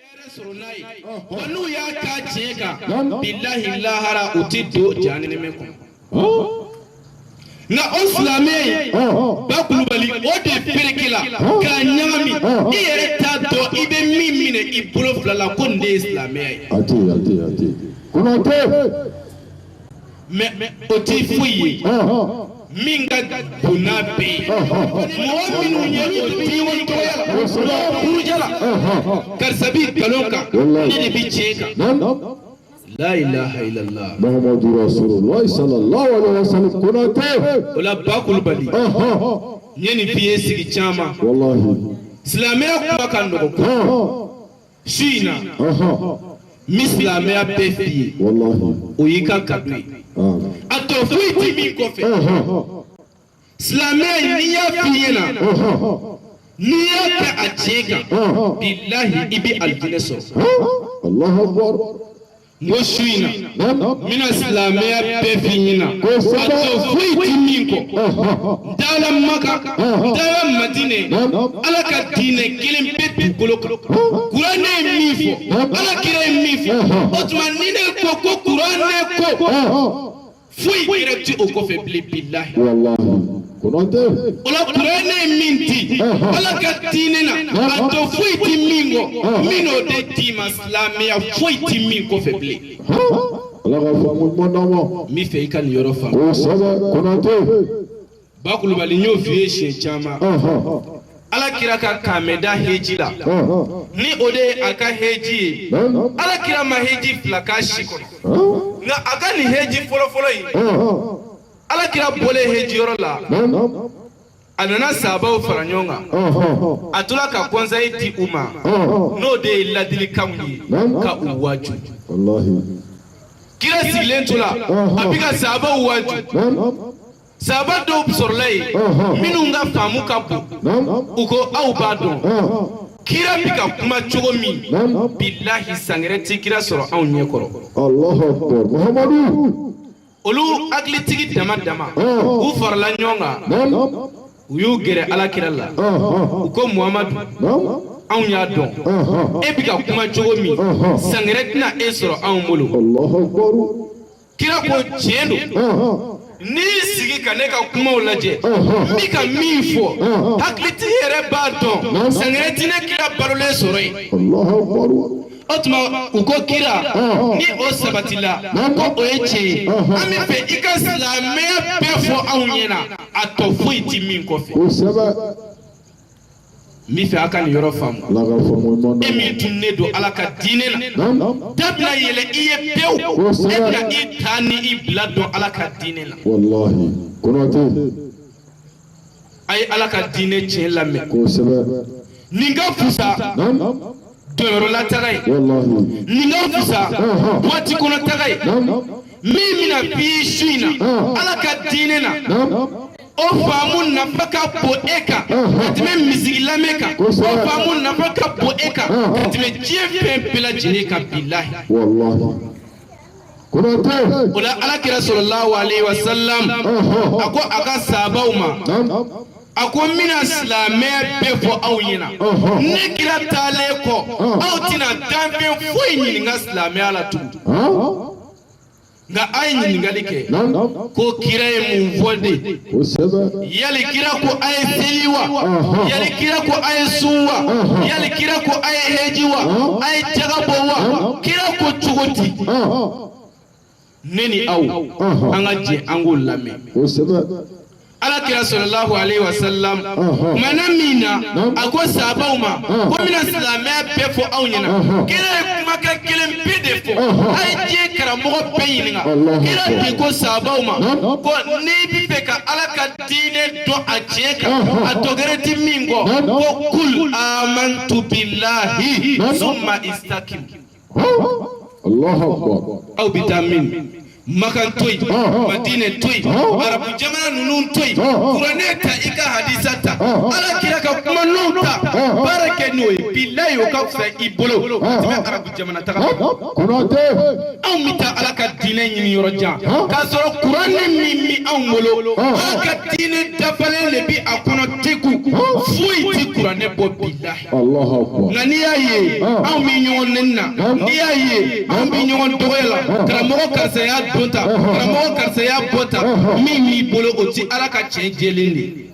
Hɛrɛ sɔrɔ n'a ye wa n'u y'a k'a tiɲɛ kan, bilahi, lahara u ti don jahanɛmɛ kɔnɔ. Nka o silamɛ in, Ba Kulubali, o de ferekela k'a ɲagami. I yɛrɛ t'a dɔn i bɛ min minɛ i bolo fila la ko nin de ye silamɛya ye. A tɛ yen, a tɛ yen, a tɛ yen, Konate. Mais o tɛ foyi ye min ka bon n'a bɛɛ ye. Mɔgɔ minnu ye o diinɛ tɔgɔya la, buruja la, karisa bi nkalon kan, ne de bi tiɲɛ kan. La ilaha illallah. Muhammadu Rasulullah sallallahu alaihi wasallam, Konate. O la, Ba Kulubali, n ye nin f'i ye sigi caman. Wallahi. Silamɛya kuma ka nɔgɔn su in na. N bɛ silamɛya bɛɛ f'i ye. Wallahi. O y'i ka cadeau ye. A tɔ foyi tɛ min kɔfɛ. Silamɛya in, n'i y'a f'i ɲɛna, n'i y'a kɛ a tiɲɛ kan, bilahi, i bɛ alijinɛ sɔrɔ. Allahu akbar. N ko su in na, n bɛna silamɛya bɛɛ f'i ɲɛna, a tɔ foyi tɛ min kɔ. N taara Maka, n taara Madinɛ, Ala ka diinɛ kelen bɛ dugukolo kan. Kuranɛ ye min fɔ, Ala kira ye min fɔ, o tuma ni ne ko ko kuranɛ ko, foyi yɛrɛ tɛ o kɔfɛ bilen, bilahi. Wallahi. Konate. O la, kuranɛ ye min di, Ala ka diinɛ na, a tɔ foyi tɛ min kɔ, min n'o de d'i ma, silamɛya foyi tɛ min kɔfɛ bilen. Ala ka faamu ɲuman d'an ma. N b'i fɛ i ka nin yɔrɔ faamu. Kosɛbɛ, Konate. Ba Kulubali, n y'o f'i ye siɲɛ caman. Ala kira ka kaamɛda heji la, ni o de ye a ka heji ye, Ala kira ma heji fila k'a si kɔnɔ. Nka a ka nin heji fɔlɔfɔlɔ in, Ala kira bɔlen heji yɔrɔ la, a nana sabaw fara ɲɔgɔn kan. A tora ka conseil di u ma, n'o de ye ladilikanw ye, ka u waaju. Wallahi. Kira sigilen tora, a bɛ ka sabaw waaju. Saba dɔw sɔrɔla yen minnu ka faamu ka bon. U ko: aw b'a dɔn kira bɛ ka kuma cogo min, bilahi, sangɛrɛ ti kira sɔrɔ anw ɲɛ kɔrɔ. Allahu akbar. Muhammadu. Olu hakilitigi dama dama, u farala ɲɔgɔn kan, u y'u gɛrɛ Ala kira la. U ko: Muhamadu, anw y'a dɔn e bɛ ka kuma cogo min, sangɛrɛ tɛna e sɔrɔ anw bolo. Allahu akbar. Kira ko: tiɲɛ don, n'i y'i sigi ka ne ka kumaw lajɛ, n bɛ ka min fɔ, hakilitigi yɛrɛ b'a dɔn sangɛrɛ tɛ ne kira balolen sɔrɔ yen. Allahu akbar. O tuma u ko: kira, ni o sabatila ko o ye tiɲɛ ye, an bɛ fɛ i ka silamɛya bɛɛ fɔ anw ɲɛna, a tɔ foyi tɛ min kɔfɛ. Kosɛbɛ. N bɛ fɛ a ka nin yɔrɔ faamu. Ala ka faamu ɲuman E d'an ma. min tunnen don Ala ka diinɛ na, da bɛna yɛlɛ i ye pewu, e bɛna i ta ni i bila dɔn Ala ka diinɛ na. Wallahi. Konate. A ye Ala ka diinɛ tiɲɛ lamɛn. Kosɛbɛ. Nin ka fusa dɔnyɔrɔla taga ye. Wallahi. Nin ka fusa waati kɔnɔ taga ye. Min bɛna f'i ye su in na Ala ka diinɛ na, o faamu nafa ka bon e kan ka tɛmɛ misigi lamɛn kan. O faamu nafa ka bon e kan ka tɛmɛ diɲɛ fɛn bɛɛ lajɛlen kan, bilahi. Wallahi. Konate. O la, Ala kira sallallahu alaihi wa sallam, a ko a ka sabaw ma, a ko n bɛna silamɛya bɛɛ fɔ aw ɲɛna. Ne kira taalen kɔ, aw tɛna danfɛn foyi ɲininka silamɛya la tugun. Nka a ye ɲininkali kɛ ko kira ye mun fɔ de? Kosɛbɛ. Yali kira ko a ye seli wa? Yali kira ko a ye sun wa? Yali kira ko a ye heji wa? A ye jaga bɔ wa? Kira ko cogo di? Ne ni aw, an ka jɛ an k'o lamɛn. Kosɛbɛ. Ala kira sallallahu alaihi wa sallam, kumana min na a ko sabaw ma ko n bɛna silamɛya bɛɛ fɔ aw ɲɛna, kira ye kumakan kelen pe de fɔ. A ye diɲɛ karamɔgɔ bɛɛ ɲininka. Kira de ko sabaw ma ko n'i bɛ fɛ ka Ala ka diinɛ dɔn a tiɲɛ kan, a tɔgɛrɛ ti min kɔ, ko kul amantu billahi summa istakim. Allahu akbar. Aw bɛ taa min? Makan to yen, Madinɛ to yen, arabu jamana ninnu to yen, kuranɛ ta, i ka hadisa ta, Ala kira ka kumaninw ta, baara kɛ n'o ye. Bilayi, o ka fisa i bolo ka tɛmɛ arabu jamana taga kan. Anw bɛ taa Ala ka diinɛ ɲini yɔrɔ jan k'a sɔrɔ kuranɛ min bɛ anw bolo, Ala ka diinɛ dafalen de bɛ a kɔnɔ teku, foyi tɛ kuranɛ bɔ, bilahi. Nka n'i y'a ye anw bɛ ɲɔgɔn neni na, n'i y'a ye anw bɛ ɲɔgɔn dɔgɔya la, karamɔgɔ karisa y'a don ta, karamɔgɔ karisa y'a bɔ ta, min b'i bolo, o ti Ala ka tiɲɛ jɛlen de ye.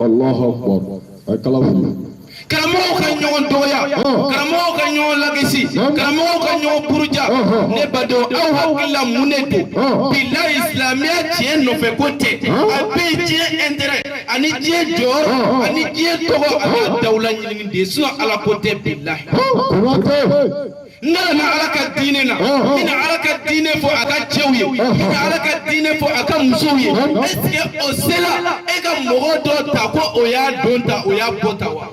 Karamɔgɔw ka ɲɔgɔn dɔgɔya, karamɔgɔw ka ɲɔgɔn lagesi, karamɔgɔw ka ɲɔgɔn buruja, ne badenw, aw hakili la mun de don? Bilahi, silamɛya tiɲɛ nɔfɛ ko tɛ. A bɛɛ ye diɲɛ intérêt ani diɲɛ jɔyɔrɔ ani diɲɛ tɔgɔ a b'a dawula ɲinini de ye, sinon Ala ko tɛ, bilahi. N nana Ala ka diinɛ na, n bɛna Ala ka diinɛ fɔ a ka cɛw ye, n bɛna Ala ka diinɛ fɔ a ka musow ye. Est ce que o sela e ka mɔgɔ dɔ ta ko o y'a don ta, o y'a bɔ ta wa?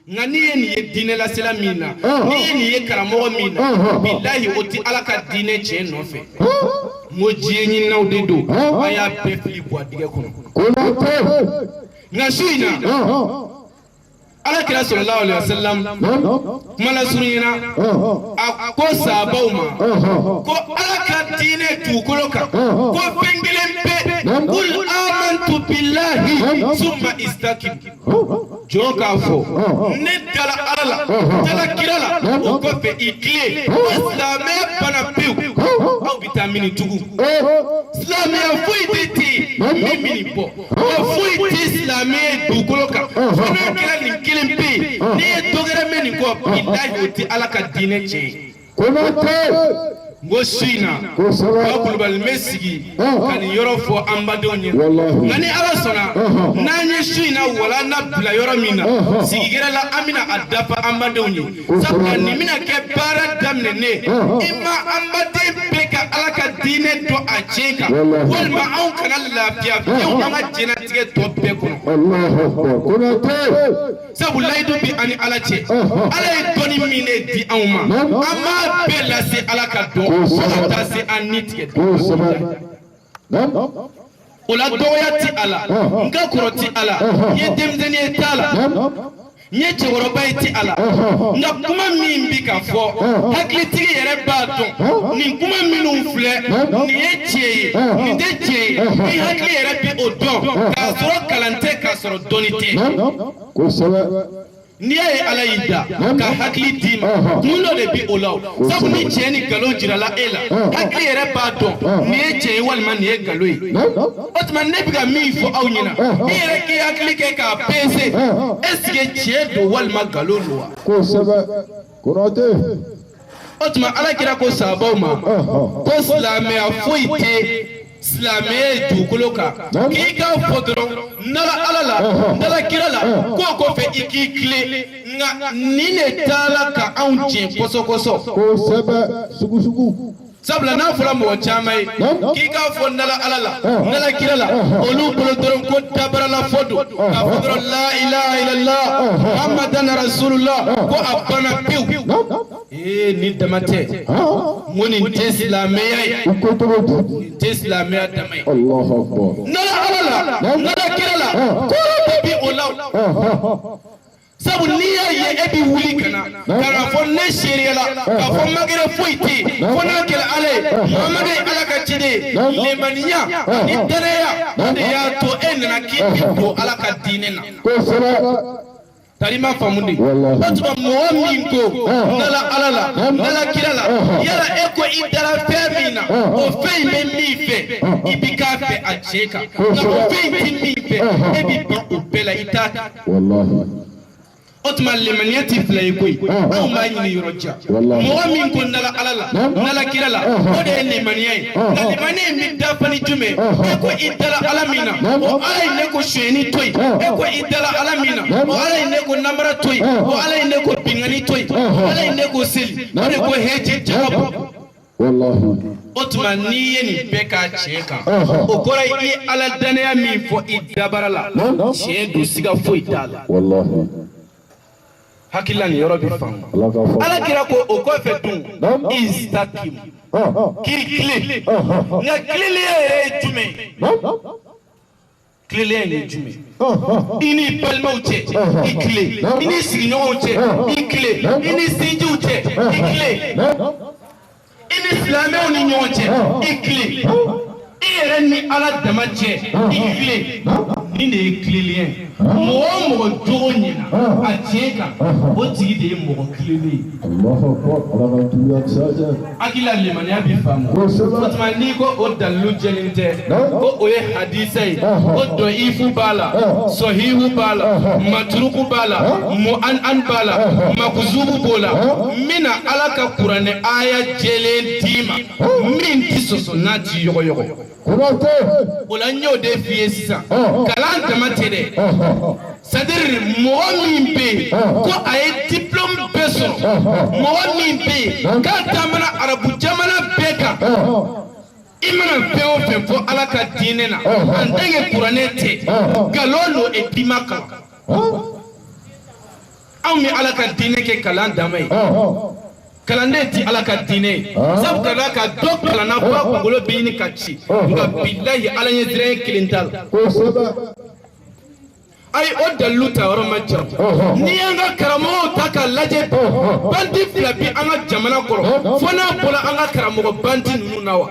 Nka n'i ye nin ye diinɛlasela min na, n'i ye nin ye karamɔgɔ min na, bilahi, o ti Ala ka diinɛ tiɲɛ nɔfɛ. N ko diɲɛ ɲininaw de don, a y'a bɛɛ fili buwa dingɛ kɔnɔ. Nka su in na, Ala kira sallallahu alaihi wasallam kuma lasurunya na, a ko sahabaw ma ko Ala ka diinɛ dugukolo kan, ko fɛn kelen pe: qul amantu billahi summa istakim. Jɔn k'a fɔ ne dala Ala la, dala kira la, o kɔfɛ i tilen. Ko silamɛya banna pewu, aw bɛ taa mini tugun? Silamɛya foyi tɛ ten min bɛ nin bɔ, wa foyi tɛ silamɛya ye dugukolo kan fo n'a kɛra nin kelen pe ye. N'i ye dɔ wɛrɛ mɛn nin kɔ, bilahi, o tɛ Ala ka diinɛ tiɲɛ ye. N ko su in na, Ba Kulubali bɛ sigi ka nin yɔrɔ fɔ an badenw ɲɛna. Nka ni Ala sɔnna, n'an ye su in na wala na bila yɔrɔ min na, sigikɛrɛ la, an bɛna a dafa an badenw ye, sabula nin bɛna kɛ baara daminɛnen. I ma an baden bɛɛ ka Ala ka diinɛ dɔn a tiɲɛ kan, walima anw kana lafiya fiyewu an ka diɲɛlatigɛ tɔ bɛɛ kɔnɔ. Sabu layidu bɛ an ni Ala cɛ. Ala ye dɔnni min de di anw ma, an b'a bɛɛ lase Ala ka dɔn fo ka taa se an ni tigɛ. O la, dɔgɔya ti a la, n ka kɔrɔ ti a la, n ye denmisɛnnin ye t'a la, n ye cɛkɔrɔba ye ti a la. Nka kuma min bi ka fɔ, hakilitigi yɛrɛ b'a dɔn nin kuma minnu filɛ nin ye tiɲɛ ye, nin tɛ tiɲɛ ye. Ni hakili yɛrɛ bi o dɔn k'a sɔrɔ kalan tɛ, k'a sɔrɔ dɔnni tɛ. N'i y'a ye Ala y'i da ka hakili d'i ma, kun dɔ de bi o la o. Sabu ni tiɲɛ ni nkalon jirala e la, hakili yɛrɛ b'a dɔn nin ye tiɲɛ ye walima nin ye nkalon ye. O tuma, ne bɛ ka min fɔ aw ɲɛna, i yɛrɛ k'i hakili kɛ k'a pese, est ce que tiɲɛ don walima nkalon don wa? O tuma, Ala kira ko sahabaw ma ko silamɛya foyi tɛ silamɛya ye dugukolo kan k'i k'a fɔ dɔrɔn n dala Ala la, n dala kira la, k'o kɔfɛ i k'i tilen. Nka nin de taala ka anw tiɲɛ kɔsɔ kɔsɔ. Sabula n'a fɔra mɔgɔ caman ye k'i k'a fɔ n dala Ala la, n dala kira la, olu bolo dɔrɔn ko dabarala fɔ don, k'a fɔ dɔrɔn la ilaha illallah muhammadan rasulullah, ko a banna pewu. Ee, nin dama tɛ. N ko nin tɛ silamɛya ye, nin tɛ silamɛya dama ye. N dala Ala la, n dala kira la, kɔrɔ bɛɛ bi o la. Sabu n'i y'a ye e bɛ wuli ka na ka na fɔ ne seereyala k'a fɔ magɛrɛ foyi tɛ yen fo n'a kɛra Ala ye, Muhamadu ye Ala ka ciden ye, lemaniya ani danaya, o de y'a to e nana k'i bɛ don Ala ka diinɛ na. Tari ma faamu de. O tuma, mɔgɔ min ko n dala Ala la, n dala kira la, yala e ko i dara fɛn min na, o fɛn in bɛ min fɛ, i bi k'a fɛ a tiɲɛ kan. Nka o fɛn in tɛ min fɛ, e bi ban o bɛɛ la, i t'a kɛ. O tuma, lemaniya ti fila ye koyi, anw b'a ɲini yɔrɔ jan. Mɔgɔ min ko n dala Ala la, n dala kira la, o de ye lemaniya ye. Nka lemaniya in bɛ dafa ni jumɛn? E ko i dala Ala min na, o Ala in ne ko sonyɛni to yen. E ko i dala Ala min na, o Ala in ne ko namara to yen, o Ala in ne ko binkanni to yen, o Ala in ne ko seli, o de ko hɛji jaga bɔ. O tuma, n'i ye nin bɛɛ k'a tiɲɛ kan, o kɔrɔ ye i ye Ala danaya min fɔ i dabara la, tiɲɛ don, siga foyi t'a la. Hakilila nin yɔrɔ bɛ faamu. Ala kira ko o kɔfɛ dun, istakim. K'i tilen, nka tilennenya yɛrɛ ye jumɛn ye? Tilennenya ye jumɛn ye? I ni balimaw cɛ, i tilen. I ni sigiɲɔgɔnw cɛ, i tilen. I ni sinjiw cɛ, i tilen. I ni silamɛw ni ɲɔgɔn cɛ, i tilen. I yɛrɛ ni Ala dama cɛ, i tilen. Nin de ye tilennenya ye. Mɔgɔ o mɔgɔ jogo ɲɛna a tiɲɛ kan, o tigi de ye mɔgɔ tilennen ye. Hakili la limaniya bi faamu. O tuma n'i ko o dalilu jɛlen tɛ, ko o ye hadisa ye, ko dɔyifu b'a la, sɔhihu b'a la, maturuku b'a la, mu'an b'a la, makuzubu b'o la, n bɛna Ala ka kuranɛ aya jɛlen d'i ma min ti sɔsɔ n'a ti yɔgɔyɔgɔ. O la n y'o de f'i ye sisan, kalan dama tɛ dɛ. C'est-à-dire mɔgɔ min bɛ yen ko a ye diplôme bɛɛ sɔrɔ, mɔgɔ min bɛ yen k'a taamana arabu jamana bɛɛ kan, i mana fɛn o fɛn fɔ Ala ka diinɛ na en tant que kuranɛ tɛ, nkalon don et puis i ma kalan. Anw bɛ Ala ka diinɛ kɛ kalan dama ye. Kalanden ti Ala ka diinɛ ye, sabu ka d'a kan dɔ kalanna fo a kunkolo bɛ ɲini ka ci, nka bilahi Ala ɲɛsiranɲɛ kelen t'a la. Ayi, o dalilu ta yɔrɔ ma jan. N'i y'an ka karamɔgɔw ta k'a lajɛ, bandi fila bi an ka jamana kɔrɔ, fo n'a bɔra an ka karamɔgɔ bandi ninnu na wa.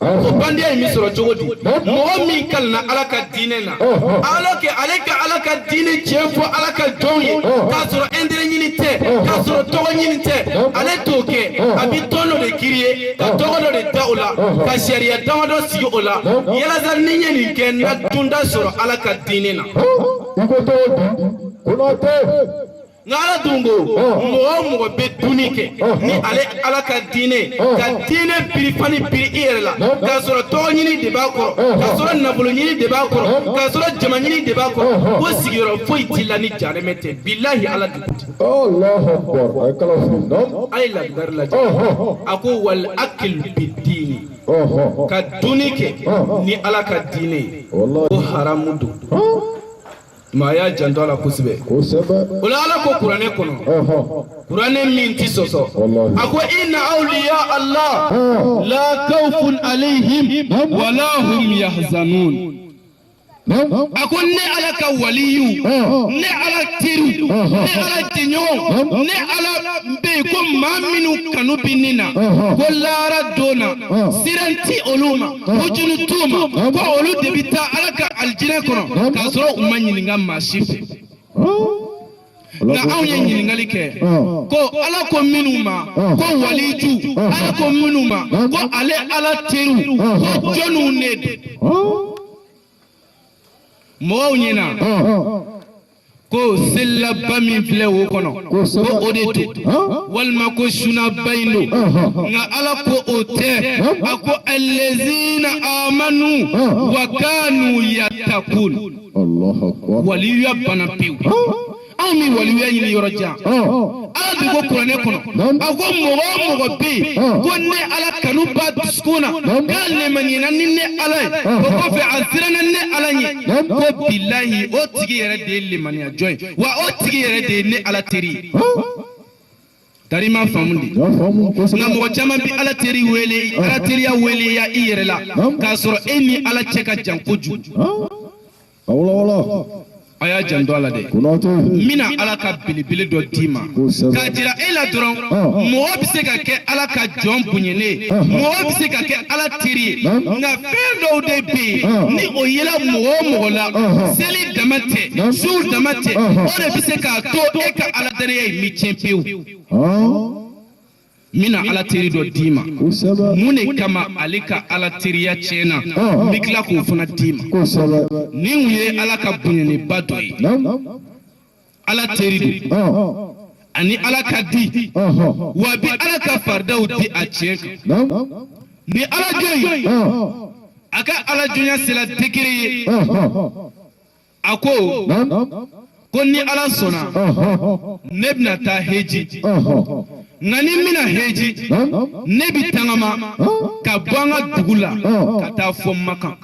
O bandiya in bɛ sɔrɔ cogo di? Mɔgɔ min kalanna Ala ka diinɛ na, alors que ale ka Ala ka diinɛ tiɲɛ fɔ Ala ka jɔnw ye, k'a sɔrɔ intérêt ɲini tɛ, k'a sɔrɔ tɔgɔ ɲini tɛ, ale t'o kɛ. A bɛ tɔn dɔ de créer, ka tɔgɔ dɔ de da o la, ka sariya damadɔ sigi o la, yalasa ni n ye nin kɛ, n ka dunda sɔrɔ Ala ka diinɛ na. Nka Ala dun ko mɔgɔ o mɔgɔ bɛ dunni kɛ ni ale Ala ka diinɛ, ka diinɛ birifani biri i yɛrɛ la, k'a sɔrɔ tɔgɔ ɲini de b'a kɔrɔ, k'a sɔrɔ nafolo ɲini de b'a kɔrɔ, k'a sɔrɔ jama ɲini de b'a kɔrɔ, ko sigiyɔrɔ foyi t'i la ni jahanamɛ tɛ. Bilahi Ala de ko ten. A ye lakidari lajɛ, a ko wal akil bidini, ka dunni kɛ ni Ala ka diinɛ ye, ko haramu don. Maa y'a janto a la kosɛbɛ. O la Ala ko kuranɛ kɔnɔ, kuranɛ min ti sɔsɔ, a ko inna awliya Allah la khawfun alayhim wala hum yahzanun. A ko ne Ala ka waliyu, ne Ala teriw, ne Ala jɛɲɔgɔnw, ne Ala bɛ yen ko maa minnu kanu bɛ ne na, ko lahara don na siran ti olu ma, hujunu t'u ma, ko olu de bɛ taa Ala ka alijinɛ kɔnɔ k'a sɔrɔ u ma ɲininka maa si fɛ. Nka anw ye ɲininkali kɛ ko Ala ko minnu ma ko waliju, Ala ko minnu ma ko ale Ala teriw, ko jɔnniw ne don? Mɔgɔw ɲɛna ko selilaba min filɛ wo kɔnɔ, ko o de don, walima ko sunaba in don. Nka Ala ko o tɛ. A ko alezina amanu wa kanu yatakun. Waliyuya banna pewu. Anw min waliyuya ɲini yɔrɔ jan, Ala de ko kuranɛ kɔnɔ, a ko mɔgɔ o mɔgɔ bɛ yen ko ne Ala kanu b'a dusukun na, k'a lemaniya ni ne Ala ye, o kɔfɛ a siranna ne Ala ɲɛ, ko bilahi o tigi yɛrɛ de ye lemaniya jɔn ye, wa o tigi yɛrɛ de ye ne Ala teri ye. Tari ma faamu de. Nka mɔgɔ caman bɛ Ala teri wele, Ala teriya weleya i yɛrɛ la, k'a sɔrɔ e ni Ala cɛ ka jan kojugu. A y'a janto a la dɛ. N bɛna Ala ka belebele dɔ d'i ma k'a jira e la dɔrɔn, mɔgɔ bɛ se ka kɛ Ala ka jɔn bonyanen ye, mɔgɔ bɛ se ka kɛ Ala teri ye, nka fɛn dɔw de bɛ yen ni o yela mɔgɔ o mɔgɔ la, seli dama tɛ, su dama tɛ, o de bɛ se k'a to e ka Ala dannaya in bɛ tiɲɛ pewu. N bɛna Ala teri dɔ d'i ma. Mun de kama ale ka Ala teriya tiɲɛna, n bɛ tila k'o fana d'i ma. Nin kun ye Ala ka bonyaneba dɔ ye, Ala teri don, ani Ala ka di, wa a bɛ Ala ka faridaw di a tiɲɛ kan. Ni Ala jɔn ye, a ka Ala jɔnya sera degré ye, a ko ko ni Ala sɔnna ne bɛna taa heji, nka ni n bɛna heji, ne bɛ tagama ka bɔ an ka dugu la ka taa fɔ Makan.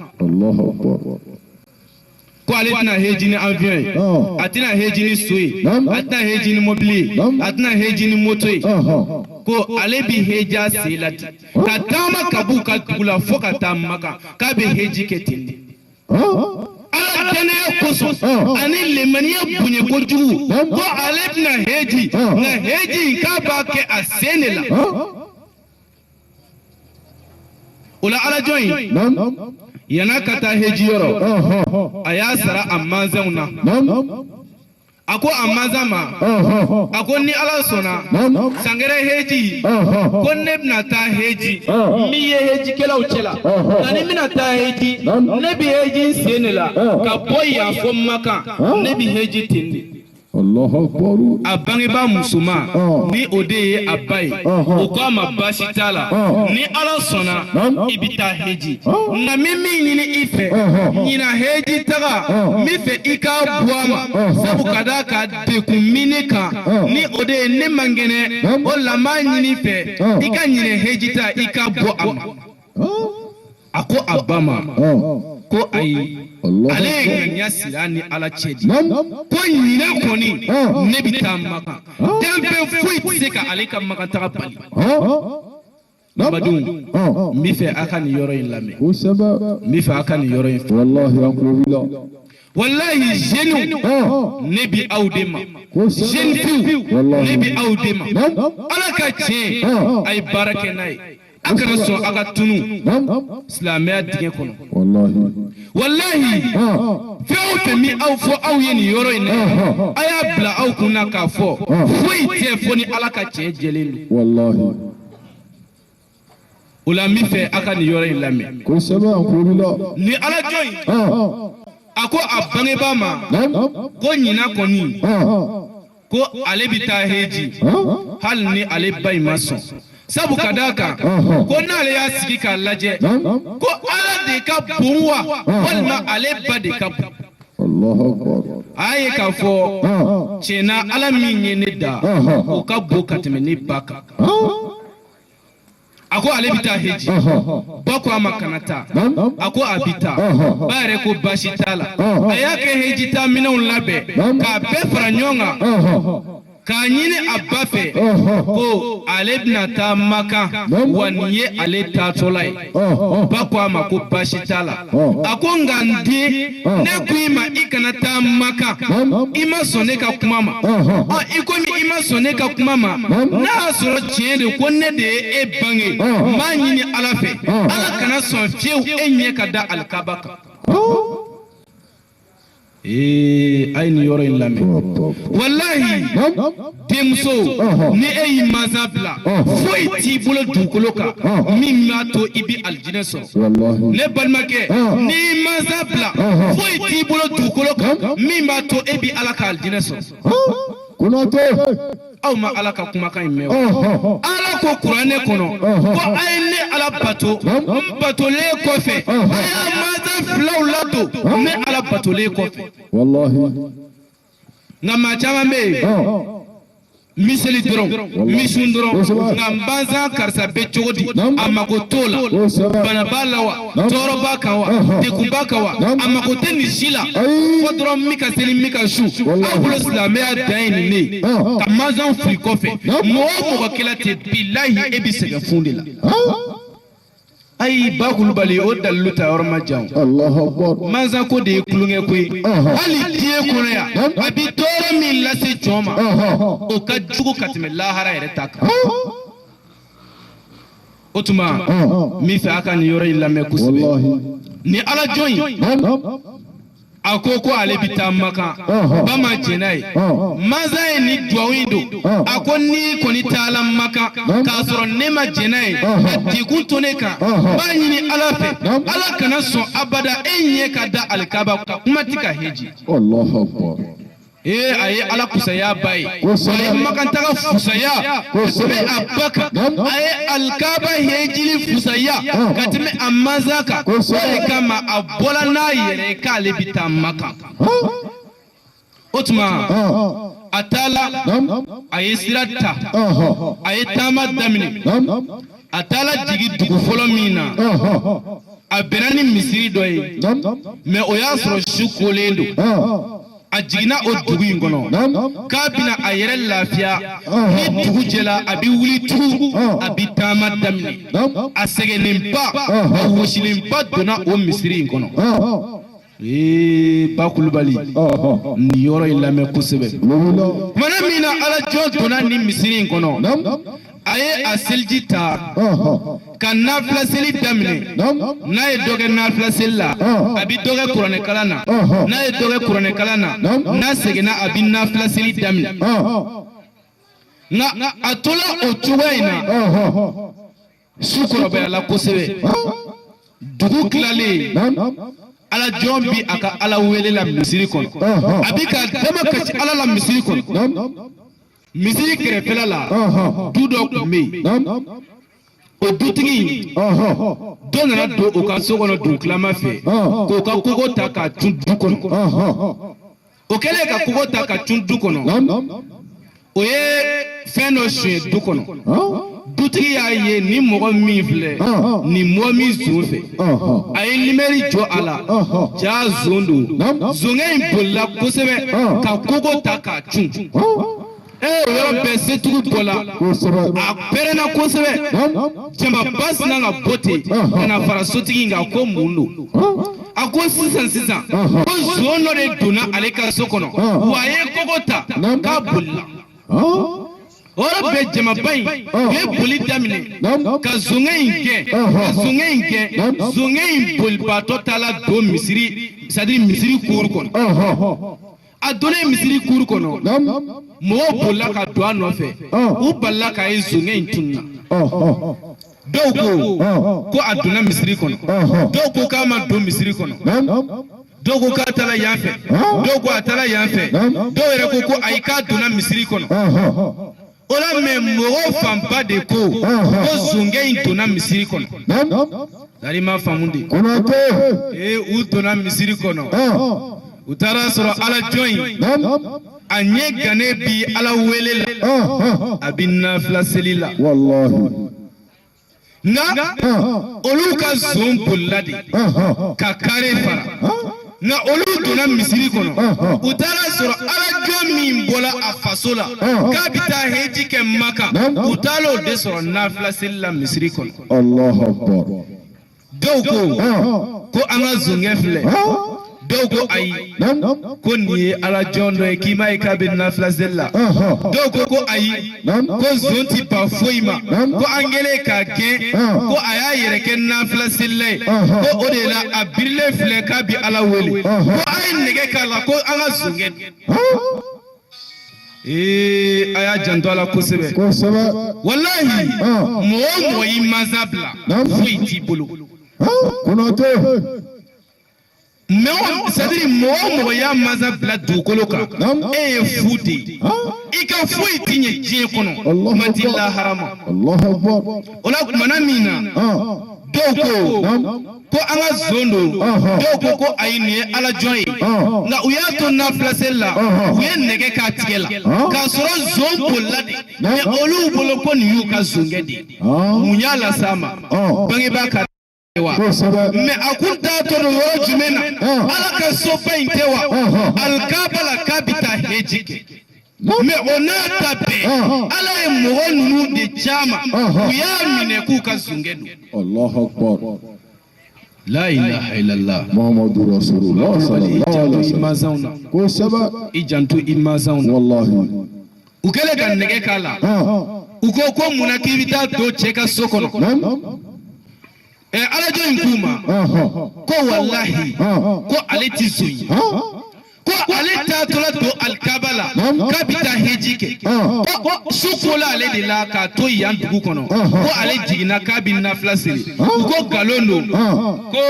Ko ale tɛna heji ni avion ye, a tɛna heji ni so ye, a tɛna heji ni mobili ye, a tɛna heji ni moto ye, ko ale bi heji a sen la ten, ka taama ka b'u ka dugu la fo ka taa Makan, k'a bɛ heji kɛ ten de. Ala danaya kosɔn ani lemaniya bonya kojugu, ko ale bɛna heji, nka heji in k'a b'a kɛ a sen de la. O la alajɔn in, yan'a ka taa heji yɔrɔ, a y'a sara a mansaw na. A ko a mansa ma, a ko ni Ala sɔnna, san gɛrɛ heji, ko ne bɛna taa heji, n b'i ye hejikɛlaw cɛ la, nka ni n bɛna taa heji, ne bɛ heji n sen de la ka bɔ yan fo Makan, ne bɛ heji ten de. A bangebaa musoman, ni o de ye a ba ye, o ko a ma baasi t'a la, ni Ala sɔnna i bɛ taa heji, nka n bɛ min ɲini i fɛ ɲinan heji taga, n bɛ fɛ i k'a bɔ a ma, sabu ka d'a kan degun min ne kan, ni o de ye ne man kɛnɛ, o la n b'a ɲini i fɛ i ka ɲinan heji ta i k'a bɔ a ma. A ko a ba ma ko ayi, ale ye ŋaniya siri a ni Ala cɛ di, ko ɲinan kɔni ne bɛ taa Makan, danfɛn foyi tɛ se ka ale ka Makan taga bali. Badenw, n bɛ fɛ a ka nin yɔrɔ in lamɛn, n bɛ fɛ a ka nin yɔrɔ in fɛ. Walahi jeunes, ne bi aw de ma, jeune filles, ne bi aw de ma. Ala ka tiɲɛ, a ye baara kɛ n'a ye, a kana sɔn a ka tunu silamɛya dingɛ kɔnɔ. Walahi fɛn o fɛn min aw fɔ aw ye nin yɔrɔ in na, a y'a bila aw kun na k'a fɔ foyi tɛ fo ni Ala ka tiɲɛ jɛlen don. O la n bɛ fɛ a ka nin yɔrɔ in lamɛn. Ni ala jɔn in, a ko a bangebaa ma ko ɲinan kɔni ko ale bɛ taa heji, hali ni ale ba in ma sɔn, sabu ka d'a kan ko n'ale y'a sigi k'a lajɛ, ko Ala de ka bon wa walima ale ba de ka bon. A ye k'a fɔ tiɲɛna, Ala min ye ne da, o ka bon ka tɛmɛ ne ba kan. A ko ale bɛ taa heji, ba ko a ma kana taa, a ko a bɛ taa, ba yɛrɛ ko baasi t'a la. A y'a kɛ heji taa minɛnw labɛn k'a bɛɛ fara ɲɔgɔn kan, k'a ɲini a ba fɛ ko ale bɛna taa Makan, wa nin ye ale taatɔla ye. Ba ko a ma ko baasi t'a la. A ko nka n den, ne ko i ma i kana taa Makan, i ma sɔn ne ka kuma ma. Ɔ, i komi i ma sɔn ne ka kuma ma, n'a y'a sɔrɔ tiɲɛ de ko ne de ye e bange, n b'a ɲini Ala fɛ, Ala kana sɔn fiyewu e ɲɛ ka da alikaba kan. Ee, a ye nin yɔrɔ in lamɛn. Walahi denmuso, ni e y'i mansa bila, foyi t'i bolo dugukolo kan min b'a to i bɛ alijinɛ sɔrɔ. Ne balimakɛ, n'i y'i mansa bila, foyi t'i bolo dugukolo kan min b'a to e bɛ Ala ka alijinɛ sɔrɔ. Aw ma Ala ka kumakan in mɛn o? Ala ko kuranɛ kɔnɔ ko a ye ne Ala bato, n batolen kɔfɛ a y'a mansa filaw ladon ne Ala batolen kɔfɛ. Nka maa caman bɛ yen, n bɛ seli dɔrɔn, n bɛ sun dɔrɔn, nka n bansan karisa bɛ cogo di, a mako t'o la. Bana b'a la wa, tɔɔrɔ b'a kan wa, degun b'a kan wa, a mako tɛ nin si la, fo dɔrɔn n bɛ ka seli, n bɛ ka sun. Aw bolo silamɛya dan ye nin de ye, ka mansanw fili kɔfɛ. Mɔgɔ o mɔgɔ kɛla ten, bilahi e bɛ sɛgɛn fun de la. Ayi, ba Kulubali, o dalilu ta yɔrɔ ma jan. Mansa ko de ye tulonkɛ ko ye. Hali diɲɛ kɔnɔ yan, a bɛ tɔɔrɔ min lase jɔn ma, o ka jugu ka tɛmɛ lahara yɛrɛ ta kan. O tuma n bɛ fɛ a ka nin yɔrɔ in lamɛn kosɛbɛ. Ni ala jɔn in, a ko ko ale bɛ taa Makan, ba ma jɛn n'a ye. Mansa ye nin duwawu in don, a ko n'i kɔni taala Makan k'a sɔrɔ ne ma jɛn n'a ye, ka degun to ne kan, n b'a ɲini Ala fɛ, Ala kana sɔn abada e ɲɛ ka da alikaba kan, kuma ti ka heji. Ee, a ye Ala kusaya ba ye, a ye makantaga fusaya ka tɛmɛ a ba kan, a ye alikaba hejili fusaya ka tɛmɛ a mansa kan. O de kama a bɔla n'a yɛrɛ ye k'ale bɛ taa Makan. O tuma a taala, a ye sira ta, a ye taama daminɛ. A taala jigin dugu fɔlɔ min na, A bɛnna ni misiri dɔ ye, mais o y'a sɔrɔ su kolen don. A jiginna o dugu in kɔnɔ k'a bɛna a yɛrɛ lafiya. Ni dugu jɛla, a bɛ wuli tugun, a bɛ taama daminɛ. A sɛgɛnnenba, a wɔsilenba donna o misiri in kɔnɔ. Ee, Ba Kulubali, nin yɔrɔ in lamɛn kosɛbɛ. Tumana min na ala jɔn donna nin misiri in kɔnɔ, a ye a seliji ta ka nafila seli daminɛ. N'a ye dɔ kɛ nafila seli la, a bɛ dɔ kɛ kuranɛkalan na. N'a ye dɔ kɛ kuranɛkalan na, n'a seginna, a bɛ nafila seli daminɛ. Nka a tola o cogoya in na, su kɔrɔbayala kosɛbɛ, dugu tilalen, ala jɔn bi a ka ala wele la misiri kɔnɔ, a bi ka dama kasi ala la misiri kɔnɔ. Misiri kɛrɛfɛla la, du dɔ tun bɛ yen. O dutigi dɔ nana don o ka so kɔnɔ dugutilama fɛ k'o ka kogo ta k'a cun du kɔnɔ. O kɛlen ka kogo ta ka cun du kɔnɔ, o ye fɛn dɔ suɲɛ du kɔnɔ. Dutigi y'a ye ni mɔgɔ min filɛ nin mɔgɔ min zon fɛ, a ye limɛri jɔ a la, jaa zon don. Zonkɛ in bolila kosɛbɛ ka kogo ta k'a cun. Ee, o yɔrɔ bɛɛ setigiw bɔla, a pɛrɛnna kosɛbɛ. Jamaba sinna ka bɔ ten ka na fara sotigi in kan ko mun don. A ko sisan sisan ko zon dɔ de donna ale ka so kɔnɔ, wa a ye kogo ta k'a bolila. O yɔrɔ bɛɛ jamaba in u ye boli daminɛ ka zonkɛ in gɛn, ka zonkɛ in gɛn. Zonkɛ in bolibaatɔ taala don misiri, c'est à dire misiri kuru kɔnɔ. A donnen misiri kuru kɔnɔ, mɔgɔw bolila ka don a nɔfɛ, u balila k'a ye zonkɛ in tununna. Dɔw ko ko a donna misiri kɔnɔ, dɔw ko k'a ma don misiri kɔnɔ, dɔw ko k'a taara yan fɛ, dɔw ko a taara yan fɛ, dɔw yɛrɛ ko ko ayi, k'a donna misiri kɔnɔ. O la mais mɔgɔw fanba de ko ko zonkɛ in donna misiri kɔnɔ. Dari ma faamu de. Ee, u donna misiri kɔnɔ, u taara sɔrɔ ala jɔn in a ɲɛ gannen bi ala wele la, a bi nafila seli la. Nka olu ka zon bolila de ka kare fara. Nka olu donna misiri kɔnɔ, u taara sɔrɔ ala jɔn min bɔla a faso la k'a bɛ taa heji kɛ Maka, u taara o de sɔrɔ nafila seli la misiri kɔnɔ. Dɔw ko ko an ka zonkɛ filɛ, dɔw ko ayi, ko nin ye ala jɔn dɔ ye k'i m'a ye k'a bɛ nafila seli la. Dɔw ko ko ayi, ko zon ti ban foyi ma, ko an kɛlen k'a gɛn, ko a y'a yɛrɛ kɛ nafila selila ye, ko o de la a birilen filɛ k'a bɛ ala wele, ko a ye nɛgɛ k'a la, ko an ka zonkɛ. Ee, a y'a janto a la kosɛbɛ. Walahi, mɔgɔ o mɔgɔ y'i mansa bila, foyi t'i bolo. Mais c'est à dire mɔgɔ o mɔgɔ y'a mansa bila dugukolo kan, e ye fu de ye, i ka foyi ti ɲɛ diɲɛ kɔnɔ, kuma ti lahara ma. O la kumana min na, dɔw ko ko an ka zon don, dɔw ko ko ayi, nin ye ala jɔn ye. Nka u y'a to nafila seli la, u ye nɛgɛ k'a tigɛ la k'a sɔrɔ zon bolila de. Mais olu bolo ko nin y'u ka zonkɛ de ye. Mun y'a las'a ma? Bangebaa ka wa. Mais a kun taatɔ don yɔrɔ jumɛn na? Ala ka soba in tɛ wa, alikaba la, k'a bɛ taa heji kɛ. Mais o n'a ta bɛɛ, ala ye mɔgɔ ninnu de caman, u y'a minɛ k'u ka zonkɛ don. La ilaha illallah. Muhammadu Rasulullah. I janto i mansaw na. I janto i mansaw na. U kɛlen ka nɛgɛ k'a la, u ko ko munna k'i bɛ taa don cɛ ka so kɔnɔ? Ɛ, alajɔ in k'u ma ko walahi, ko ale ti zon ye, ko ale taatɔla don alikaba la k'a bɛ taa heji kɛ, ko su kola ale de la k'a to yan dugu kɔnɔ, ko ale jiginna k'a bɛ nafila seli. U ko nkalon don, ko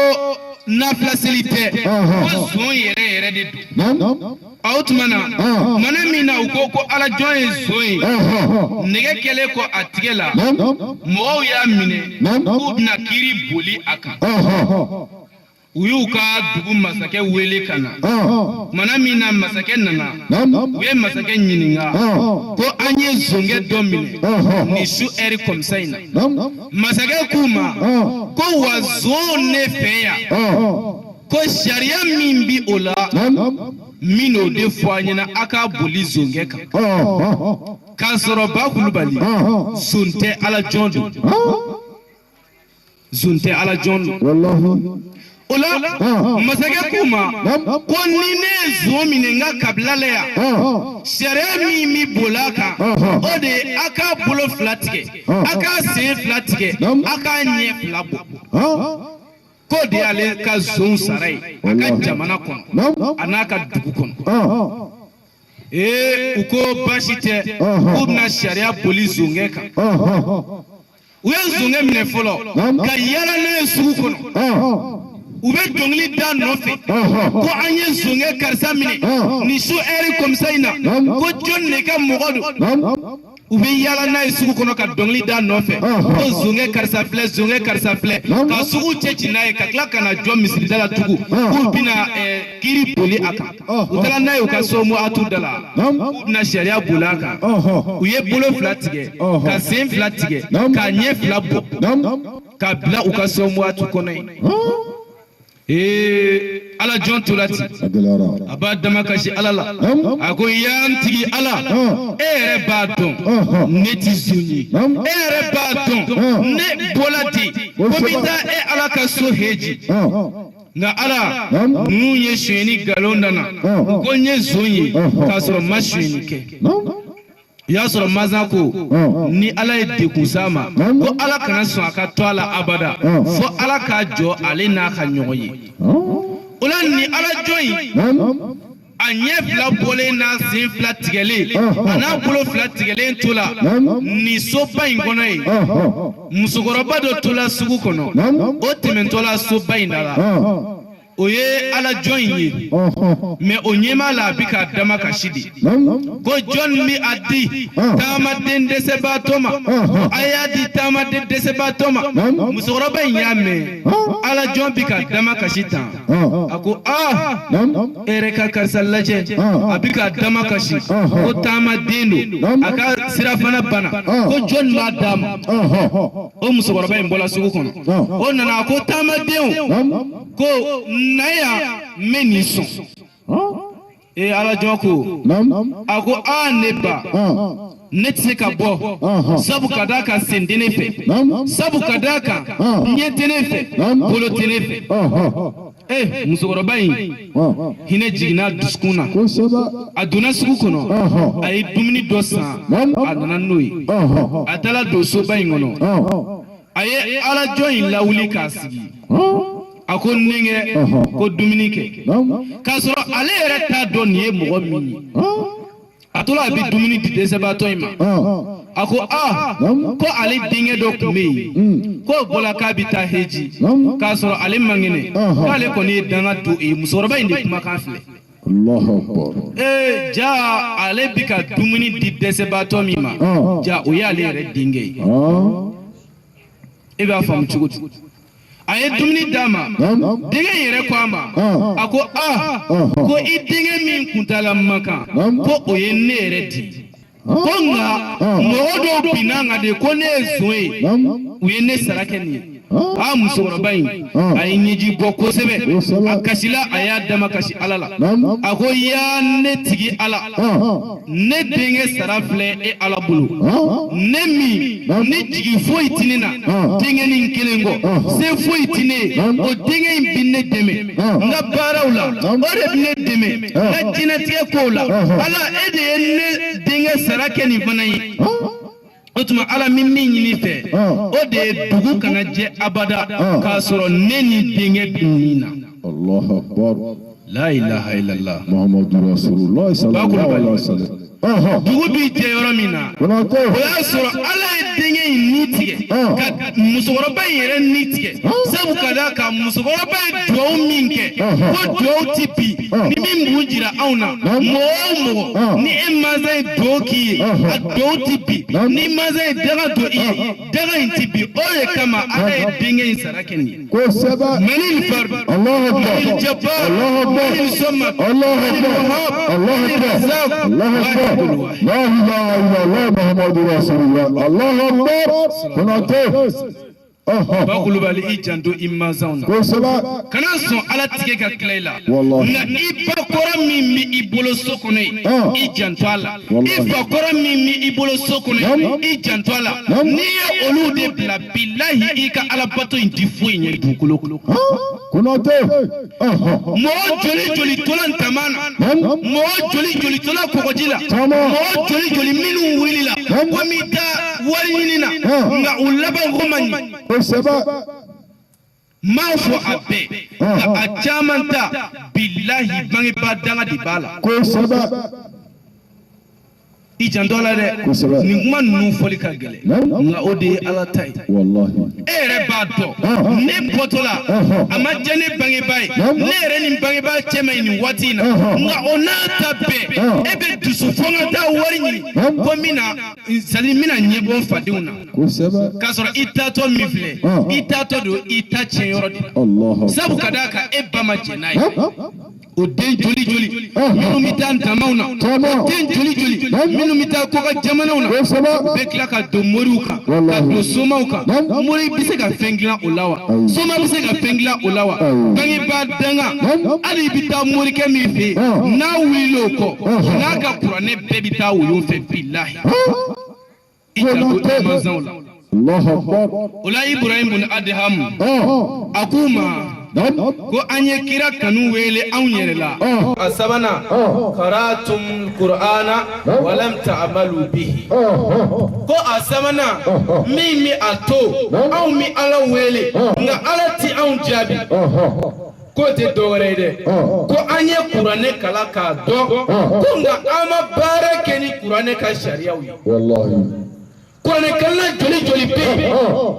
nafila seli tɛ, ko zon yɛrɛ yɛrɛ de don. O tuma na, mana min na u ko ko ala jɔn ye zon ye, nɛgɛ kɛlen kɔ a tigɛ la, mɔgɔw y'a minɛ k'u bɛna kiiri boli a kan. U y'u ka dugu masakɛ wele ka na. Tumana min na masakɛ nana, u ye masakɛ ɲininka ko an ye zonkɛ dɔ minɛ nin su ɛri kɔmisa in na. Masakɛ k'u ma ko wa zon ne fɛ yan, ko sariya min bi o la, min n'o de fɔ a ɲɛna, a k'a boli zonkɛ kan. K'a sɔrɔ Ba Kulubali, zon tɛ, ala jɔn don. Zon tɛ, ala jɔn don. O la masakɛ k'u ma ko ni ne ye zon minɛ n ka kabila la yan, sariya min bɛ boli a kan, o de ye a k'a bolo fila tigɛ, a k'a sen fila tigɛ, a k'a ɲɛ fila bɔ. K'o de y'ale ka zon sara ye a ka jamana kɔnɔ, a n'a ka dugu kɔnɔ. Ee, u ko baasi tɛ, k'u bɛna sariya boli zonkɛ kan. U ye zonkɛ minɛ fɔlɔ ka yala n'a ye sugu kɔnɔ. U bɛ dɔnkili da nɔfɛ ko an ye zonkɛ karisa minɛ nin su ɛri kɔmisa in na, ko jɔn de ka mɔgɔ don. U bɛ yala n'a ye sugu kɔnɔ ka dɔnkili da nɔfɛ ko zonkɛ karisa filɛ, zonkɛ karisa filɛ, ka sugu cɛ ci n'a ye, ka tila ka na jɔ misirida la tugun k'u bɛna kiiri boli a kan. U taara n'a ye u ka so atu da la k'u bɛna sariya boli a kan. U ye bolo fila tigɛ, ka sen fila tigɛ, ka ɲɛ fila bɔ, ka bila u ka so atu kɔnɔ yen. Ee, ala jɔn tora ten, a b'a dama kasi ala la. A ko y'an tigi ala, e yɛrɛ b'a dɔn ne ti zon ye, e yɛrɛ b'a dɔn ne bɔla ten ko n bɛ taa e ala ka so heji. Nka ala, ninnu ye sonyɛni nkalon da n na ko n ye zon ye, k'a sɔrɔ n ma sonyɛni kɛ. I y'a sɔrɔ masa ko ni ala ye dekun s'a ma, ko ala kana sɔn a ka to a la abada, fo ala k'a jɔ ale n'a ka ɲɔgɔn ye. O la ni ala jɔn in, a ɲɛ fila bɔlen n'a sen fila tigɛlen, a n'a bolo fila tigɛlen to la nin soba in kɔnɔ yen, musokɔrɔba dɔ tola sugu kɔnɔ. O tɛmɛntɔla soba in da la, o ye ala jɔn in ye, mɛ o ɲɛ b'a la a bɛ k'a dama kasi de ko jɔn bɛ a di taamaden dɛsɛbaatɔ ma, a y'a di taamaden dɛsɛbaatɔ ma. Musokɔrɔba in y'a mɛn ala jɔn bɛ ka dama kasi tan, a ko aa, e yɛrɛ ka karisa lajɛ, a bɛ ka dama kasi ko taamaden don, a ka sirafana banna, ko jɔn b'a d'a ma? O musokɔrɔba in bɔra sugu kɔnɔ, o nana, a ko taamadenw ko na yan, n bɛ nin sɔn. Ee, ala jɔn ko, a ko aa, ne ba, ne tɛ se ka bɔ, sabu ka d'a kan sen tɛ ne fɛ, sabu ka d'a kan ɲɛ tɛ ne fɛ, bolo tɛ ne fɛ. Ee, musokɔrɔba in hinɛ jiginna dusukun na. A donna sugu kɔnɔ, a ye dumuni dɔ san, a nana n'o ye. A taara don soba in kɔnɔ, a ye ala jɔn in lawuli k'a sigi. A ko n denkɛ, ko dumuni kɛ, k'a sɔrɔ ale yɛrɛ t'a dɔn nin ye mɔgɔ min ye. A tora a bɛ dumuni di dɛsɛbaatɔ in ma. A ko aa, ko ale denkɛ dɔ tun bɛ yen, k'o bɔla k'a bɛ taa heji, k'a sɔrɔ ale man kɛnɛ, k'ale kɔni ye danga don ye. Musokɔrɔba in de kumakan filɛ. Ee, ja ale bɛ ka dumuni di dɛsɛbaatɔ min ma, ja o y'ale yɛrɛ denkɛ ye. E b'a faamu cogo di? A ye dumuni d'a ma. Denkɛ in yɛrɛ ko a ma, a ko aa, ko i denkɛ min kuntala man kan, ko o ye ne yɛrɛ di, ko nka mɔgɔ dɔw binna n kan de ko ne ye zon ye, u ye ne sara kɛ nin ye. A musokɔrɔba in, a ye ɲɛji bɔ kosɛbɛ, a kasila, a y'a dama kasi ala la. A ko yaa ne tigi ala, ne denkɛ sara filɛ e ala bolo, ne min ni jigi foyi ti ne na denkɛnin kelen kɔ, se foyi ti ne ye, o denkɛ in bi ne dɛmɛ n ka baaraw la, o de bi ne dɛmɛ n ka diɲɛlatigɛ kow la. Ala, e de ye ne denkɛ sara kɛ nin fana ye. O tuma ala, min ɲini fɛ, o de ye dugu kana jɛ abada k'a sɔrɔ ne ni denkɛ bɛ nin na. Allahu akbar. La ilaha illallah. Muhammadu Rasulullah sallallahu alaihi wasallam. Dugu bi jɛ yɔrɔ min na, o y'a sɔrɔ ala ye denkɛ in ni tigɛ. tigɛ ka musokɔrɔba in yɛrɛ ni tigɛ, sabu ka d'a kan musokɔrɔba ye duwawu min kɛ, ko duwawu ti bi ni min b'u jira anw na. Mɔgɔ o mɔgɔ ni e mansa ye duwawu k'i ye, a duwawu ti bi. Ni mansa ye daga don i ye, daga in ti bi. O de kama Ala ye denkɛ in sara kɛ nin ye. Kosɛbɛ. Manil fard, Allahu akbar. manil jabbar, Allahu akbar. manil samad, Allahu manil akbar. wahhab, Allahu manil akbar. razak, Allahu akbar. wahidul wahid. La ilaha illallah Muhammadu Rasulullah. Allahu akbar. Konate. Ba Kulubali, i janto i mansaw na. Kosɛbɛ. Kana sɔn Ala tigɛ ka tila i la. Wallahi. Nka i ba kɔrɔ min bɛ i bolo so kɔnɔ yen, i janto a la. Wallahi. I fa kɔrɔ min bɛ i bolo so kɔnɔ yen, i janto a la. N'i ye olu de bila, bilahi, i ka alabato in ti foyi ɲɛ dugukolo kɔnɔ. Konate. Mɔgɔ joli joli tola ntama na, mɔgɔ joli joli tola kɔgɔji la, Caman. mɔgɔ joli joli minnu wulila ko n bɛ taa wari ɲini na, nka u laban ko man ɲi. Kosɛbɛ. N m'a fɔ a bɛɛ, nka a caman ta, bilahi, bangebaa danga de b'a la. Kosɛbɛ. I janto a la dɛ. Kosɛbɛ. Nin kuma ninnu fɔli ka gɛlɛn, nka o de ye Ala ta ye. Wallahi. E yɛrɛ b'a dɔn, ne bɔtɔ la, a ma diya ne bangebaa ye, ne yɛrɛ ni bangebaa cɛ ma ɲi nin waati in na, nka o n'a ta bɛɛ, e bɛ dusu fɔ n ka taa wari ɲini ko n bɛna, c'est à dire n bɛna ɲɛbɔ n fadenw na, Kosɛbɛ. K'a sɔrɔ i taatɔ min filɛ, i taatɔ don i ta tiɲɛ yɔrɔ de la, Allahu. Sabu ka d'a kan e ba ma jɛn n'a ye. O den joli joli minnu bɛ taa ntamaw na, o den joli joli minnu bɛ taa kɔkan jamanaw na, Kosɛbɛ. u bɛ tila ka don moriw kan, ka don somaw kan. Mori bɛ se ka fɛn dilan o la wa? Soma bɛ se ka fɛn dilan o la wa? Bangebaa danga, hali i bɛ taa morikɛ min fɛ yen, n'a wulila o kɔ, n'a ka kuranɛ bɛɛ bɛ taa woyo fɛ. Bilahi, i janto i mansaw la. Allahu akbar. O la, Ibrahim bun Adham, a k'u ma ko an ye kira kanu wele anw yɛrɛ la. A sabanan, qaratum qur'ana walam ta'malu bihi. Ko a sabanan min bɛ a to anw bɛ Ala wele nka Ala ti anw jaabi, k'o tɛ dɔwɛrɛ ye dɛ, ko an ye kuranɛ kalan k'a dɔn, ko nka an ma baara kɛ ni kuranɛ ka sariyaw ye. Wallahi. Kuranɛ kalanna joli joli bɛ yen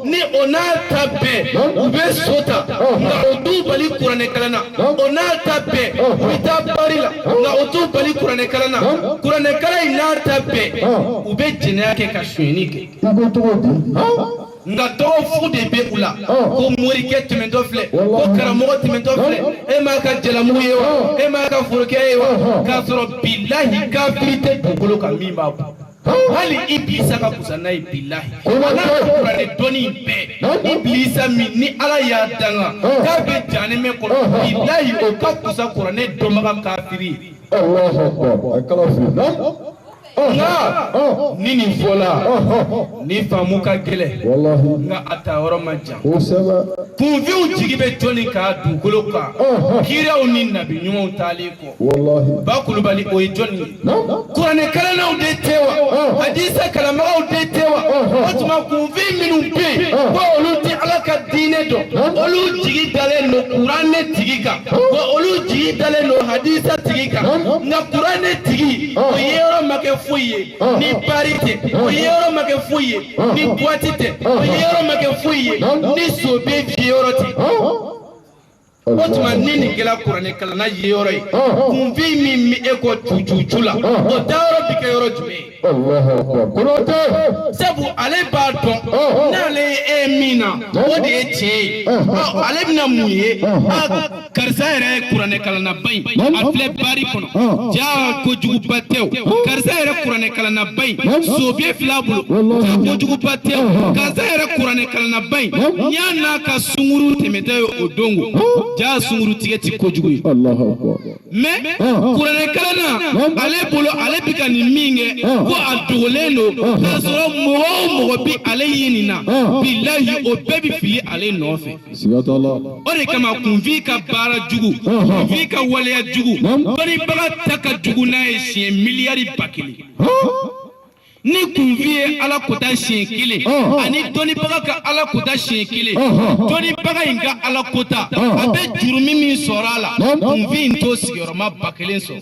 ni o n'a ta bɛɛ, u bɛ so ta nka o t'u bali kuranɛ kalan na. O n'a ta bɛɛ, u bɛ taa bari la nka o t'u bali kuranɛ kalan na. Kuranɛ kalan in n'a ta bɛɛ, u bɛ jɛnɛya kɛ ka sonyɛni kɛ. I ko cogo di? Nka tɔgɔ fu de bɛ u la, ko morikɛ tɛmɛtɔ filɛ, ko karamɔgɔ tɛmɛtɔ filɛ, e m'a ka jalamugu ye wa? E m'a ka forokɛ ye wa? K'a sɔrɔ bilahi, kafiri tɛ dugukolo kan min b'a bɔ. Hali Ibilisa ka kusa n'a ye, bilahi. A n'a ka kuranɛ dɔnni in bɛɛ, Ibilisa min ni Ala y'a danga k'a bɛ jahanɛmɛ kɔnɔ, bilahi, o ka kusa kuranɛ dɔnbaga kafiri ye. Allahu akbar. A kala fi. Nka ni nin fɔla, ni faamu ka gɛlɛn. Wallahi. Nka a ta yɔrɔ man jan. Kosɛbɛ. Kunfinw jigi bɛ jɔnni kan dugukolo kan, kiraw ni nabi ɲumanw taalen kɔ? Wallahi. Ba Kulubali, o ye jɔnni ye? Kuranɛ kalannaw de tɛ wa? Hadisa kalanbagaw de tɛ wa? O tuma kunfin minnu bɛ yen ko olu tɛ Ala ka diinɛ dɔn, olu jigi dalen don kuranɛ tigi kan wa, olu jigi dalen don hadisa tigi kan. Nka kuranɛ tigi, o ye yɔrɔ ma kɛ foyi ye ni bari tɛ, o ye yɔrɔ ma kɛ foyi ye ni boîte tɛ, o ye yɔrɔ ma kɛ foyi ye ni sobe fiyɛ yɔrɔ tɛ. O tuma ni nin kɛra kuranɛ kalanna ye yɔrɔ ye, kunfin min bɛ e kɔ cucucu la, o taayɔrɔ bɛ kɛ yɔrɔ jumɛn ye? Allahu akbar. Konate. Sabu ale b'a dɔn n'ale ye e min na, o de ye tiɲɛ ye. Ɔ, ale bɛna mun ye? A karisa yɛrɛ ye kuranɛ kalannaba in, a filɛ bari kɔnɔ, jaa kojuguba tɛ o. Karisa yɛrɛ kuranɛ kalannaba in, sobiye fila bolo, jaa kojuguba tɛ o. Karisa yɛrɛ kuranɛ kalannaba in, n y'a n'a ka sunguru tɛmɛtɔ ye o don ko jaa sunguru tigɛ ti kojugu ye. Allahu akbar. Mais kuranɛ kalanna, ale bolo, ale bɛ ka nin min kɛ, ko a dogolen don, k'a sɔrɔ mɔgɔ o mɔgɔ bi ale ye nin na, bilahi, o bɛɛ bɛ fili ale nɔfɛ. Siga t'a la. O de kama kunfin ka baara jugu, kunfin ka waleya jugu, dɔnnibaga ta ka jugu n'a ye siɲɛ miliyari 1000. Ni kunfin ye Ala kota siɲɛ kelen, ani dɔnnibaga ka Ala kota siɲɛ kelen, dɔnnibaga in ka Ala kota, a bɛ jurumi min sɔrɔ a la, kunfin in t'o sigiyɔrɔma 1000 sɔrɔ.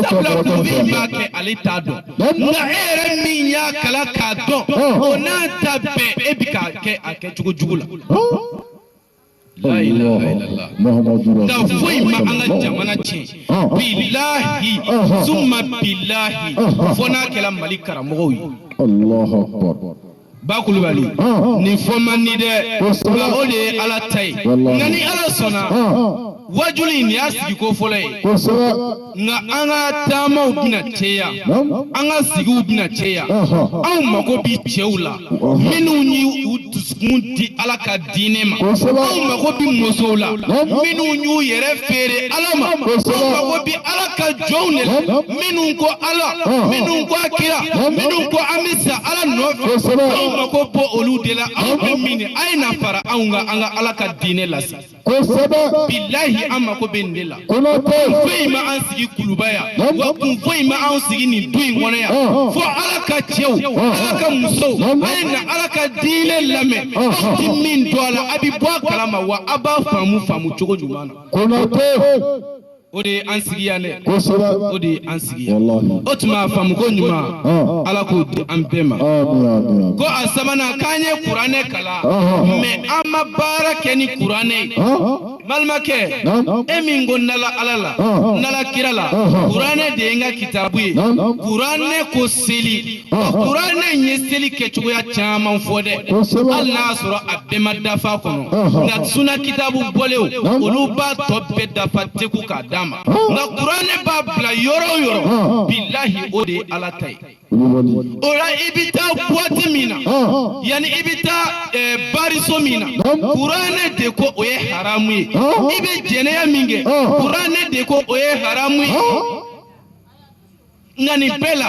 Sabula kunfin b'a kɛ ale t'a dɔn, nka e yɛrɛ min y'a kalan k'a dɔn, o n'a ta bɛɛ e bɛ k'a kɛ a kɛcogo jugu la. La ilaha illallah. Nka foyi ma an ka jamana tiɲɛ, bilahi summa bilahi, fo n'a kɛra Mali karamɔgɔw ye. Ba Kulubali, nin fɔ man di dɛ, nka o de ye Ala ta ye. Nka ni Ala sɔnna, wajuli nin y'a sigiko fɔlɔ ye. Nka an ka taamaw bɛna caya, an ka sigiw bɛna caya. Anw mako bi cɛw la minnu y'u dusukun di Ala ka diinɛ ma. Anw mako bi musow la minnu y'u yɛrɛ feere Ala ma. Anw mako bi Ala ka jɔnw de la minnu ko Ala, minnu ko a kira, minnu ko an bɛ sa Ala nɔfɛ. Anw mako bɔ olu de la. Aw bɛ min de, a ye na fara anw kan, an ka Ala ka diinɛ lase. Bilahi, an mako bɛ nin de la. Kun foyi ma an sigi Kuluba yan, wa kun foyi ma an sigi nin du in kɔnɔ yan, fo Ala ka cɛw, Ala ka musow, a ye na Ala ka diinɛ lamɛn. Aw ti min dɔn a la, a bi bɔ a kalama, wa a b'a faamu faamu cogo ɲuman na. O de ye an sigi yan dɛ, o de ye an sigi yan. O tuma faamu ko ɲuman, Ala k'o di an bɛɛ ma. Ko a sabanan, k'an ye kuranɛ kalan, mɛ an ma baara kɛ ni kuranɛ ye. Balimakɛ, e min ko nala Ala la, nala kira la, kuranɛ de ye n ka kitabu ye. Kuranɛ ko seli, kuranɛ ye seli kɛcogoya caman fɔ dɛ, hali n'a sɔrɔ a bɛɛ ma dafa kɔnɔ. Nka suna kitabu bɔlenw, olu b'a tɔ bɛɛ dafa teku k'a d'a ma. Nka kuranɛ b'a bila yɔrɔ o yɔrɔ, bilahi, o de ye Ala ta ye. O la i bɛ taa boîte min na, yanni i bɛ taa bariso min na, kuranɛ de ko o ye haramu ye. I bɛ jɛnɛya min kɛ, kuranɛ de ko o ye haramu ye. Nka nin bɛɛ la,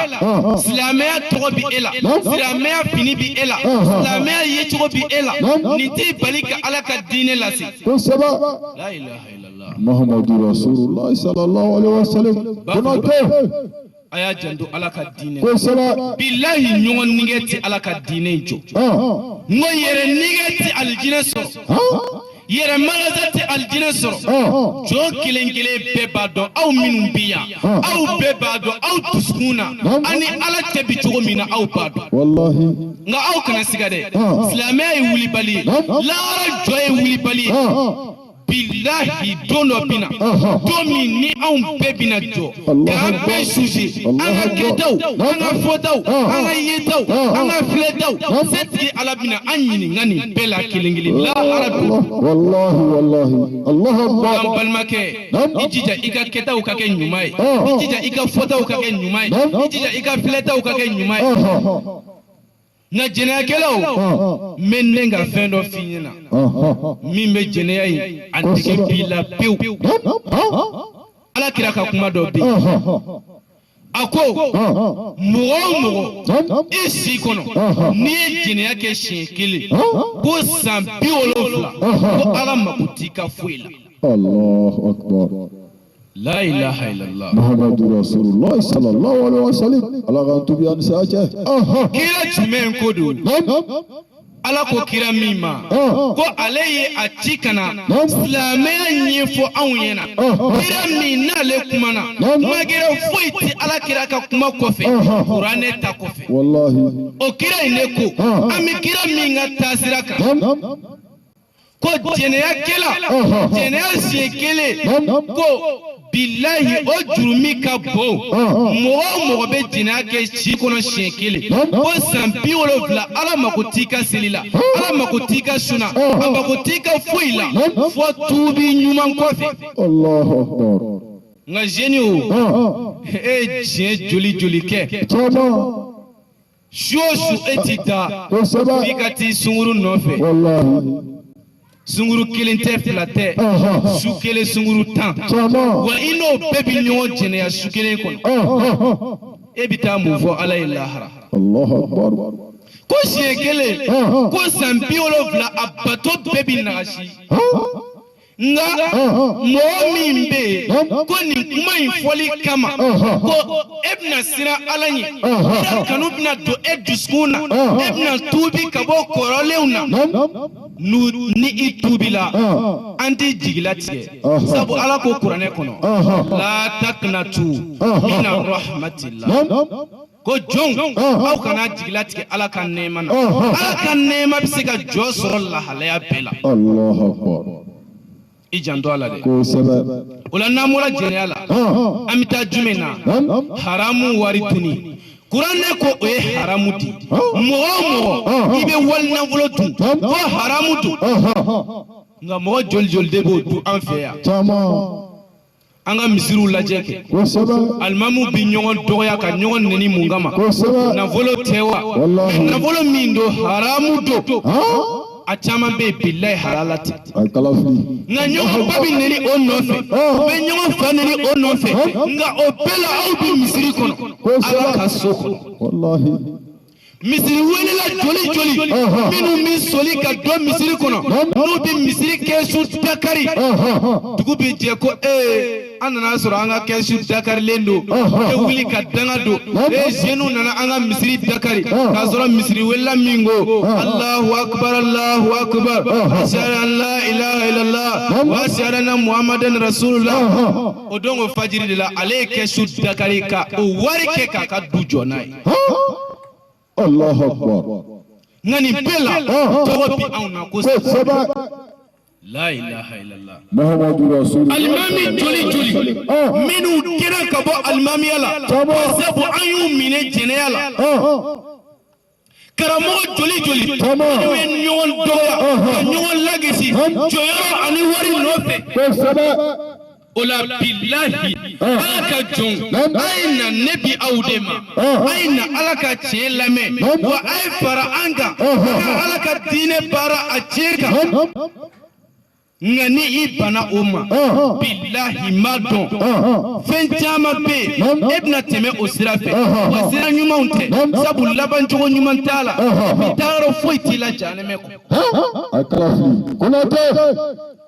silamɛya tɔgɔ bi e la, silamɛya fini bi e la, silamɛya yecogo bi e la, nin t'i bali ka Ala ka diinɛ lase. La ilaha illallah. Muhammadu Rasulullah sallallahu alaihi wasallam. A y'a janto Ala ka diinɛ. Bilahi, ɲɔgɔn nigɛ tɛ Ala ka diinɛ in jɔ. N ko yɛrɛ nigɛ tɛ alijinɛ sɔrɔ, yɛrɛ magasin tɛ alijinɛ sɔrɔ. Jɔn kelen kelen bɛɛ b'a dɔn, aw minnu bi yan, aw bɛɛ b'a dɔn aw dusukun na, aw ni Ala cɛ bi cogo min na, aw b'a dɔn. Nka aw kana siga dɛ, silamɛya ye wulibali ye, lahara jɔ ye wulibali ye. Bilahi, don dɔ bina, don min ni anw bɛɛ bina jɔ k'an bɛɛ susi, an ka kɛtaw, an ka fɔtaw, an ka yetaw, an ka filɛtaw, setigi Ala bina an ɲininka nin bɛɛ la kelen kelen lahara don. Wallahi wallahi, Allahu akbar. An balimakɛ, i jija i ka kɛtaw ka kɛ ɲuman ye, i jija i ka fɔtaw ka kɛ ɲuman ye, i jija i ka filɛtaw ka kɛ ɲuman ye. Nka jɛnɛyakɛlaw, n bɛ ne ka fɛn dɔ f'i ɲɛna min bɛ jɛnɛya in a nege b'i la pewu. Ala kira ka kuma dɔ bɛ yen, a ko mɔgɔ o mɔgɔ i si kɔnɔ n'i ye jɛnɛya kɛ siɲɛ kelen, ko san 70, ko Ala mako t'i ka foyi la. Allahu akbar. La ilaha illallah. Muhammadu Rasulullah sallallahu alaihi wasallam. Ala k'an tubi an saya cɛ. Kira jumɛn ko don? Ala ko kira min ma ko ale ye a ci ka na silamɛya ɲɛfɔ anw ɲɛna, kira min n'ale kumana, kuma gɛrɛ foyi tɛ Ala kira ka kuma kɔfɛ kuranɛ ta kɔfɛ. Wallahi. O kira in de ko, an bɛ kira min ka taasira kan, ko jɛnɛyakɛla, jɛnɛya siɲɛ kelen, ko bilahi, o jurumi ka bon. Mɔgɔ o mɔgɔ bɛ jɛnɛya kɛ si kɔnɔ siɲɛ kelen, ko san 70, Ala mako t'i ka seli la, Ala mako t'i ka sun na, a mako t'i ka foyi la fɔ tuubi ɲuman kɔfɛ. Allahu akbar. Nka jeni o, e ye tiɲɛ joli joli kɛ? Caman. Su o su e ti taa f'i ka t'i sunkuru nɔfɛ. Wallahi. Sunkuru kelen tɛ, fila tɛ, su kelen sunkuru 10. Caman. Wa i n'o bɛɛ bi ɲɔgɔn jɛnɛya su kelen kɔnɔ. E bɛ taa mun fɔ Ala ye lahara? Allahu akbar. Ko siɲɛ kelen, ko san 70, a bato bɛɛ bi nagasi. Nka mɔgɔ min bɛ yen ko nin kuma in fɔli kama ko e bɛna siran Ala ɲɛ, kira kanu bɛna don e dusukun na, e bɛna tuubi ka bɔ kɔrɔlenw na, ni i tuubila an t'i jigilatigɛ, sabu Ala ko kuranɛ kɔnɔ la taqnatu mina rahmatillah, ko jɔnw aw kana jigilatigɛ Ala ka nɛɛma na. Ala ka nɛɛma bɛ se ka jɔ sɔrɔ lahalaya bɛɛ la. I janto a la dɛ. O la n'an bɔra jɛnɛya la, an bɛ taa jumɛn na? Haramu wari dunni. Kuranɛ ko o ye haramu di. Mɔgɔ o mɔgɔ i bɛ wali nafolo dun ko haramu dun. Nka mɔgɔ joli joli de b'o dun an fɛ yan? An ka misiriw lajɛ kɛ. Alimamuw bi ɲɔgɔn dɔgɔya ka ɲɔgɔn neni mun kama? Nafolo tɛ wa? Nafolo min don haramu don. A caman bɛ yen bilayi halala tɛ. Nka ɲɔgɔn ba bɛ neni o nɔfɛ, u bɛ ɲɔgɔn fa neni o nɔfɛ, nka o bɛɛ la aw bɛ misiri kɔnɔ, Ala ka so kɔnɔ. Misiri welela joli joli minnu bɛ soli ka don misiri kɔnɔ, n'u bɛ misiri kɛsu dakari, dugu bɛ jɛ ko ee an nana sɔrɔ an ka kɛsu dakarilen don, e wuli ka danga don, ee jeunes nana an ka misiri dakari, k'a sɔrɔ misiri welela min ko Allahu akbar Allahu akbar ashhadu an la ilaha illallah wa ashhadu anna muhammadan rasulullah, o don o fajiri de la ale ye kɛsu dakari ka o wari kɛ k'a ka du jɔ n'a ye. Allahu akbar. Nka nin bɛɛ la tɔgɔ bi anw na kosɛbɛ. La ilaha illallah. Muhammadu Rasulullah. Alimami joli joli minnu kɛra ka bɔ alimamiya la, sabu an y'u minɛ jɛnɛya la. Karamɔgɔ joli joli minnu ye ɲɔgɔn dɔgɔya ka ɲɔgɔn lagesi jɔyɔrɔ ani wari nɔfɛ. O la bilahi Ala ka jɔn, a ye na ne bi aw de ma, a ye na Ala ka tiɲɛ lamɛn, wa a ye fara an kan ka Ala ka diinɛ baara a tiɲɛ kan. Nka ni i banna o ma, bilahi ma dɔn fɛn caman bɛ yen e bɛna tɛmɛ o sira fɛ, wa sira ɲumanw tɛ, sabu labancogo ɲuman t'a la, i taayɔrɔ foyi t'i la jahanɛmɛ kɔ.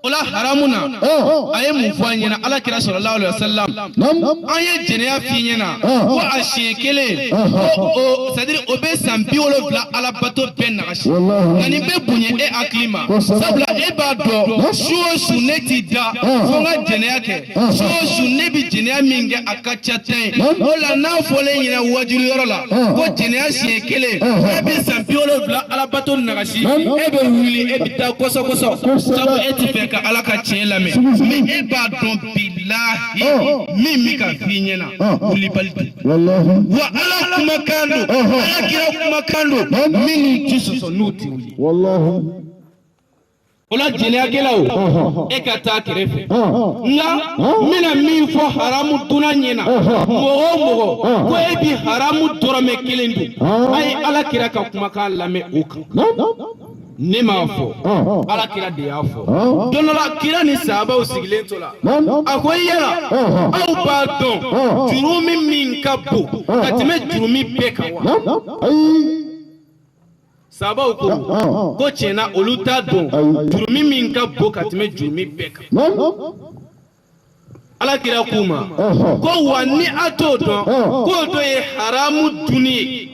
O la haramu na a ye mun fɔ an ɲɛna? Ala kira sallallahu alaihi wasallam an ye jɛnɛya f'i ɲɛna ko a siɲɛ kelen ko o c'est à dire o bɛ san 70 alabato bɛɛ nagasi. Nka nin bɛ bonya e hakili ma, sabula e b'a dɔn su o su ne t'i da fo n ka jɛnɛya kɛ, su o su ne bɛ jɛnɛya min kɛ a ka ca tan ye. O la n'a fɔlen ɲɛna wajulu yɔrɔ la ko jɛnɛya siɲɛ kelen e bɛ san 70 alabato nagasi, e bɛ wuli e bɛ taa kɔsɔ kɔsɔ, sabu e ti fɛ ka Ala ka tiɲɛ lamɛn. Mais e b'a dɔn bilahi min bɛ ka f'i ɲɛna wulibali don, wa Ala kumakan don, Ala kira kumakan don, minnu ti sɔsɔ n'u ti wuli. O la jɛnɛyakɛlaw e ka taa kɛrɛfɛ. Nka n bɛna min fɔ haramu dunna ɲɛna, mɔgɔ o mɔgɔ ko e bi haramu dɔrɔmɛ kelen dun, a ye Ala kira ka kumakan lamɛn o kan. Ne m'a fɔ, Ala kira de y'a fɔ. Don dɔ la kira ni sahabaw sigilen to la, a ko yala aw b'a dɔn jurumi min ka bon ka tɛmɛ jurumi bɛɛ kan wa? Sahabaw ko ko tiɲɛna olu t'a dɔn jurumi min ka bon ka tɛmɛ jurumi bɛɛ kan. Ala kira k'u ma ko wa ni a t'o dɔn k'o dɔ ye haramu dunni ye.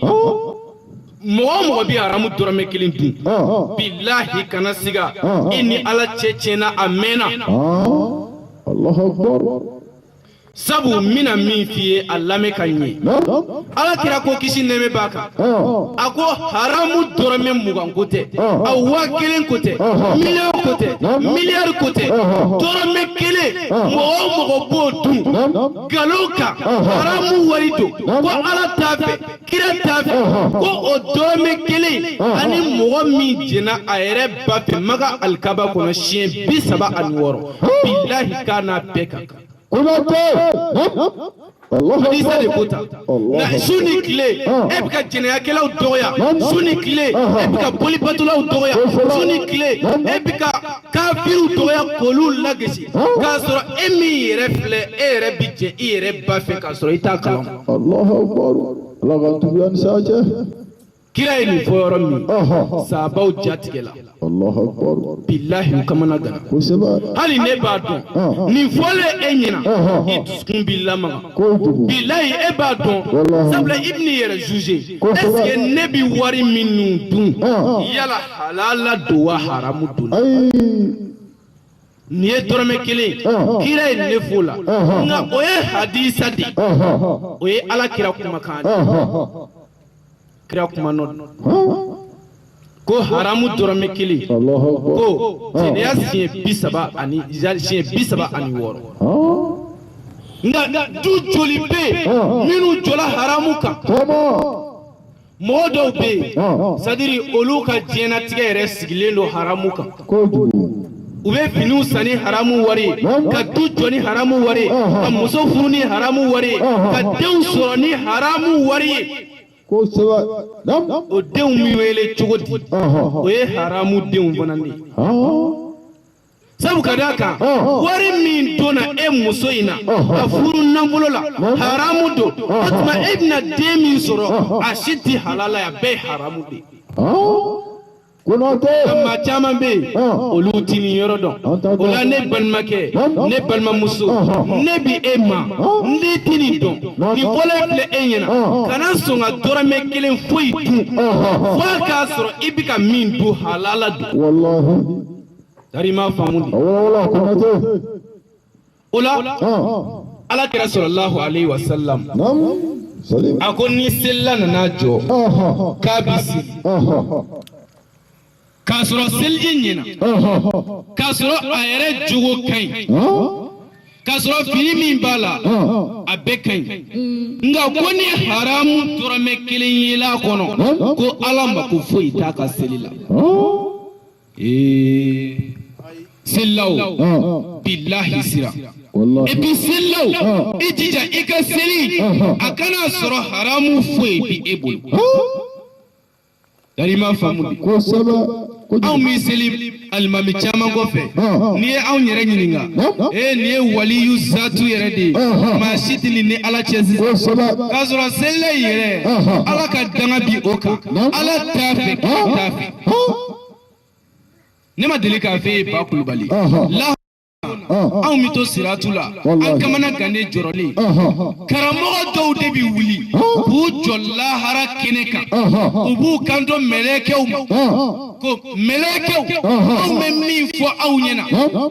Mɔgɔ o mɔgɔ bɛ haramu dɔrɔmɛ kelen dun, bilahi kana siga, i ni Ala cɛ tiɲɛna a mɛnna. Sabu n bɛna min f'i ye a lamɛn ka ɲɛ. Ala kira ko kisi nɛɛmɛ b'a kan, a ko haramu dɔrɔmɛ 20 ko tɛ, a 1000 ko tɛ, miliyɔn ko tɛ, miliyari ko tɛ, dɔrɔmɛ kelen mɔgɔ o mɔgɔ b'o dun nkalon kan, haramu wari don, ko Ala t'a fɛ, kira t'a fɛ, ko o dɔrɔmɛ kelen ani mɔgɔ min jɛnna a yɛrɛ ba fɛ Maka alikaba kɔnɔ siɲɛ 36, bilahi k'a n'a bɛɛ ka kan. Hadisa de ko tan. Nka su ni tile e bɛ ka jɛnɛyakɛlaw dɔgɔya, su ni tile e bɛ ka bolibatolaw dɔgɔya, su ni tile e bɛ ka kafiriw dɔgɔya k'olu lagesi, k'a sɔrɔ e min yɛrɛ filɛ e yɛrɛ bi jɛ i yɛrɛ ba fɛ k'a sɔrɔ i t'a kalama. Allahu akbar. Ala ka tuguya ni saya cɛ. Kira ye nin fɔ yɔrɔ min sahabaw ja tigɛla. Allahu akbar. Bilahi u kamana ganna. Kosɛbɛ. Hali ne b'a dɔn nin fɔlen e ɲɛna i dusukun b'i lamaga. Kojugu. Bilahi e b'a dɔn sabula i bɛn'i yɛrɛ juger. Est ce que ne bi wari minnu dun yala halala don wa haramu don? Nin ye dɔrɔmɛ kelen kira ye ne fo la nka o ye hadisa de ye. O ye ala kira kumakan de ye. Kira kuma nɔ ko haramu dɔrɔmɛ kelen ko jɛnɛya siɲɛ 36. Nka du joli bɛ yen minnu jɔla haramu kan? Mɔgɔ dɔw bɛ yen c'est-à-dire olu ka diɲɛnatigɛ yɛrɛ sigilen don haramu kan. U bɛ finiw san ni haramu wari ye, ka du jɔ ni haramu wari ye, ka muso furu ni haramu wari ye, ka denw sɔrɔ ni haramu wari ye. O denw bɛ wele cogo di? O ye haramu denw fana de ye. Sabu ka d'a kan wari min donna e muso in na ka furu nafolo la haramu don. O tuma e bɛna den min sɔrɔ a si tɛ halala ye, a bɛɛ ye haramu de ye. Maa caman bɛ yen olu ti nin yɔrɔ dɔn. O la ne balimakɛ, ne balimamuso, ne bi e ma ne ti nin dɔn. Nin fɔlen filɛ e ɲɛna, kana sɔn ka dɔrɔmɛ kelen foyi dun f'a k'a sɔrɔ i bɛ ka min dun halala dun. Tari i m'a faamu de. O la ala kira sallallahu alayhi wa sallam a ko ni selila nana jɔ k'a bi seli k'a sɔrɔ seliji ɲɛna, k'a sɔrɔ a yɛrɛ jogo ka ɲi, k'a sɔrɔ fini min b'a la a bɛɛ ka ɲi, nka ko ni haramu dɔrɔmɛ kelen yela a kɔnɔ ko ala mako foyi t'a ka seli la. Selilaw bilahi sira. Et puis selilaw i jija i ka seli a kana sɔrɔ haramu foyi bi e bolo. Dari ma faamu de. Anw bɛ seli alimami caman kɔfɛ n'i ye anw yɛrɛ ɲininka nin ye waliyu zatu yɛrɛ de ye, maa si tɛ nin ni ala cɛ sisan. K'a sɔrɔ selila in yɛrɛ ala ka danga bi o kan, ala t'a fɛ k'a t'a fɛ. Ne ma deli k'a f'e ye Ba Kulubali la anw bɛ to siratu la an kamana gannen jɔrɔlen. Karamɔgɔ dɔw de bɛ wuli k'u jɔ lahara kɛnɛ kan, u b'u kanto mɛlɛkɛw ma ko mɛlɛkɛw anw bɛ min fɔ aw ɲɛna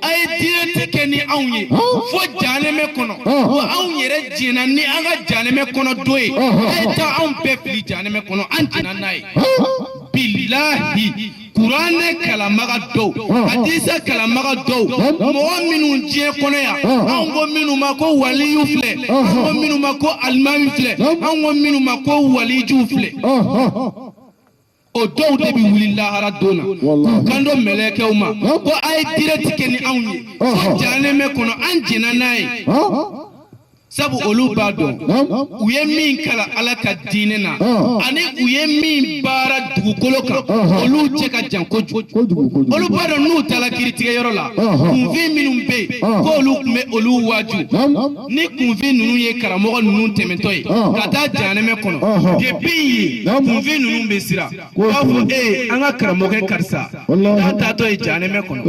a ye diinɛti kɛ ni anw ye fo jahanɛmɛ kɔnɔ, wa anw yɛrɛ jɛnna ni an ka jahanɛmɛ kɔnɔ don ye, a ye taa anw bɛɛ fili jahanɛmɛ kɔnɔ, an jɛnna n'a ye. Bilahi kuranɛ kalanbaga dɔw, hadisa kalanbaga dɔw, mɔgɔ minnu diɲɛ kɔnɔ yan anw ko minnu ma ko waliyu filɛ, anw ko minnu ma ko alimami filɛ, anw ko minnu ma ko waliju filɛ, o dɔw de bɛ wuli lahara don na k'u kan don mɛlɛkɛw ma ko a ye direct kɛ ni anw ye fo jahanɛmɛ kɔnɔ, an jɛnna n'a ye. Sabu olu b'a dɔn u ye min kalan ala ka diinɛ na ani u ye min baara dugukolo kan olu cɛ ka jan kojugu. Olu b'a dɔn n'u taara kiiritigɛyɔrɔ la kunfin minnu bɛ yen k'olu tun bɛ olu waaju, ni kunfin ninnu ye karamɔgɔ ninnu tɛmɛtɔ ye ka taa jahanɛmɛ kɔnɔ, depuis yen kunfin ninnu bɛ siran, u b'a fɔ ee an ka karamɔgɔkɛ karisa n'a taatɔ ye jahanɛmɛ kɔnɔ,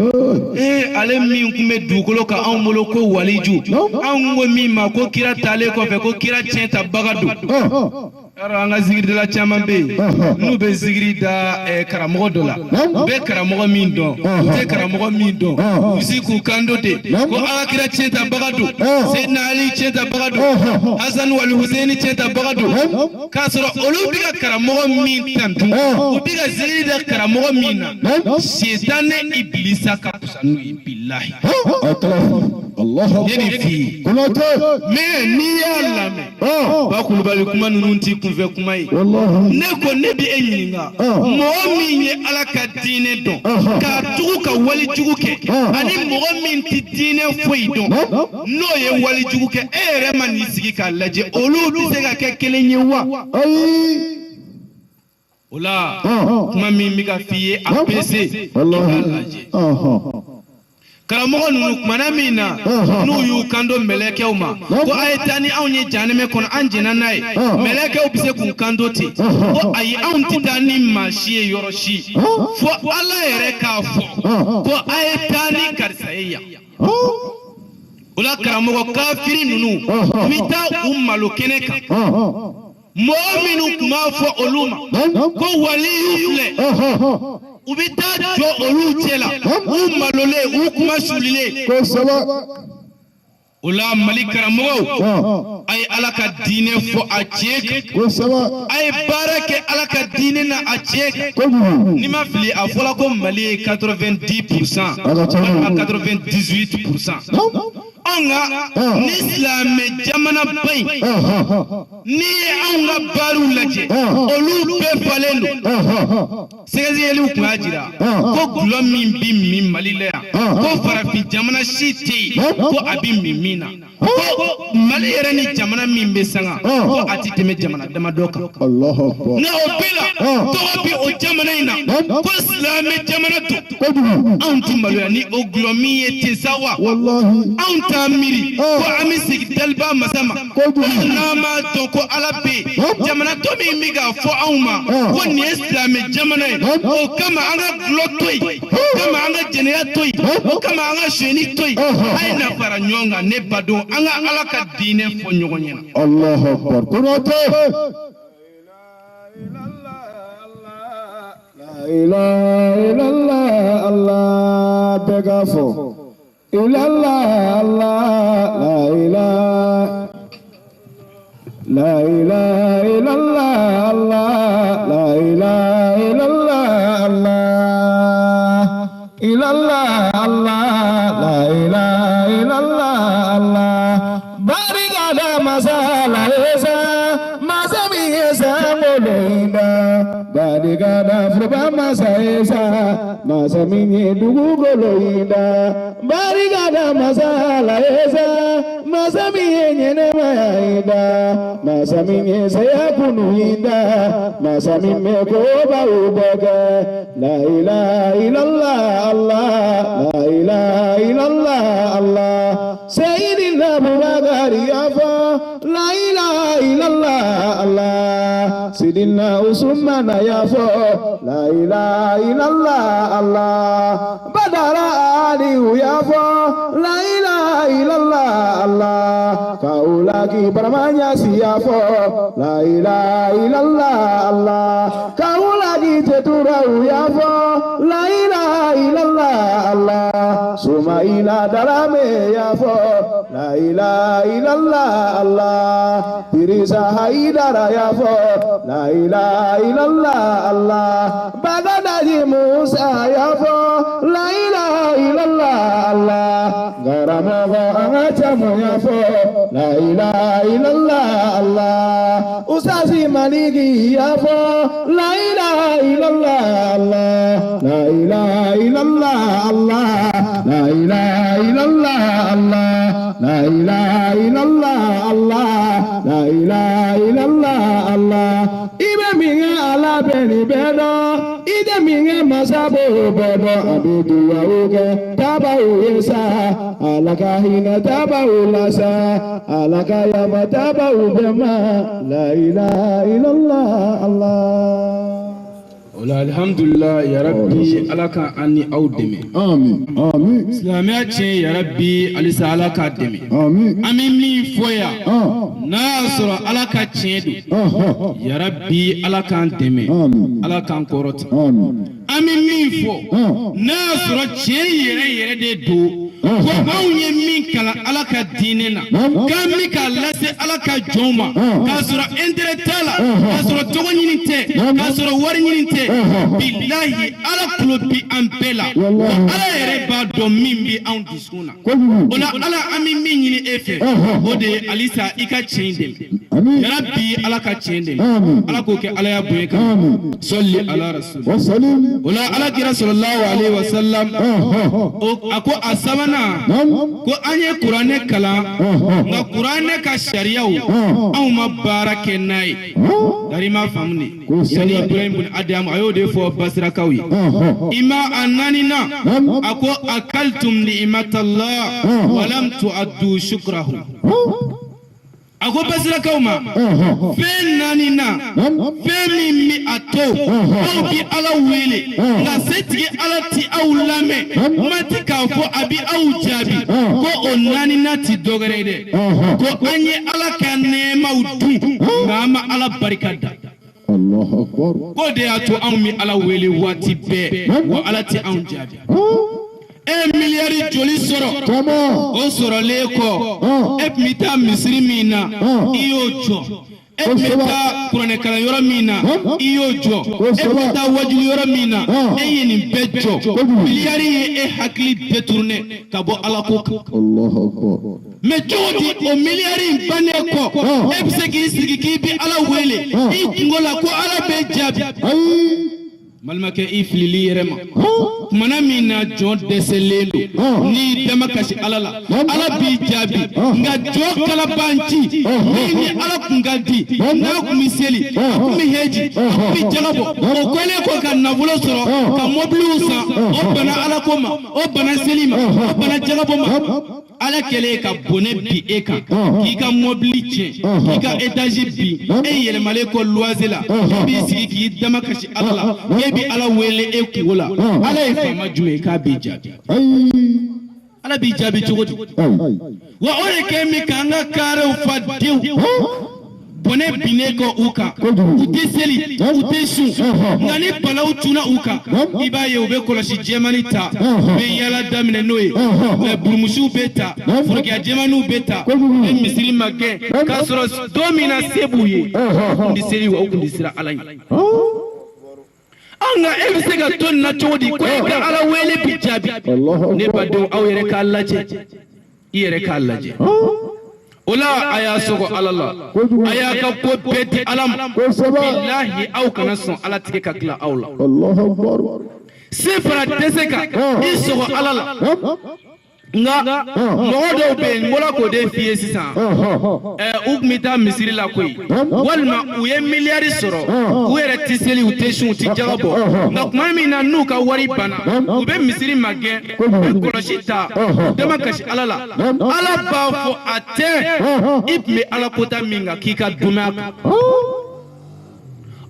ee ale min tun bɛ dugukolo kan anw bolo ko waliju, anw ko min ma ko kira taalen kɔfɛ ko kira tiɲɛ ta baga don. Yarɔ an ka zikiridala caman bɛ yen n'u bɛ zikiri da karamɔgɔ dɔ la, u bɛ karamɔgɔ min dɔn, u tɛ karamɔgɔ min dɔn, u bɛ se k'u kan do ten ko an ka kira tiɲɛ ta baga don, Seyidina Ali tiɲɛ ta baga don, Hasan wali Huseyini tiɲɛ ta baga don, k'a sɔrɔ olu bɛ ka karamɔgɔ min tantu, u bɛ ka zikiri da karamɔgɔ min na, sitanɛ ibilisa ka fisa n'u ye bilahi. Ne nin f'i ye mais n'i y'a lamɛn Ba Kulubali kuma ninnu t'i kunfɛ kuma ye. Ne ko ne bɛ e ɲininka, mɔgɔ min ye ala ka diinɛ dɔn k'a tugu ka walijugu kɛ ani mɔgɔ min tɛ diinɛ foyi dɔn n'o ye walijugu kɛ, e yɛrɛ ma n'i sigi k'a lajɛ olu bɛ se ka kɛ kelen ye wa? O la kuma min bɛ ka f'i ye a pese i k'a lajɛ. Karamɔgɔ ninnu kumana min na, n'u y'u kanto mɛlɛkɛw ma ko a ye taa ni anw ye jahanɛmɛ kɔnɔ, an jɛnna n'a ye. Mɛlɛkɛw bɛ se k'u kanto ten ko ayi, anw tɛ taa ni maa si ye yɔrɔ si fo Ala yɛrɛ k'a fɔ ko a ye taa ni karisa ye yan. O la, karamɔgɔ kafiri ninnu bɛ taa u malo kɛnɛ kan. Mɔgɔ minnu tun b'a fɔ olu ma ko waliyu filɛ, u bɛ taa jɔ olu cɛ la, u malolen, u kuma sulilen. O la, Mali karamɔgɔw, a ye Ala ka diinɛ fɔ a tiɲɛ kan. A ye baara kɛ Ala ka diinɛ na a tiɲɛ kan. N'i ma fili, a fɔla ko Mali ye 90% walima 98%. Anw ka ni silamɛ jamanaba in, n'i ye anw ka baariw lajɛ, olu bɛɛ falen don. Sɛgɛsɛgɛliw tun y'a jira ko gulɔ min bɛ min Mali la yan, ko farafin jamana si tɛ yen ko a bɛ min min na, ko Mali yɛrɛ ni jamana min bɛ sanga, ko a tɛ tɛmɛ jamana damadɔ kan. Nka o bɛɛ la, tɔgɔ bɛ o jamana in na ko silamɛ jamana don. Anw tɛ maloya ni o gulɔ min ye ten sa wa? Anw t'a miiri ko an bɛ segin daliba masa ma, n'an m'a dɔn ko Ala bɛ yen? Jamana tɔ min bɛ k'a fɔ anw ma ko nin ye silamɛ jamana ye, o kama an ka gulɔ to yen, o kama an ka jɛnɛya to yen, o kama an ka sonyɛni to yen. A ye na fara ɲɔgɔn kan, ne badenw, an ka Ala ka diinɛ fɔ ɲɔgɔn ɲɛna. Allahu Akbar. Konate. La ilaha illallah Allah bɛɛ k'a fɔ. Illallah Allah la ilaha. La ilaha illallah Allah la ilaha illallah Allah illallah Allah la ilaha illallah Allah barika da masa la yesa masa min ye sankolo da barika da furuba masa yesa masa min ye dugukolo in da barika da masa la yesa masa min ye ɲɛnɛmaya in da masa min ye saya kunu in da masa min bɛ kobaw bɛɛ kɛ la ilaha illallah Allah la ilaha illallah Allah Sayyidina Abubakar ya fɔ la ilaha illallah Allah Sidina Usumana ya fɔ la ilaha illallah Allah Badara Aliyu ya fɔ la ilaha illallah Allah Kaulaki Baramanyasi ya fɔ la ilaha illallah Allah Kaulaki Teturaw ya fɔ la ilaha illallah Allah Sumaila Darame ya fɔ la ilaha illallah Allah Dirisa Haidara ya fɔ la ilaha illallah Allah Bagadaji Musa ya fɔ la ilaha illallah Allah Karamɔgɔ an ka caman ya fɔ la ilaha illallah Allah Usasi Maliki ya fɔ la ilaha illallah Allah la ilaha illallah Allah la ilaha illallah Allah la ilaha illallah Allah la ilaha illallah Allah I bɛ min kɛ Ala bɛ nin bɛɛ dɔn, i tɛ min kɛ masa b'o bɛɛ dɔn. A bɛ dugawu kɛ tabaw ye sa, Ala ka hinɛ tabaw la sa, Ala ka yafa tabaw bɛɛ ma la ilaha illallah Allah. O la, alhamdulilah yarabi, Ala ka an ni aw dɛmɛ. Amin. Amin. Silamɛya tiɲɛ yarabi, halisa Ala k'a dɛmɛ. Amin. An bɛ min fɔ yan, n'a y'a sɔrɔ Ala ka tiɲɛ don yarabi, Ala k'an dɛmɛ. Amin. Ala k'an kɔrɔta. Amin. An bɛ min fɔ, n'a y'a sɔrɔ tiɲɛ yɛrɛ yɛrɛ de don ko anw ye min kalan Ala ka diinɛ na, k'an bɛ k'a lase Ala ka jɔnw ma, k'a sɔrɔ intérêt t'a la, k'a sɔrɔ tɔgɔ ɲini tɛ, k'a sɔrɔ wari ɲini tɛ, bilahi, Ala tulo bi an bɛɛ la, wa Ala yɛrɛ b'a dɔn min bɛ anw dusukun na. O la, Ala, an bɛ min ɲini e fɛ, o de ye halisa i ka tiɲɛ in dɛmɛ. Amin. Yarabi, Ala ka tiɲɛ dɛmɛ. Amin. Ala k'o kɛ Ala ya bonya kan. Amin. Sɔli ala rasul. Wasalim. O la, Ala kira sallallahu alaihi wasallam, o a ko a sabanan Sabanan, ko an ye kuranɛ kalan, nka kuranɛ ka sariyaw, anw ma baara kɛ n'a ye. Dari ma faamu de. Yani Ibrahim bin Adamu a y'o de fɔ Basirakaw ye. I ma a naaninan, a ko akaltum ni'matallah walam tu'addu shukrahu. A ko Basirakaw ma, fɛn naaninan, fɛn min bɛ a to aw bɛ Ala wele, nka setigi Ala ti aw lamɛn, kuma ti k'a fɔ a bɛ aw jaabi, ko o naaninan ti dɔwɛrɛ ye dɛ, ko an ye Ala ka nɛɛmaw dun, nka an ma Ala barika da. K'o de y'a to anw bɛ Ala wele waati bɛɛ, wa Ala tɛ anw jaabi. E ye miliyari joli sɔrɔ? O sɔrɔlen kɔ, e tun bɛ taa misiri min na, i y'o jɔ. E tun bɛ taa kuranɛkalanyɔrɔ min na, i y'o jɔ. E tun bɛ taa wajuli yɔrɔ min na, e ye nin bɛɛ jɔ. Miliyari ye e hakili détourné ka bɔ Ala ko kan. Mais cogo di, o miliyari in bannen kɔ, e bɛ se k'i sigi k'i bɛ Ala wele i kungo la ko Ala bɛ jaabi? Balimakɛ, i filili yɛrɛ ma. Kumana min na jɔn dɛsɛlen don, n'i dama kasi Ala la, Ala b'i jaabi. Nka jɔn kalabanci min ni Ala kun ka di, n'a kun bɛ seli, a kun bɛ heji, a kun bɛ jaga bɔ, o kɛlen kɔ ka nafolo sɔrɔ, ka mɔbiliw san, o bana Ala ko ma, o bana seli ma, o bana jagabɔ ma. Ala kɛlen ka bɔnɛ bi e kan, k'i ka mɔbili tiɲɛ, k'i ka étage bin, e yɛlɛmalen kɔ luwanse la, e b'i sigi k'i dama kasi Ala la, e bɛ Ala wele e kungo la. Ala ye faama jumɛn ye k'a b'i jaabi? Ala b'i jaabi cogo di? Wa o de kɛ min k'an ka karew fa denw bɔnɛ binnen kɔ u kan, u tɛ seli, u tɛ sun, nka ni balaw cunna u kan, i b'a ye u bɛ kɔlɔsi jɛmani ta, u bɛ yaala daminɛ n'o ye, mɛ burumusiw bɛ ta, forokiya jɛmaniw bɛ ta, u bɛ misiri magɛn, k'a sɔrɔ don min na se b'u ye, u kun tɛ seli wa u kun tɛ siran Ala ɲɛ. Nka e bɛ se ka to nin na cogo di ko e ka Ala wele bi jaabi? Ne badenw, aw yɛrɛ k'a lajɛ, i yɛrɛ k'a lajɛ. O la, a y'a sɔgɔ Ala la, a y'a ka ko bɛɛ di Ala ma. Bilahi, aw kana sɔn Ala tigɛ ka tila aw la. Se fana tɛ se ka i sɔgɔ Ala la. Nka mɔgɔ dɔw bɛ yen, n bɔra k'o de f'i ye sisan, u tun bɛ taa misiri la koyi, walima u ye miliyari sɔrɔ, u yɛrɛ tɛ seli, u tɛ sun, u tɛ jaga bɔ, nka tuma min na n'u ka wari banna, u bɛ misiri magɛn, u bɛ kɔlɔsi ta, u dama kasi Ala la. Ala b'a fɔ a tɛ i tun bɛ Ala kota min kan, k'i ka dumɛ a kan.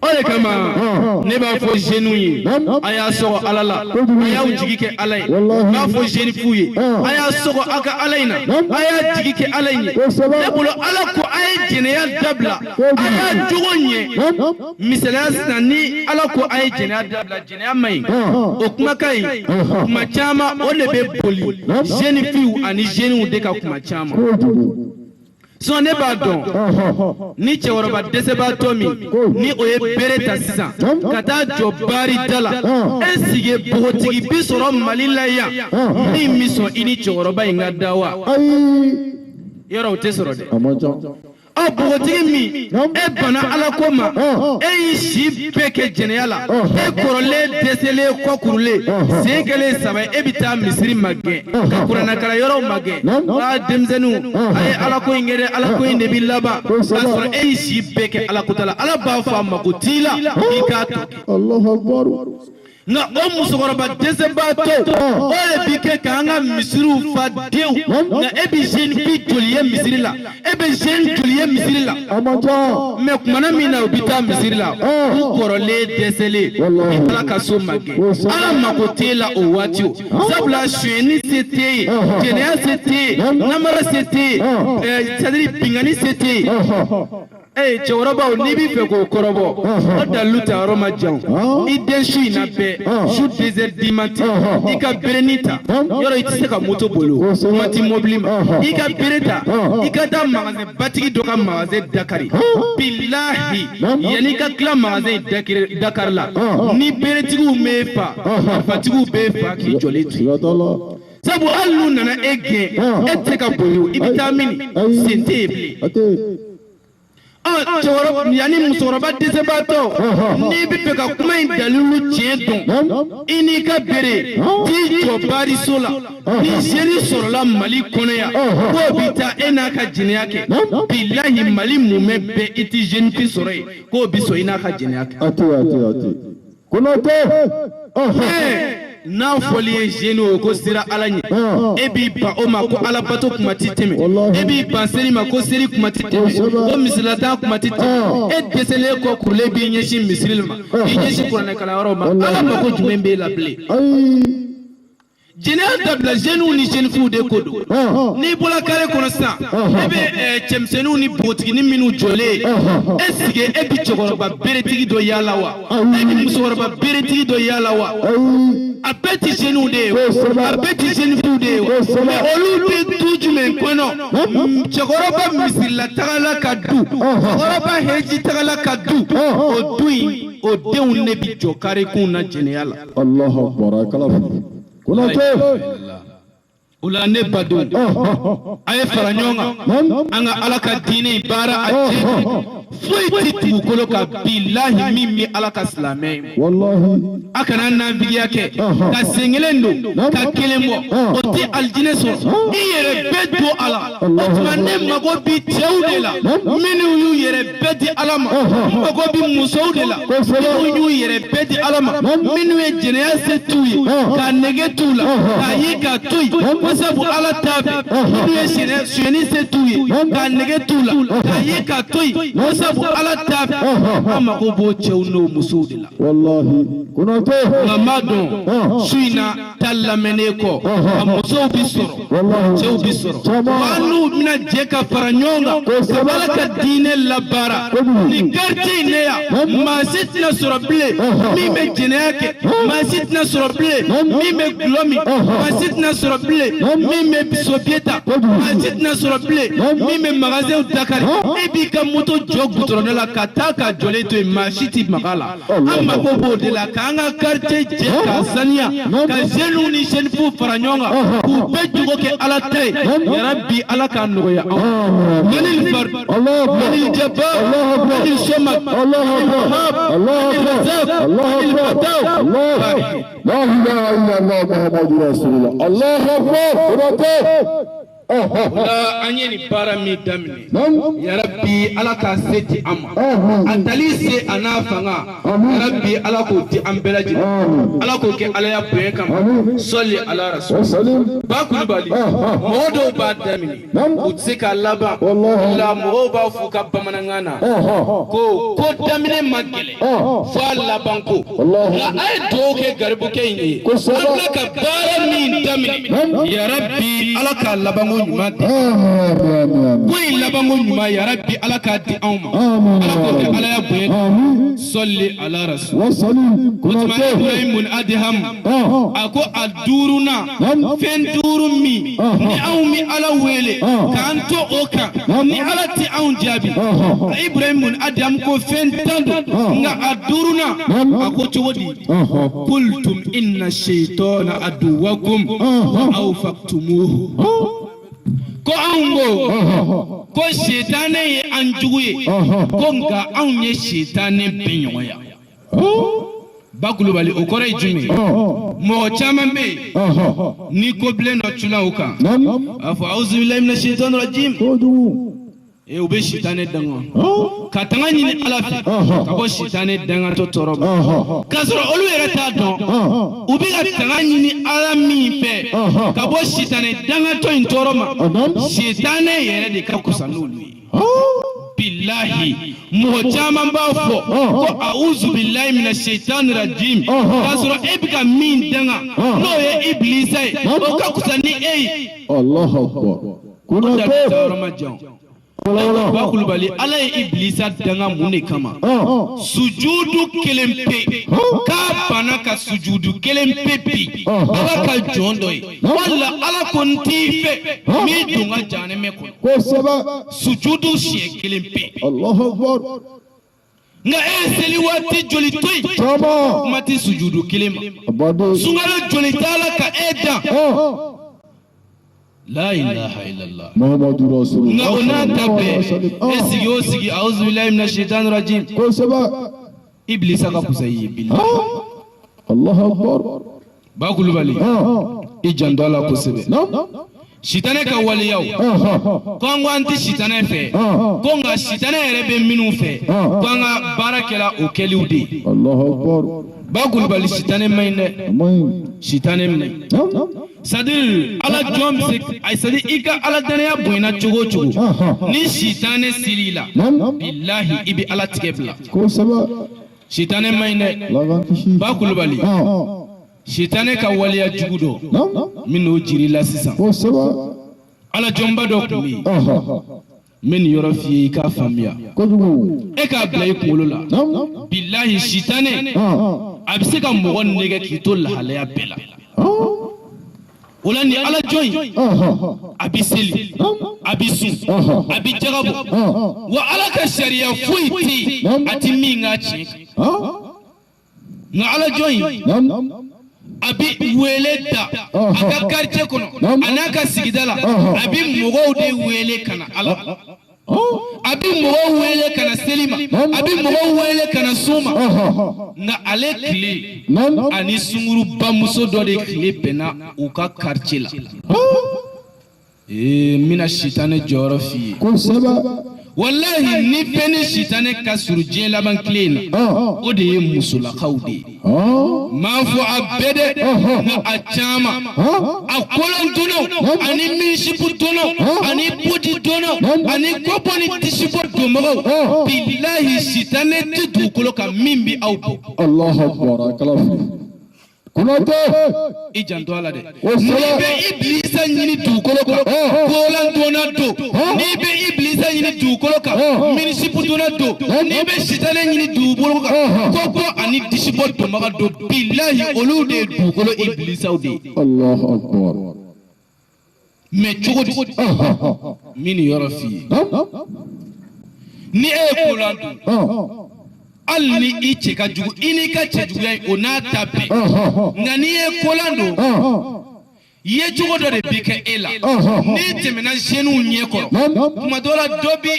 O de kama ne b'a fɔ jeunes ye, a y'a sɔgɔ Ala la, a y'aw jigi kɛ Ala ye. N b'a fɔ jeune filles ye, a y'a sɔgɔ aw ka Ala in na, a y'a jigi kɛ Ala in ye. Ne bolo, Ala ko a ye jɛnɛya dabila, a y'a jogo ɲɛ. Misaliya sisan, ni Ala ko a ye jɛnɛya dabila, jɛnɛya man ɲi, o kumakan in, kuma caman o de bɛ boli jeune filles ani jeunes de ka kuma caman. Sinon ne b'a dɔn, ni cɛkɔrɔba dɛsɛbaatɔ min ni o ye bere ta sisan ka taa jɔ baari da la, e sigi npogotigi bi sɔrɔ Mali la yan min bi sɔn i ni cɛkɔrɔba in ka da wa? Yɔrɔ o tɛ sɔrɔ dɛ. Ɔ, npogotigi min e banna Ala ko ma, e y'i si bɛɛ kɛ jɛnɛya la, e kɔrɔlen, dɛsɛlen, kɔkurulen, sen kɛlen saba, e bɛ taa misiri magɛn, ka kuranɛkalan yɔrɔw magɛn. Aa, denmisɛnninw, a ye Ala ko in kɛ dɛ, Ala ko in de bɛ laban, k'a sɔrɔ e y'i si bɛɛ kɛ Ala kota la. Ala b'a fɔ a mako t'i la, k'i k'a to. Nka o musokɔrɔba dɛsɛbaatɔ, o de bi kɛ k'an ka misiriw fa denw. Nka e bɛ jeune fille joli ye misiri la? E bɛ jeune joli ye misiri la? Mais kumana min na u bɛ taa misiri la, u kɔrɔlen, dɛsɛlen, u bɛ Ala ka so magɛn. Ala mako t'e la o waati o, sabula sonyɛni se t'e ye, jɛnɛya se t'e ye, namara se t'e ye, c'est à dire binkanni se t'e ye. Ee cɛkɔrɔbaw, n'i b'i fɛ k'o kɔrɔbɔ, o dalilu ta yɔrɔ ma jan. I den su in na bɛɛ su 2 heures du matin, i ka berenin ta. Yɔrɔ i tɛ se ka moto boli, o kuma ti mobili ma. I ka bere ta, i ka taa magasin batigi dɔ ka magasin dakari. Bilahi, yanni i ka tila magasin dakari la, ni beretigiw m'e fa, fatigiw b'e fa k'i jɔlen to. Sabu hali n'u nana e gɛn, e tɛ se ka boli, i bɛ taa min, sen tɛ yen bilen. Ɔ, Cɛkɔrɔba yanni musokɔrɔba dɛsɛbaatɔ, n'i bɛ fɛ ka kuma in dalilu tiɲɛ dɔn, i n'i ka bere t'i jɔ bariso la. Ni jeune sɔrɔla Mali kɔnɔ yan k'o bɛ taa e n'a ka jɛnɛya kɛ, bilahi Mali mumɛ bɛɛ i tɛ jeune fille sɔrɔ yen k'o bɛ sɔn i n'a ka jɛnɛya kɛ. A tɛ a tɛ a tɛ. Konatɛ. N'a fɔli ye jeune o ko sira Ala ɲɛ, e b'i ban o ma ko Ala bato kuma ti tɛmɛ, e b'i ban seli ma ko seli kuma ti tɛmɛ, ko misilata kuma ti tɛmɛ, e dɛsɛlen kɔ kurulen b'i ɲɛsin misiri ma, k'i ɲɛsin kuranɛkalanyɔrɔ ma, Ala mako jumɛn b'e la bilen? Jɛnɛya dabila, jeunes ni jeune filles de ko don. N'i bɔra carré kɔnɔ sisan, e bɛ cɛmisɛnninw ni npogotiginin minnu jɔlen ye, est ce que e bɛ cɛkɔrɔba beretigi dɔ yaala wa? E bɛ musokɔrɔba beretigi dɔ yaala wa? A bɛɛ ti jeunes de ye, a bɛɛ ti jeune filles de ye. Mais olu bɛ du jumɛn kɔnɔ? Cɛkɔrɔba misirilataagala ka du, cɛkɔrɔba hejitagala ka du, o du in o denw de bɛ jɔ carré kun na jɛnɛya la. Allahu akbar kala fili. Konatɛ. O la ne badenw, a ye fara ɲɔgɔn kan, an ka Ala ka diinɛ in baara a tiɲɛ. Foyi tɛ dugukolo kan bilahi min bɛ Ala ka silamɛ ye. Wallahi. A kana nafigiya kɛ ka sen kelen don ka kelen bɔ, o tɛ alijinɛ sɔrɔ, i yɛrɛ bɛɛ don a la. O tuma ne mago bi cɛw de la minnu y'u yɛrɛ bɛɛ di Ala ma, n mago bi musow de la minnu y'u yɛrɛ bɛɛ di Ala ma, minnu ye jɛnɛya se t'u ye k'a nege t'u la k'a ye k'a to yen ko sabu Ala t'a fɛ, minnu ye sonyɛni se t'u ye k'a nege t'u la k'a ye k'a to yen ko sabu Ala t'a fɛ. An mago b'o cɛw n'o musow de la. Wallahi. Konatɛ. Nka n b'a dɔn su in na ta lamɛnnen kɔ, a musow bi sɔrɔ, cɛw bi sɔrɔ, wa n'u bɛna jɛ ka fara ɲɔgɔn kan ka Ala ka diinɛ labaara nin quartier in ne yan, maa si tɛna sɔrɔ bilen min bɛ jɛnɛya kɛ, maa si tɛna sɔrɔ bilen min bɛ dɔlɔ min, maa si tɛna sɔrɔ bilen min bɛ sopiye ta, maa si tɛna sɔrɔ bilen min bɛ magasinw dakari. E b'i ka moto jɔ gudɔrɔn la ka taa ka jɔlen to yen, maa si tɛ maga a la. An mako b'o de la k'an ka quartier jɛ k'a saniya, ka jeunes ni jeune filles fara ɲɔgɔn kan k'u bɛɛ jogo kɛ Ala ta ye. Yarabi Ala k'a nɔgɔya anw. Manil fard, manil jabbar, manil samad, manil wahab, manil razak, manil fatah. La ilaha illallah Muhammadu Rasulullah. Allahu akbar. Konatɛ. O la an ye nin baara min daminɛ, yarabi Ala k'a se di an ma, a tali se a n'a fanga, yarabi Ala k'o di an bɛɛ lajɛlen, Ala k'o kɛ Alaya bonya kama. Sɔli ala rasul. Ba Kulubali, mɔgɔ dɔw b'a daminɛ, u tɛ se k'a laban la. Mɔgɔw b'a fɔ u ka bamanankan na ko ko daminɛ man gɛlɛn fo a laban ko. Nka a ye dugawu kɛ garibukɛ in ye, an filɛ ka baara min daminɛ, yarabi Ala k'a labanko ɲuman di. Ko in labanko ɲuman, yarabi Ala k'a di anw ma, Ala k'o kɛ Alaya bonya. Sɔli ala rasul. O tuma Ibrahim Adham a ko a duurunan, fɛn duuru min ni anw bɛ Ala wele k'an to o kan ni Ala tɛ anw jaabi. Ibrahim Adham ko fɛn 10 don, nka a duurunan a ko cogo di? Qultum inna shaytana aduwakum aw faktumuhu. Ko anw ko ko setanɛ ye an jugu ye, ko nka anw ye setanɛ bɛɛ ɲɔgɔn ya. Ba Kulubali, o kɔrɔ ye jumɛn ye? Mɔgɔ caman bɛ yen, ni ko bilen dɔ cunna o kan, a fɔ awuzubilayi mina shaytan rajim. Ee, u bɛ sitanɛ danga ka tanga ɲini Ala fɛ ka bɔ sitanɛ dangatɔ tɔɔrɔ ma, k'a sɔrɔ olu yɛrɛ t'a dɔn u bɛ ka tanga ɲini Ala min fɛ ka bɔ sitanɛ dangatɔ in tɔɔrɔ ma, sitanɛ yɛrɛ de ka kusa n'olu ye. Bilahi, mɔgɔ caman b'a fɔ ko awuzubilayi mina shaitan rajim, k'a sɔrɔ e bɛ ka min danga n'o ye Ibilisa ye, o ka kusa ni e ye. Allahu akbar. O da yɔrɔ ma jan. Ba Kulubali, Ala ye Ibilisa danga mun de kama? Sujudu kelen pe, k'a banna ka sujudu kelen pe bi Ala ka jɔn dɔ ye, wala Ala ko n t'i fɛ n b'i don ka jahanɛmɛ kɔnɔ. Sujudu siɲɛ kelen pe. Allahu akbar. Nka e ye seli waati joli to yen? Kuma tɛ sujudu kelen ma. Sunkalo joli t'a la ka e dan? La ilaha illallah. Muhammadu Rasulullah. Nka o n'a ta bɛɛ, e sigi o sigi, awuzu bilahi mina shaitani rajim. Kosɛbɛ. Ibilisa ka kusa i ye bilahi. Allahu akbar. Ba Kulubali, i janto a la kosɛbɛ. Sitanɛ ka waleyaw, ko an ko an tɛ sitanɛ fɛ, ko nka sitanɛ yɛrɛ bɛ minnu fɛ, ko an ka baara kɛla o kɛliw de ye. Allahu akbar. Ba Kulubali, sitanɛ man ɲi dɛ. Sitanɛ man ɲi. C'est-à-dire ala jɔn bɛ se ayi, c'est-à-dire i ka ala danaya bonyana cogo o cogo, ni sitanɛ ser'i la, bilahi i bɛ ala tigɛ bila. Kosɛbɛ. Sitanɛ man ɲi dɛ. Ala k'an kisi. Ba Kulubali, sitanɛ ka waleya jugu dɔ min n'o jir'i la sisan. Kosɛbɛ. Ala jɔnba dɔ tun bɛ yen. N bɛ nin yɔrɔ f'i ye i k'a faamuya. Kojugu. E k'a bila i kunkolo la. Bilahi sitanɛ, a bɛ se ka mɔgɔ nɛgɛ k'i to lahalaya bɛɛ la. O la ni ala jɔn in, a bɛ seli, a bɛ sun, a bɛ jaga bɔ, wa ala ka sariya foyi tɛ yen a tɛ min k'a tiɲɛ kan. Nka ala jɔn in, a bɛ wele da a ka quartier kɔnɔ, a n'a ka sigida la, a bɛ mɔgɔw de wele ka na ala ma, a bɛ mɔgɔw wele ka na seli ma, a bɛ mɔgɔw wele ka na sun ma. Nka ale tile ani sungurubamuso dɔ de tile bɛnna u ka quartier la. Ee, n bɛna sitanɛ jɔyɔrɔ f'i ye. Kosɛbɛ. Walahi, ni fɛn ni sitanɛ ka surun diɲɛ laban tile in na, o de ye musolakaw de ye. N m'a fɔ a bɛɛ dɛ, nka a caman, a kolon donnaw ani mini-jupe donnaw ani body donnaw ani kɔbɔ ni disibɔ donbagaw, bilahi sitanɛ tɛ dugukolo kan min bɛ aw bɔ. Allahu akbar. A kala fili. Konate. I janto a la dɛ. N'i bɛ ibilisa ɲini dugukolo kan, kolan donna don. N'i bɛ ibilisa ɲini dugukolo kan, mini-jupe donna don. N'i bɛ sitanɛ ɲini dugukolo kan, kɔbɔ ani disibɔ donbaga don. Bilahi olu de ye dugukolo ibilisaw de ye. Allahu akbar. Mais cogo di? N bɛ nin yɔrɔ f'i ye. Ni e ye kolan dun, hali ni i cɛ ka jugu, i n'i ka cɛjuguya in o n'a ta bɛɛ, nka n'i ye kolan don, yecogo dɔ de bɛ kɛ e la. N'i tɛmɛna jeunes ɲɛ kɔrɔ, tuma dɔ la dɔ bɛ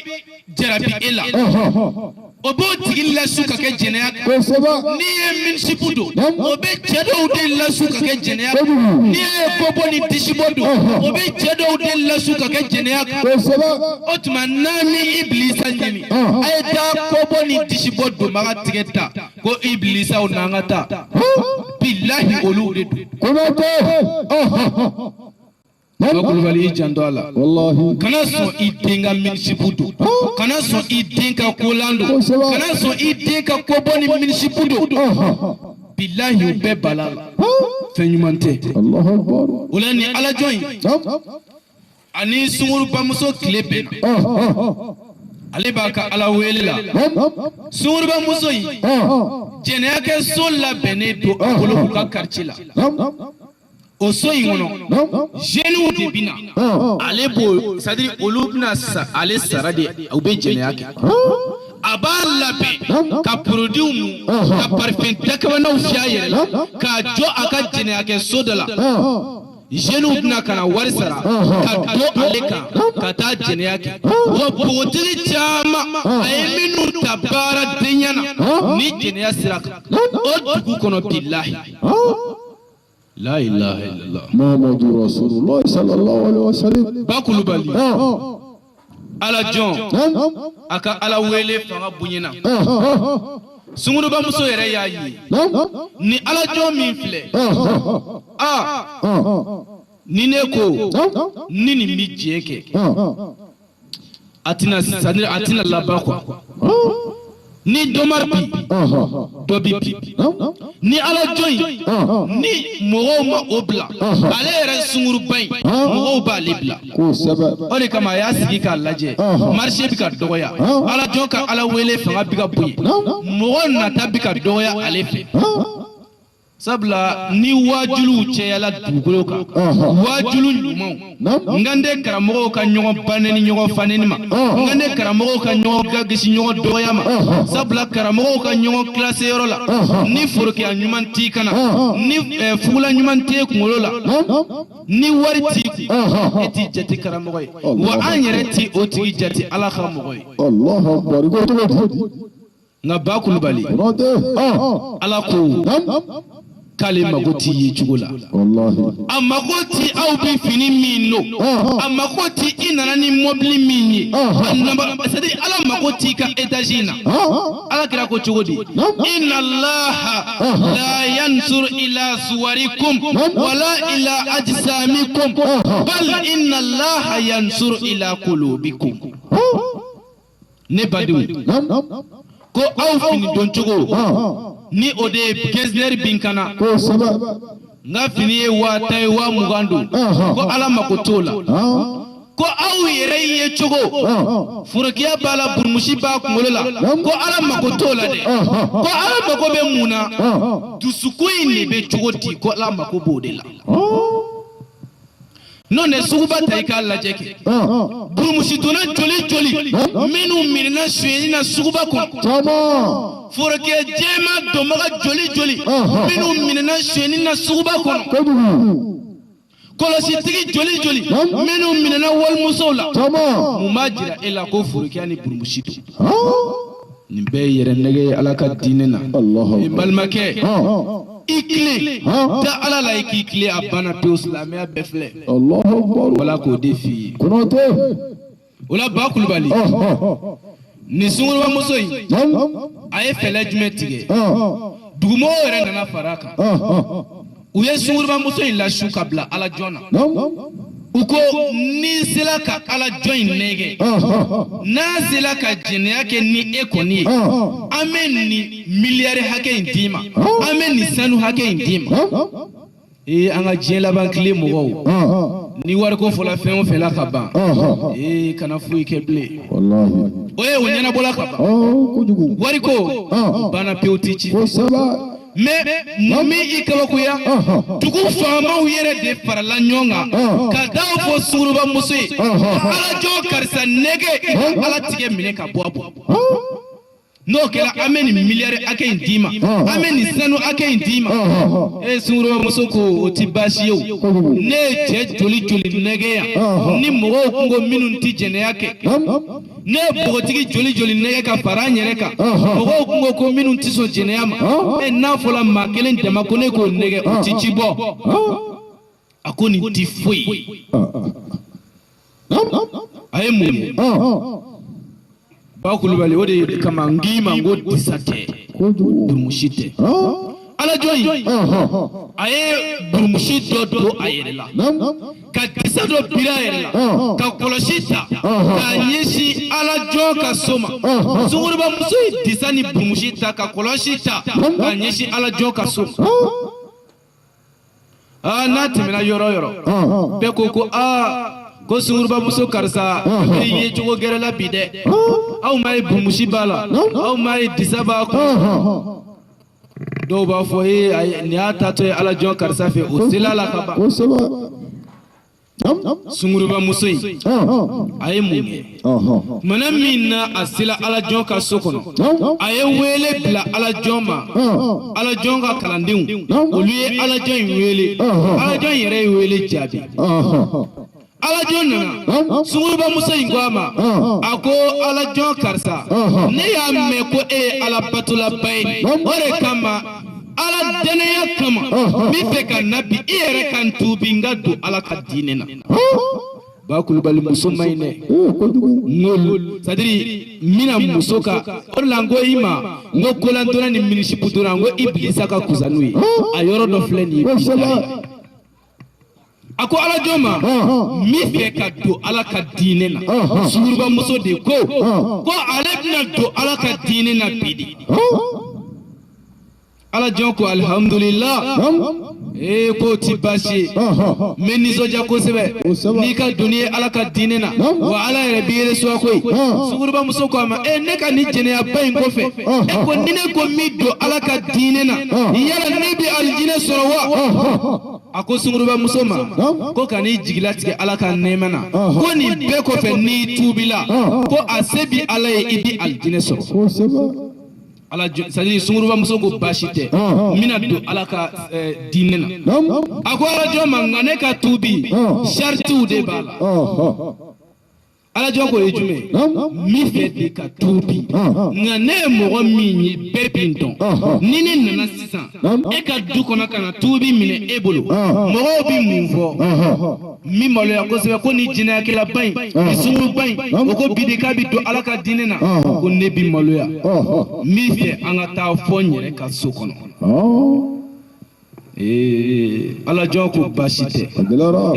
jarabi e la, o b'o tigi lasu ka kɛ jɛnɛya kan. Kosɛbɛ. N'i ye mini-jupe don, o bɛ cɛ dɔw de lasu ka kɛ jɛnɛya kan. N'i ye kɔbɔ ni disibɔ don, o bɛ cɛ dɔw de lasu ka kɛ jɛnɛya kan. Kosɛbɛ. O tuma n'a ni ibilisa ɲini, a ye taa kɔbɔ ni disibɔ donbaga tigɛ ta ko ibilisaw n'an ka taa, bilahi olu de don. Konate. Ba Kulubali, i janto a la. Wallahi. Kana sɔn i den ka mini-jupe don, kana sɔn i den ka kolan don, kana sɔn i den ka kɔbɔ ni mini-jupe don. Bilahi o bɛɛ bala la, fɛn ɲuman tɛ. Allahu akbar. O la ni ala jɔn in ani sungurubamuso tile bɛnna, ale b'a ka ala wele la. Sungurubamuso in, jɛnɛya kɛ so labɛnnen don a bolo u ka quartier la. O so in kɔnɔ, jeunes de bɛ na, ale b'o, c'est à dire olu bɛna sa ale sara de, u bɛ jɛnɛya kɛ. A b'a labɛn ka produit mu, ka parfum dakabanaw fiyɛ a yɛrɛ la, k'a jɔ a ka jɛnɛya kɛ so dɔ la. Jeunes bɛna ka na wari sara ka don ale kan ka taa jɛnɛya kɛ. Wa npogotigi caman a ye minnu ta baaradenya na ni jɛnɛya sira kan o dugu kɔnɔ, bilahi la ilaha illallah. Muhammadu Rasulullah sallallahu alaihi wasallam. Ba Kulubali, ala jɔn a ka ala wele fanga bonyana. Sungurubamuso yɛrɛ y'a ye ni ala jɔn min filɛ, a ni ne ko ni nin bɛ diɲɛ kɛ, a tɛna, c'est-à-dire a tɛna laban quoi. Ni dɔ ma bi, dɔ bi bi. Ni ala jɔn in ni mɔgɔw ma o bila, ale yɛrɛ sunguruba in, mɔgɔw b'ale bila. Kosɛbɛ. O de kama a y'a sigi k'a lajɛ, marché bɛ ka dɔgɔya, ala jɔn ka ala wele fanga bɛ ka bonya, mɔgɔ nata bɛ ka dɔgɔya ale fɛ. Sabula ni waajuluw cayala dugukolo kan, waajulu ɲumanw, n kan tɛ karamɔgɔw ka ɲɔgɔn banɛni ɲɔgɔn fanɛni ma, n kan tɛ karamɔgɔw ka ɲɔgɔn gagisi ɲɔgɔn dɔgɔya ma. Sabula karamɔgɔw ka ɲɔgɔn kilase yɔrɔ la, ni forokiya ɲuman t'i kana, ni fugula ɲuman t'e kunkolo la, ni wari t'i kun, e t'i jate karamɔgɔ ye, wa an yɛrɛ t'i o tigi jate Ala ka mɔgɔ ye. Nka Ba Kulubali, Ala ko k'ale mago t'i ye cogo la, a mago ti aw bɛ fini min don, a mago ti i nana ni mɔbili min ye, c'est à dire Ala mago t'i ka étage in na. Ala kira ko cogo di? Inna Allaha la yansuru ila suwarikum wala ila ajsamikum bal inna Allaha yansuru ila qulubikum. Ne badenw, ko aw fini don cogo ni o de ye gesner bin kana, n ka fini ye 10,000 ye 20,000 don, ko Ala mako t'o la. Ko aw yɛrɛ ye cogo, forokiya b'a la, burumusi b'a kunkolo la, ko Ala mako t'o la dɛ. Ko Ala mako bɛ mun na? Dusukun in de bɛ cogo di, ko Ala mako b'o de la. N'o tɛ suguba ta i k'a lajɛ kɛ, burumusi donna joli joli minnu minɛna sonyɛli na suguba kɔnɔ, forokiya jɛman donbaga joli joli minnu minɛna sonyɛli na suguba kɔnɔ, kɔlɔsitigi joli joli minnu minɛna walimusow la, mun b'a jira e la ko forokiya ni burumusi don? Nin bɛɛ ye yɛrɛ nɛgɛ ye Ala ka diinɛ na. N balimakɛ, i tilen da Ala la, i k'i tilen, a banna pewu. Silamɛya bɛɛ filɛ, wala k'o de f'i ye. O la Ba Kulubali, nin sunkurubamuso in, a ye fɛɛrɛ jumɛn tigɛ? Dugumɔgɔw yɛrɛ nana fara a kan, u ye sunkurubamuso in lasu ka bila Ala jɔn na. U ko n'i sera ka Ala jɔn in nɛgɛ, n'a sera ka jɛnɛya kɛ ni e kɔni ye, an bɛ nin miliyari hakɛ in d'i ma, an bɛ nin sanu hakɛ in d'i ma. Ee, an ka diɲɛ laban tile mɔgɔw, ni wariko fɔla fɛn o fɛn la ka ban, ee, kana foyi kɛ bilen. O ye o ɲɛnabɔla ka ban, wariko banna pewu, ti ci. Mais mun min i kabakoya, dugu faamaw yɛrɛ de farala ɲɔgɔn kan ka taa fɔ sunkurubamuso ye, Ala jɔn karisa nɛgɛ, i ka Ala tigɛ minɛ ka bɔ a bɔ. N'o kɛra, an bɛ nin miliyari hakɛ in d'i ma, an bɛ nin sanu hakɛ in d'i ma. E sunkurubamuso ko o ti baasi ye o, ne ye cɛ joli joli nɛgɛ yan ni mɔgɔw kun ko minnu ti jɛnɛya kɛ, ne ye npogotigi joli joli nɛgɛ ka fara an yɛrɛ kan, mɔgɔw kun ko ko minnu ti sɔn jɛnɛya ma, e n'a fɔla maa kelen dama ko ne k'o nɛgɛ, o ti ci bɔ. A ko nin ti foyi ye. A ye mun ye? Ba Kulubali, o de kama n k'i ma n ko disa tɛ, burumusi tɛ. Ala jɔn in, a ye burumusi dɔ don a yɛrɛ la, ka disa dɔ biri a yɛrɛ la, ka kɔlɔsi ta k'a ɲɛsin Ala jɔn ka so ma. Sunkurubamuso ye disa ni burumusi ta ka kɔlɔsi ta k'a ɲɛsin Ala jɔn ka so ma. Aa, n'a tɛmɛna yɔrɔ o yɔrɔ, bɛɛ ko ko aa, ko sunkurubamuso karisa bɛ ye cogo gɛrɛ la bi dɛ, aw m'a ye burumusi b'a la, aw m'a ye disa b'a kun. Dɔw b'a fɔ ee, nin y'a taatɔ ye Ala jɔn karisa fɛ, o sela la ka ban. Sunkurubamuso in, a ye mun kɛ? Tumana min na a sela Ala jɔn ka so kɔnɔ, a ye wele bila Ala jɔn ma. Ala jɔn ka kalandenw, olu ye Ala jɔn in wele. Ala jɔn yɛrɛ ye wele jaabi. Ala jɔn nana, sunkurubamuso in ko a ma, a ko Ala jɔn karisa, ne y'a mɛn ko e ye Ala batolaba ye, o de kama Ala dɛnɛya kama n bɛ fɛ ka na bi i yɛrɛ ka n tuubi n ka don Ala ka diinɛ na. Ba Kulubali, muso man ɲi dɛ. N ko c'est à dire n bɛna muso ka o de la n ko i ma n ko kolantɔla ni minisipu donna, n ko Ibilisa ka kusa n'u ye, a yɔrɔ dɔ filɛ nin ye bi. A ko Ala jɔn ma, n bɛ fɛ ka don Ala ka diinɛ na. Sunkurubamuso de ko ko ale bɛna don Ala ka diinɛ na bi de. Ala jɔn ko alihamudulila. Ee k'o ti baasi ye n bɛ nisɔndiya kosɛbɛ n'i ka donni ye Ala ka diinɛ na wa Ala yɛrɛ b'i reçoit koyi. Sungurubamuso ko a ma ee ne ka nin jɛnɛyaba in kɔfɛ e ko ni ne ko min don Ala ka diinɛ na yala ne bɛ alijinɛ sɔrɔ wa? A ko sungurubamuso ma ko ka n'i jigilatigɛ Ala ka nɛɛma na ko nin bɛɛ kɔfɛ n'i tuubila ko a se bi Ala ye i bi alijinɛ sɔrɔ. Ala c'est-à-dire sungurubamuso ko baasi tɛ n bɛna don Ala ka diinɛ na. A ko alajɔn ma nka ne ka tuubi saritiw de b'a la. Alajɔn ko ye jumɛn ye? N b'i fɛ de ka tuubi nka ne ye mɔgɔ min ye bɛɛ bi n dɔn ni ne nana sisan e ka du kɔnɔ ka na tuubi minɛ e bolo mɔgɔw bi mun fɔ? N bi maloya kosɛbɛ ko ni jɛnɛyakɛlaba in ni sunguruba in o ko bi de k'a bi don Ala ka diinɛ na ko ne bi maloya. N b'i fɛ an ka taa fɔ n yɛrɛ ka so kɔnɔ. Ee alajɔn ko baasi tɛ.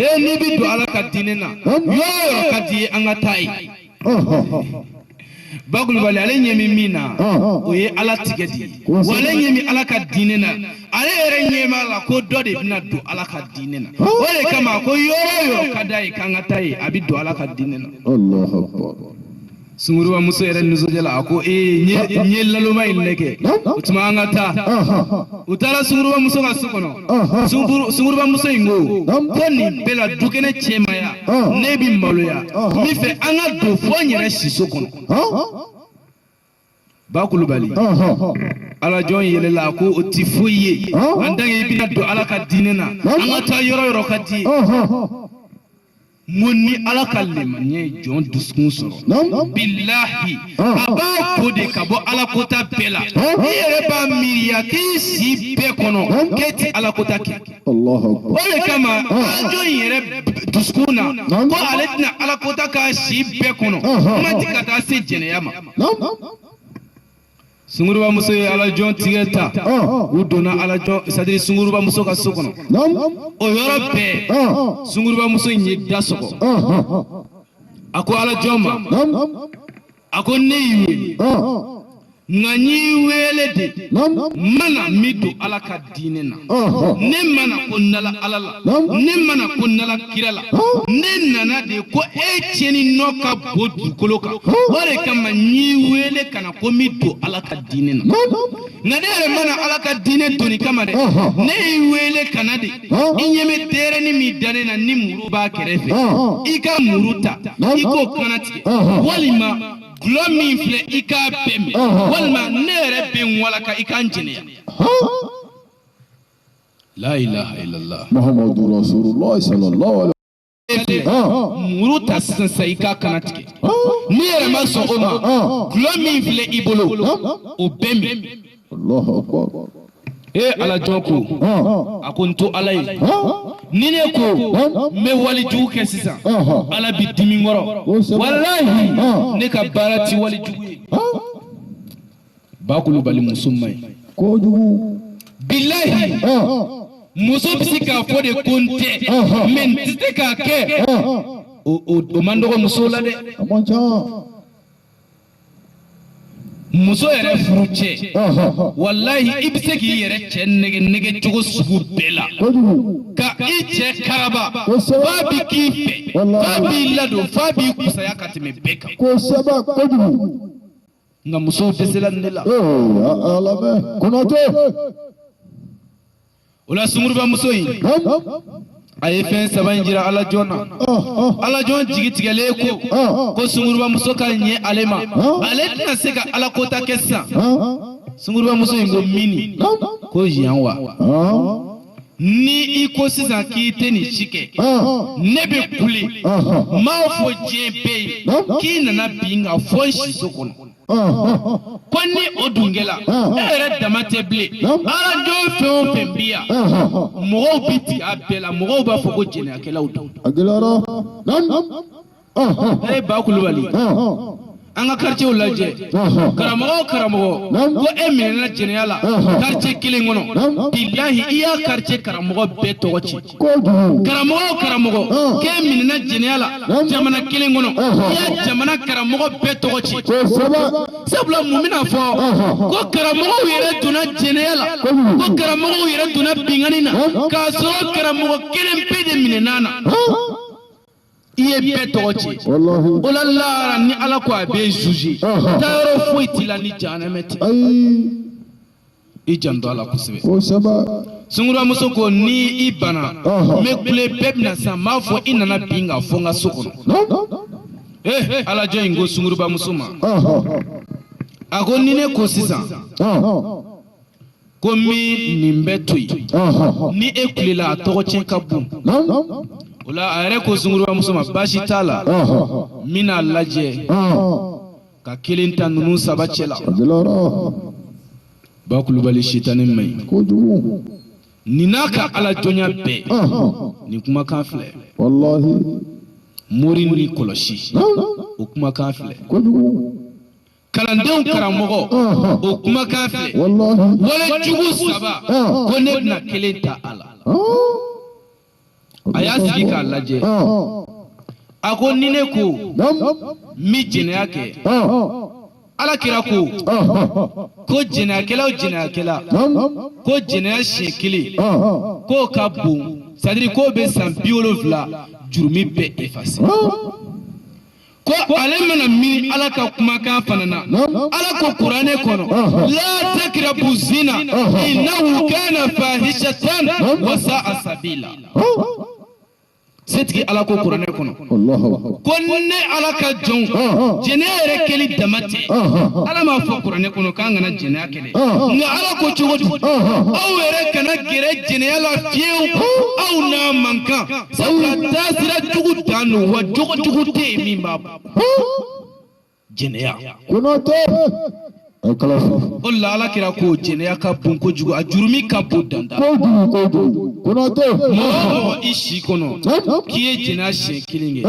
Ee n'i bi don Ala ka diinɛ na yɔrɔ o yɔrɔ ka di i ye an ka taa yen. Bakulubali ale ɲɛ bɛ min na o ye Ala tigɛ de ye wa ale ɲɛ bɛ Ala ka diinɛ na ale yɛrɛ ɲɛ b'a la ko dɔ de bɛna don Ala ka diinɛ na o de kama ko yɔrɔ o yɔrɔ ka d'a ye k'an ka taa yen a bɛ don Ala ka diinɛ na. Sunguruba muso yɛrɛ nisɔndiyala a ko ee n ye laloma in lajɛ o tuma an ka taa. U taara sunguruba muso ka so kɔnɔ. Sunguruba muso in ko ko nin bɛɛ la dukɛnɛ cɛmaya ne bi maloya n b'i fɛ an ka don fo n yɛrɛ siso kɔnɔ. Bakulubali alajɔn yɛlɛla a ko o ti foyi ye en tant que i bɛna don Ala ka diinɛ na an ka taa yɔrɔ yɔrɔ ka di ye. N ko ni Ala ka limaniya ye jɔn dusukun sɔrɔ bilahi a b'a ko de ka bɔ Ala kota bɛɛ la i yɛrɛ b'a miiriya k'i si bɛɛ kɔnɔ k'e ti Ala kota kɛ. O de kama jɔn yɛrɛ dusukun na ko ale tɛna Ala kota k'a si bɛɛ kɔnɔ kuma ti ka taa se jɛnɛya ma. Sunguruba muso ye alajɔn tigɛ ta u donna alajɔn c'est-à-dire sunguruba muso ka so kɔnɔ o yɔrɔ bɛɛ sunguruba muso in ye da sɔgɔ a ko alajɔn ma a ko ne y'i wele nka n y'i wele de n ma na min don Ala ka diinɛ na ne ma na ko nala Ala la ne ma na ko nala kira la ne nana de ko e tiɲɛni nɔ ka bon dugukolo kan o de kama n y'i wele ka na ko n bɛ don Ala ka diinɛ na nka ne yɛrɛ ma na Ala ka diinɛ donni kama dɛ ne y'i wele ka na de i ɲɛ bɛ denyɛrɛnin min da ne na ni muru b'a kɛrɛfɛ i ka muru ta i k'o kana tigɛ walima gulɔ min filɛ i k'a bɛɛ min walima ne yɛrɛ bɛ n walaka i ka n jɛnɛya. La ilaha illallah. Muhammadu Rasulullah sallallahu alaihi muru ta sisan sisan i k'a kana tigɛ n'i yɛrɛ ma sɔn o ma gulɔ min filɛ i bolo o bɛɛ min. Allahu akbar. Ee ala jɔn ko a ko n to Ala ye ni ne ko n bɛ wali jugu kɛ sisan Ala bi dimi n kɔrɔ walahi ne ka baara ti wali jugu ye. Bakulubali muso man ɲi. Kojugu. Bilahi muso bɛ se k'a fɔ de ko n tɛ mais n tɛ se k'a kɛ o man dɔgɔ muso la dɛ. A man ca. Muso yɛrɛ furu cɛ walahi i bɛ se k'i yɛrɛ cɛ nɛgɛ nɛgɛ cogo sugu bɛɛ la ka i cɛ karaba f'a bɛ k'i fɛ f'a b'i ladon f'a b'i kusaya ka tɛmɛ bɛɛ kan. Kosɛbɛ kojugu. Nka musow dɛsɛla nin de la. Ala bɛ Konate. O la sunguruba muso in a ye fɛn saba in jira ala jɔn na. Ala jɔn jigi tigɛlen ko ko sunguruba muso ka ɲɛ ale ma ale tɛna se ka ala kota kɛ sisan. Sunguruba muso in ko mini ko yan wa ni i ko sisan k'i tɛ nin si kɛ ne bɛ kule n b'a fɔ diɲɛ bɛɛ ye k'i nana bin n kan fo n siso kɔnɔ. Ko ni o dun kɛla e yɛrɛ dama tɛ bilen ala jɔn fɛn o fɛn bi yan mɔgɔw bi tigɛ a bɛɛ la mɔgɔw b'a fɔ ko jɛnɛyakɛlaw don. A gɛlɛyara. E ba Kulubali. An ka quartier lajɛ, karamɔgɔ o karamɔgɔ ko e minɛna jɛnɛya la quartier kelen kɔnɔ, bilahi i y'a quartier karamɔgɔ bɛɛ tɔgɔ ci. Karamɔgɔ o karamɔgɔ k'e minɛna jɛnɛya la jamana kelen kɔnɔ, i y'a jamana karamɔgɔ bɛɛ tɔgɔ ci. Sabula mun bɛna fɔ ko karamɔgɔw yɛrɛ donna jɛnɛya la, ko karamɔgɔw yɛrɛ donna binkanni na, k'a sɔrɔ karamɔgɔ kelen pe de minɛna na, i ye bɛɛ tɔgɔ ci. O la lahara ni Ala ko a bɛ juger, taayɔrɔ foyi t'i la ni jahanamɛ tɛ. I janto a la kosɛbɛ. Sunkurubamuso ko ni i banna, n bɛ kule, bɛɛ bɛna san, n b'a fɔ i nana bin ka fɔ n ka so kɔnɔ. Eh, alajɔ in ko sunkurubamuso ma, a ko ni ne ko sisan ko n bɛ nin bɛɛ to yen, ni e kulela a tɔgɔ tiɲɛ ka bon. O la a yɛrɛ ko sunkurubamuso ma, baasi t'a la, n bɛna lajɛ ka kelen ta ninnu saba cɛ la. Ba Kulubali, sitani man ɲi. Nin n'a ka ala jɔnya bɛɛ, nin kumakan filɛ, mori ni kɔlɔsi, o kumakan filɛ, kalandenw karamɔgɔ, o kumakan filɛ, wale jugu saba, ko ne bɛna kelen ta a la. A y'a sigi k'a lajɛ, a ko ni ne ko n bɛ jɛnɛya kɛ, Ala kira ko ko jɛnɛyakɛla o jɛnɛyakɛla ko jɛnɛya siɲɛ kelen k'o ka bon, c'est à dire k'o bɛ san 70 jurumi bɛɛ effacer. Ko ale mana miiri Ala ka kumakan fana na, Ala ko kuranɛ kɔnɔ: la takrabu zina innahu kana fahishatan wa sa'a sabila. Setigi Ala ko kuranɛ kɔnɔ ko ne Ala ka jɔnw, jɛnɛya yɛrɛ kɛli dama tɛ. Ala m'a fɔ kuranɛ kɔnɔ k'an kana jɛnɛya kɛlɛ, nka Ala ko cogo di? Aw yɛrɛ kana gɛrɛ jɛnɛya la fiyewu, aw n'a man kan, sabula taasira jugu dan don, wa jogo jugu tɛ yen min b'a bɔ jɛnɛya. O la Ala kira ko jɛnɛya ka bon kojugu, a jurumi ka bon danda. Mɔgɔ o mɔgɔ i si kɔnɔ k'i ye jɛnɛya siɲɛ kelen kɛ,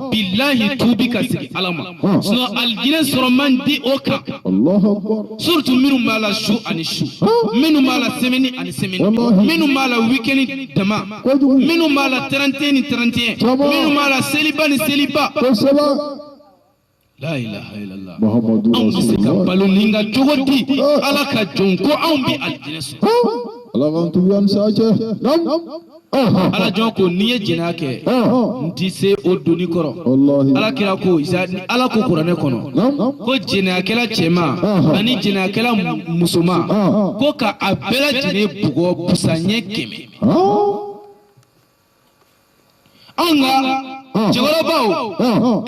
bilahi tuubi ka segin Ala ma, sinon alijinɛ sɔrɔ man di o kan. Surtout minnu b'a la su ani su, minnu b'a la semaine ani semaine, minnu b'a la week-end dama, minnu b'a la 31 ni 31, minnu b'a la seliba ni seliba. La ilaha illallah. Anw bɛ se ka balo nin ka cogo di? Ala ka jɔn ko anw bɛ alijinɛ sɔrɔ. Ala jɔn ko n'i ye jɛnɛya kɛ, n ti se o doni kɔrɔ. Ala kira ko, Ala ko kuranɛ kɔnɔ ko jɛnɛyakɛla cɛman ani jɛnɛyakɛla musoman, ko ka a bɛɛ lajɛlen bugɔ busan ɲɛ 100. Anw ka cɛkɔrɔbaw,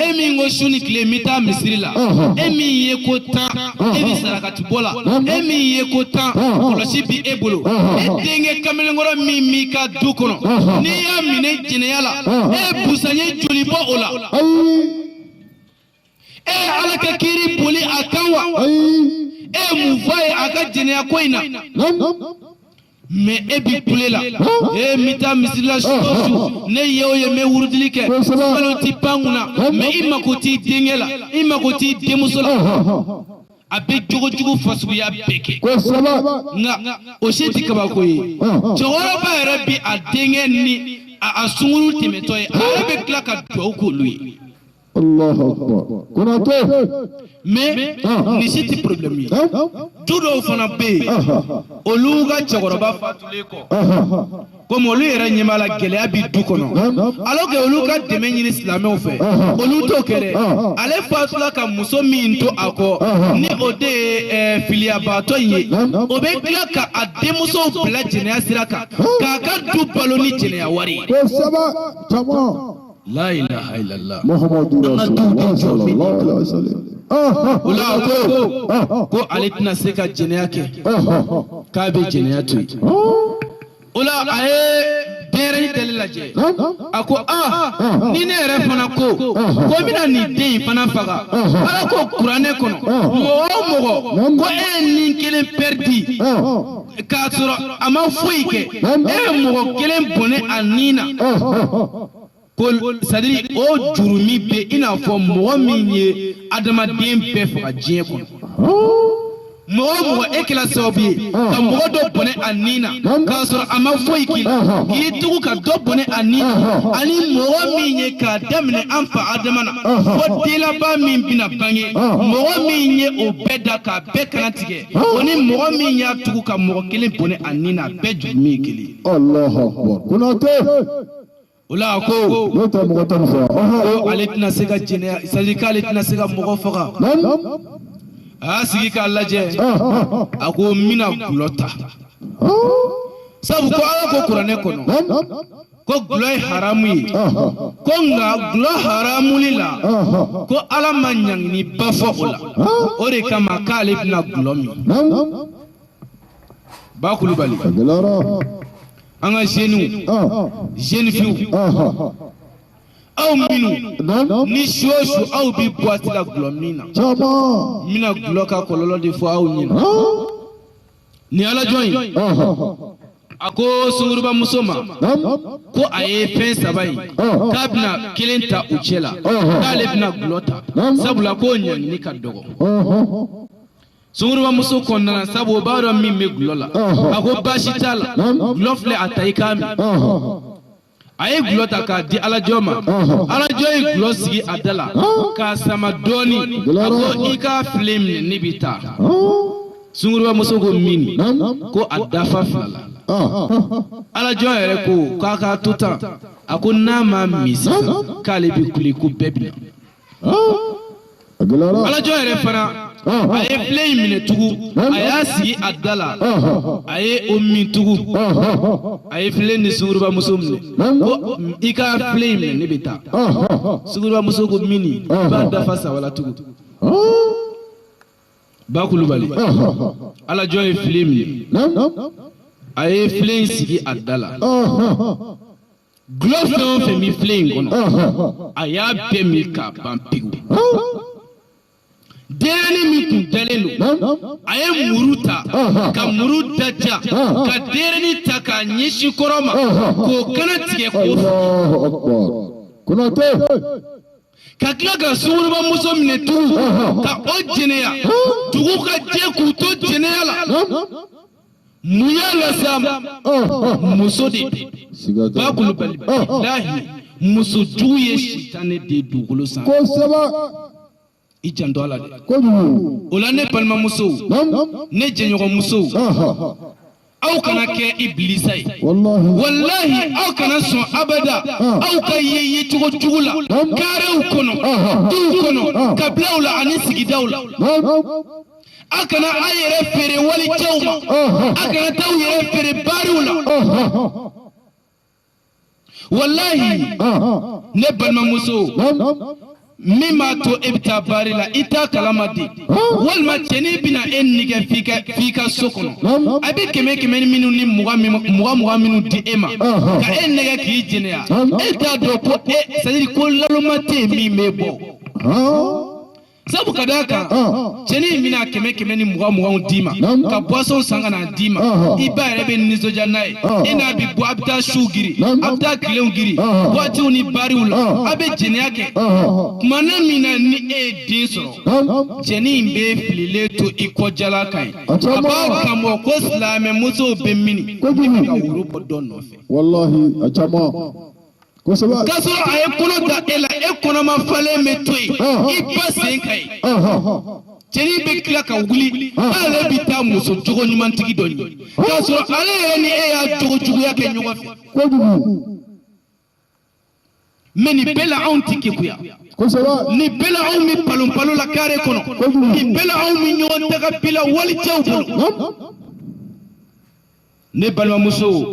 e min ko su ni tile n bɛ taa misiri la, e min ye ko tan e bɛ sarakati bɔ la, e min ye ko tan kɔlɔsi bi e bolo, e denkɛ kamalenkɔrɔ min b'i ka du kɔnɔ, n'i y'a minɛ jɛnɛya la, e busan ɲɛ joli bɔ o la? E ye Ala ka kiiri boli a kan wa? E ye mun fɔ a ye a ka jɛnɛya ko in na? Mais e bi kule la, e n bɛ taa misiri la su o su, ne ye o ye n bɛ wurudili kɛ, kalo ti pan kunna, mais i mako t'i denkɛ la, i mako t'i denmuso la, a bɛ jogojugu fasuguya bɛɛ kɛ. Nka o si tɛ kabako ye. Cɛkɔrɔba yɛrɛ bi a denkɛ ni a sunkuru tɛmɛtɔ ye, a yɛrɛ bɛ tila ka dugawu k'olu ye. Mais nin si tɛ problème ye. Du dɔw fana bɛ yen, olu ka cɛkɔrɔba fatulen kɔ, komi olu yɛrɛ ɲɛ b'a la gɛlɛya bi du kɔnɔ, alors que olu ka dɛmɛ ɲini silamɛw fɛ, olu t'o kɛ dɛ. Ale fatula ka muso min to a kɔ, ni o de ye filiyabaatɔ in ye, o bɛ tila ka a denmusow bila jɛnɛya sira kan, k'a ka du balo ni jɛnɛya wari ye. La ilaha illallah. Muhammadu Rasulullah sallallahu alaihi wasallam. O la a ko ko ale tɛna se ka jɛnɛya kɛ, k'a bɛ jɛnɛya to yen. O la a ye denyɛrɛnin dali lajɛ, a ko aa, ni ne yɛrɛ fana ko ko n bɛna nin den in fana faga, Ala ko kuranɛ kɔnɔ mɔgɔ o mɔgɔ ko e ye nin kelen pɛridi k'a sɔrɔ a ma foyi kɛ, e ye mɔgɔ kelen bɔnɛ a nin na. Ko c'est-à-dire o jurumi bɛ i n'a fɔ mɔgɔ min ye adamaden bɛɛ faga diɲɛ kɔnɔ. Mɔgɔ o mɔgɔ e kɛra sababu ye ka mɔgɔ dɔ bɔnɛ a ni na k'a sɔrɔ a ma foyi k'i la, k'i tugu ka dɔ bɔnɛ a ni na, ani mɔgɔ min ye k'a daminɛ an fa Adama na fo den laban min bɛna bange, mɔgɔ min ye o bɛɛ da k'a bɛɛ kana tigɛ, o ni mɔgɔ min y'a tugu ka mɔgɔ kelen bɔnɛ a ni na, a bɛɛ jurumi ye kelen ye. Allahu akbar. Konate. O la a ko N'o tɛ mɔgɔ 10 faga. Ko ale tɛna se ka jɛnɛya, c'est-à-dire k'ale tɛna se ka mɔgɔ faga. A y'a sigi k'a lajɛ, a ko n bɛna gulɔ ta, sabu ko Ala ko kuranɛ kɔnɔ ko gulɔ ye haramu ye, ko nka gulɔ haramuli la, ko Ala ma ɲanginiba fɔ o la, o de kama k'ale bɛna gulɔ min. Ba Kulubali, an ka jeunes, jeune filles, aw minnu ni su o su aw bɛ boîte la gulɔ min na, n bɛna gulɔ ka kɔlɔlɔ de fɔ aw ɲɛna. Ni alajɔn ye, a ko sungurubamuso ma ko a ye fɛn saba ye, k'a bɛna kelen ta u cɛ la, k'ale bɛna gulɔ ta, sabula k'o ɲangini ka dɔgɔ. Sungurubamuso kɔnɔna, sabu o b'a dɔn min bɛ gulɔ la, a ko baasi t'a la, gulɔ filɛ, a ta i k'a min. A ye gulɔ ta k'a di alajɔ ma. Alajɔ ye gulɔ sigi a da la k'a sama dɔɔni, a ko i k'a filen minɛ, ne bɛ taa. Sungurubamuso ko min ko a dafa fila la. Alajɔ yɛrɛ ko k'a k'a to tan, a ko n'a ma min sisan k'ale bɛ kule ko bɛɛ bɛ na. Alajɔ yɛrɛ fana, a ye filen in minɛ tugun, a y'a sigi a da la, a ye o min tugun. A ye filen ni sungurubamuso minɛ ko i ka filen in minɛ, ne bɛ taa. Sungurubamuso ko min i b'a dafa saba la tugun. Ba Kulubali, alajɔ ye filen minɛ, a ye filen in sigi a da la. Gulɔ fɛn o fɛn bɛ filen in kɔnɔ, a y'a bɛɛ min k'a ban pewu. Denyɛrɛnin min tun dalen don, a ye muru ta ka muru daja ka denyɛrɛnin ta k'a ɲɛsin kɔrɔ ma k'o kana tigɛ k'o Konate. Ka tila ka sungurubamuso minɛ tugun ka o jɛnɛya, dugu ka jɛ k'u to jɛnɛya la. Mun y'a lase a ma? Muso de. Ba Kulubali, bilahi, muso jugu ye sitanɛ de ye dugukolo sanfɛ. Kosɛbɛ. I janto a la dɛ. Kojugu. O la ne balimamusow, ne jɛɲɔgɔnmusow, aw kana kɛ ibilisa ye. Wallahi. Walahi, aw kana sɔn abada aw ka ye yecogo jugu la karew kɔnɔ, duw kɔnɔ, kabilaw la ani sigidaw la. Aw kana aw yɛrɛ feere walicɛw ma, aw kana t'aw yɛrɛ feere baariw la. Walahi, ne balimamuso, min b'a to e bɛ taa baari la, i t'a kalama de, walima cɛnin bɛna e nɛgɛ f'i ka so kɔnɔ, a bɛ kɛmɛ kɛmɛ minnu ni mugan mugan mugan minnu di e ma ka e nɛgɛ k'i jɛnɛya, e t'a dɔn ko e, c'est à dire ko laloma tɛ yen min b'e bɔ, sabu ka d'a kan cɛnin bɛna kɛmɛ kɛmɛ ni mugan muganw d'i ma ka boisson san ka n'a d'i ma, i ba yɛrɛ bɛ nisɔndiya n'a ye, e n'a bɛ bɔ, a bɛ taa suw giri, a bɛ taa tilenw giri, boîtew ni bariw la, a bɛ jɛnɛya kɛ. Kumana min na ni e ye den sɔrɔ, cɛnin bɛ fililen to i kɔjala kan ye, a b'a kanbɔ ko silamɛmusow bɛ mini ka woro bɔ dɔ nɔfɛ. Wallahi, a caman. Kosɛbɛ. K'a sɔrɔ a ye kɔnɔ da e la, e kɔnɔma falen bɛ to yen i ba sen kan yen. Cɛnin bɛ tila ka wuli k'ale bɛ taa muso jogo ɲumantigi dɔ ɲini, k'a sɔrɔ ale yɛrɛ ni e y'a jogo juguya kɛ ɲɔgɔn fɛ. Kojugu. Mais nin bɛɛ la anw ti kekuya. Kosɛbɛ. Nin bɛɛ la anw bɛ palon palon la kare kɔnɔ. Nin bɛɛ la anw bɛ ɲɔgɔn daga bi la walicɛw bolo. Ne balimamuso,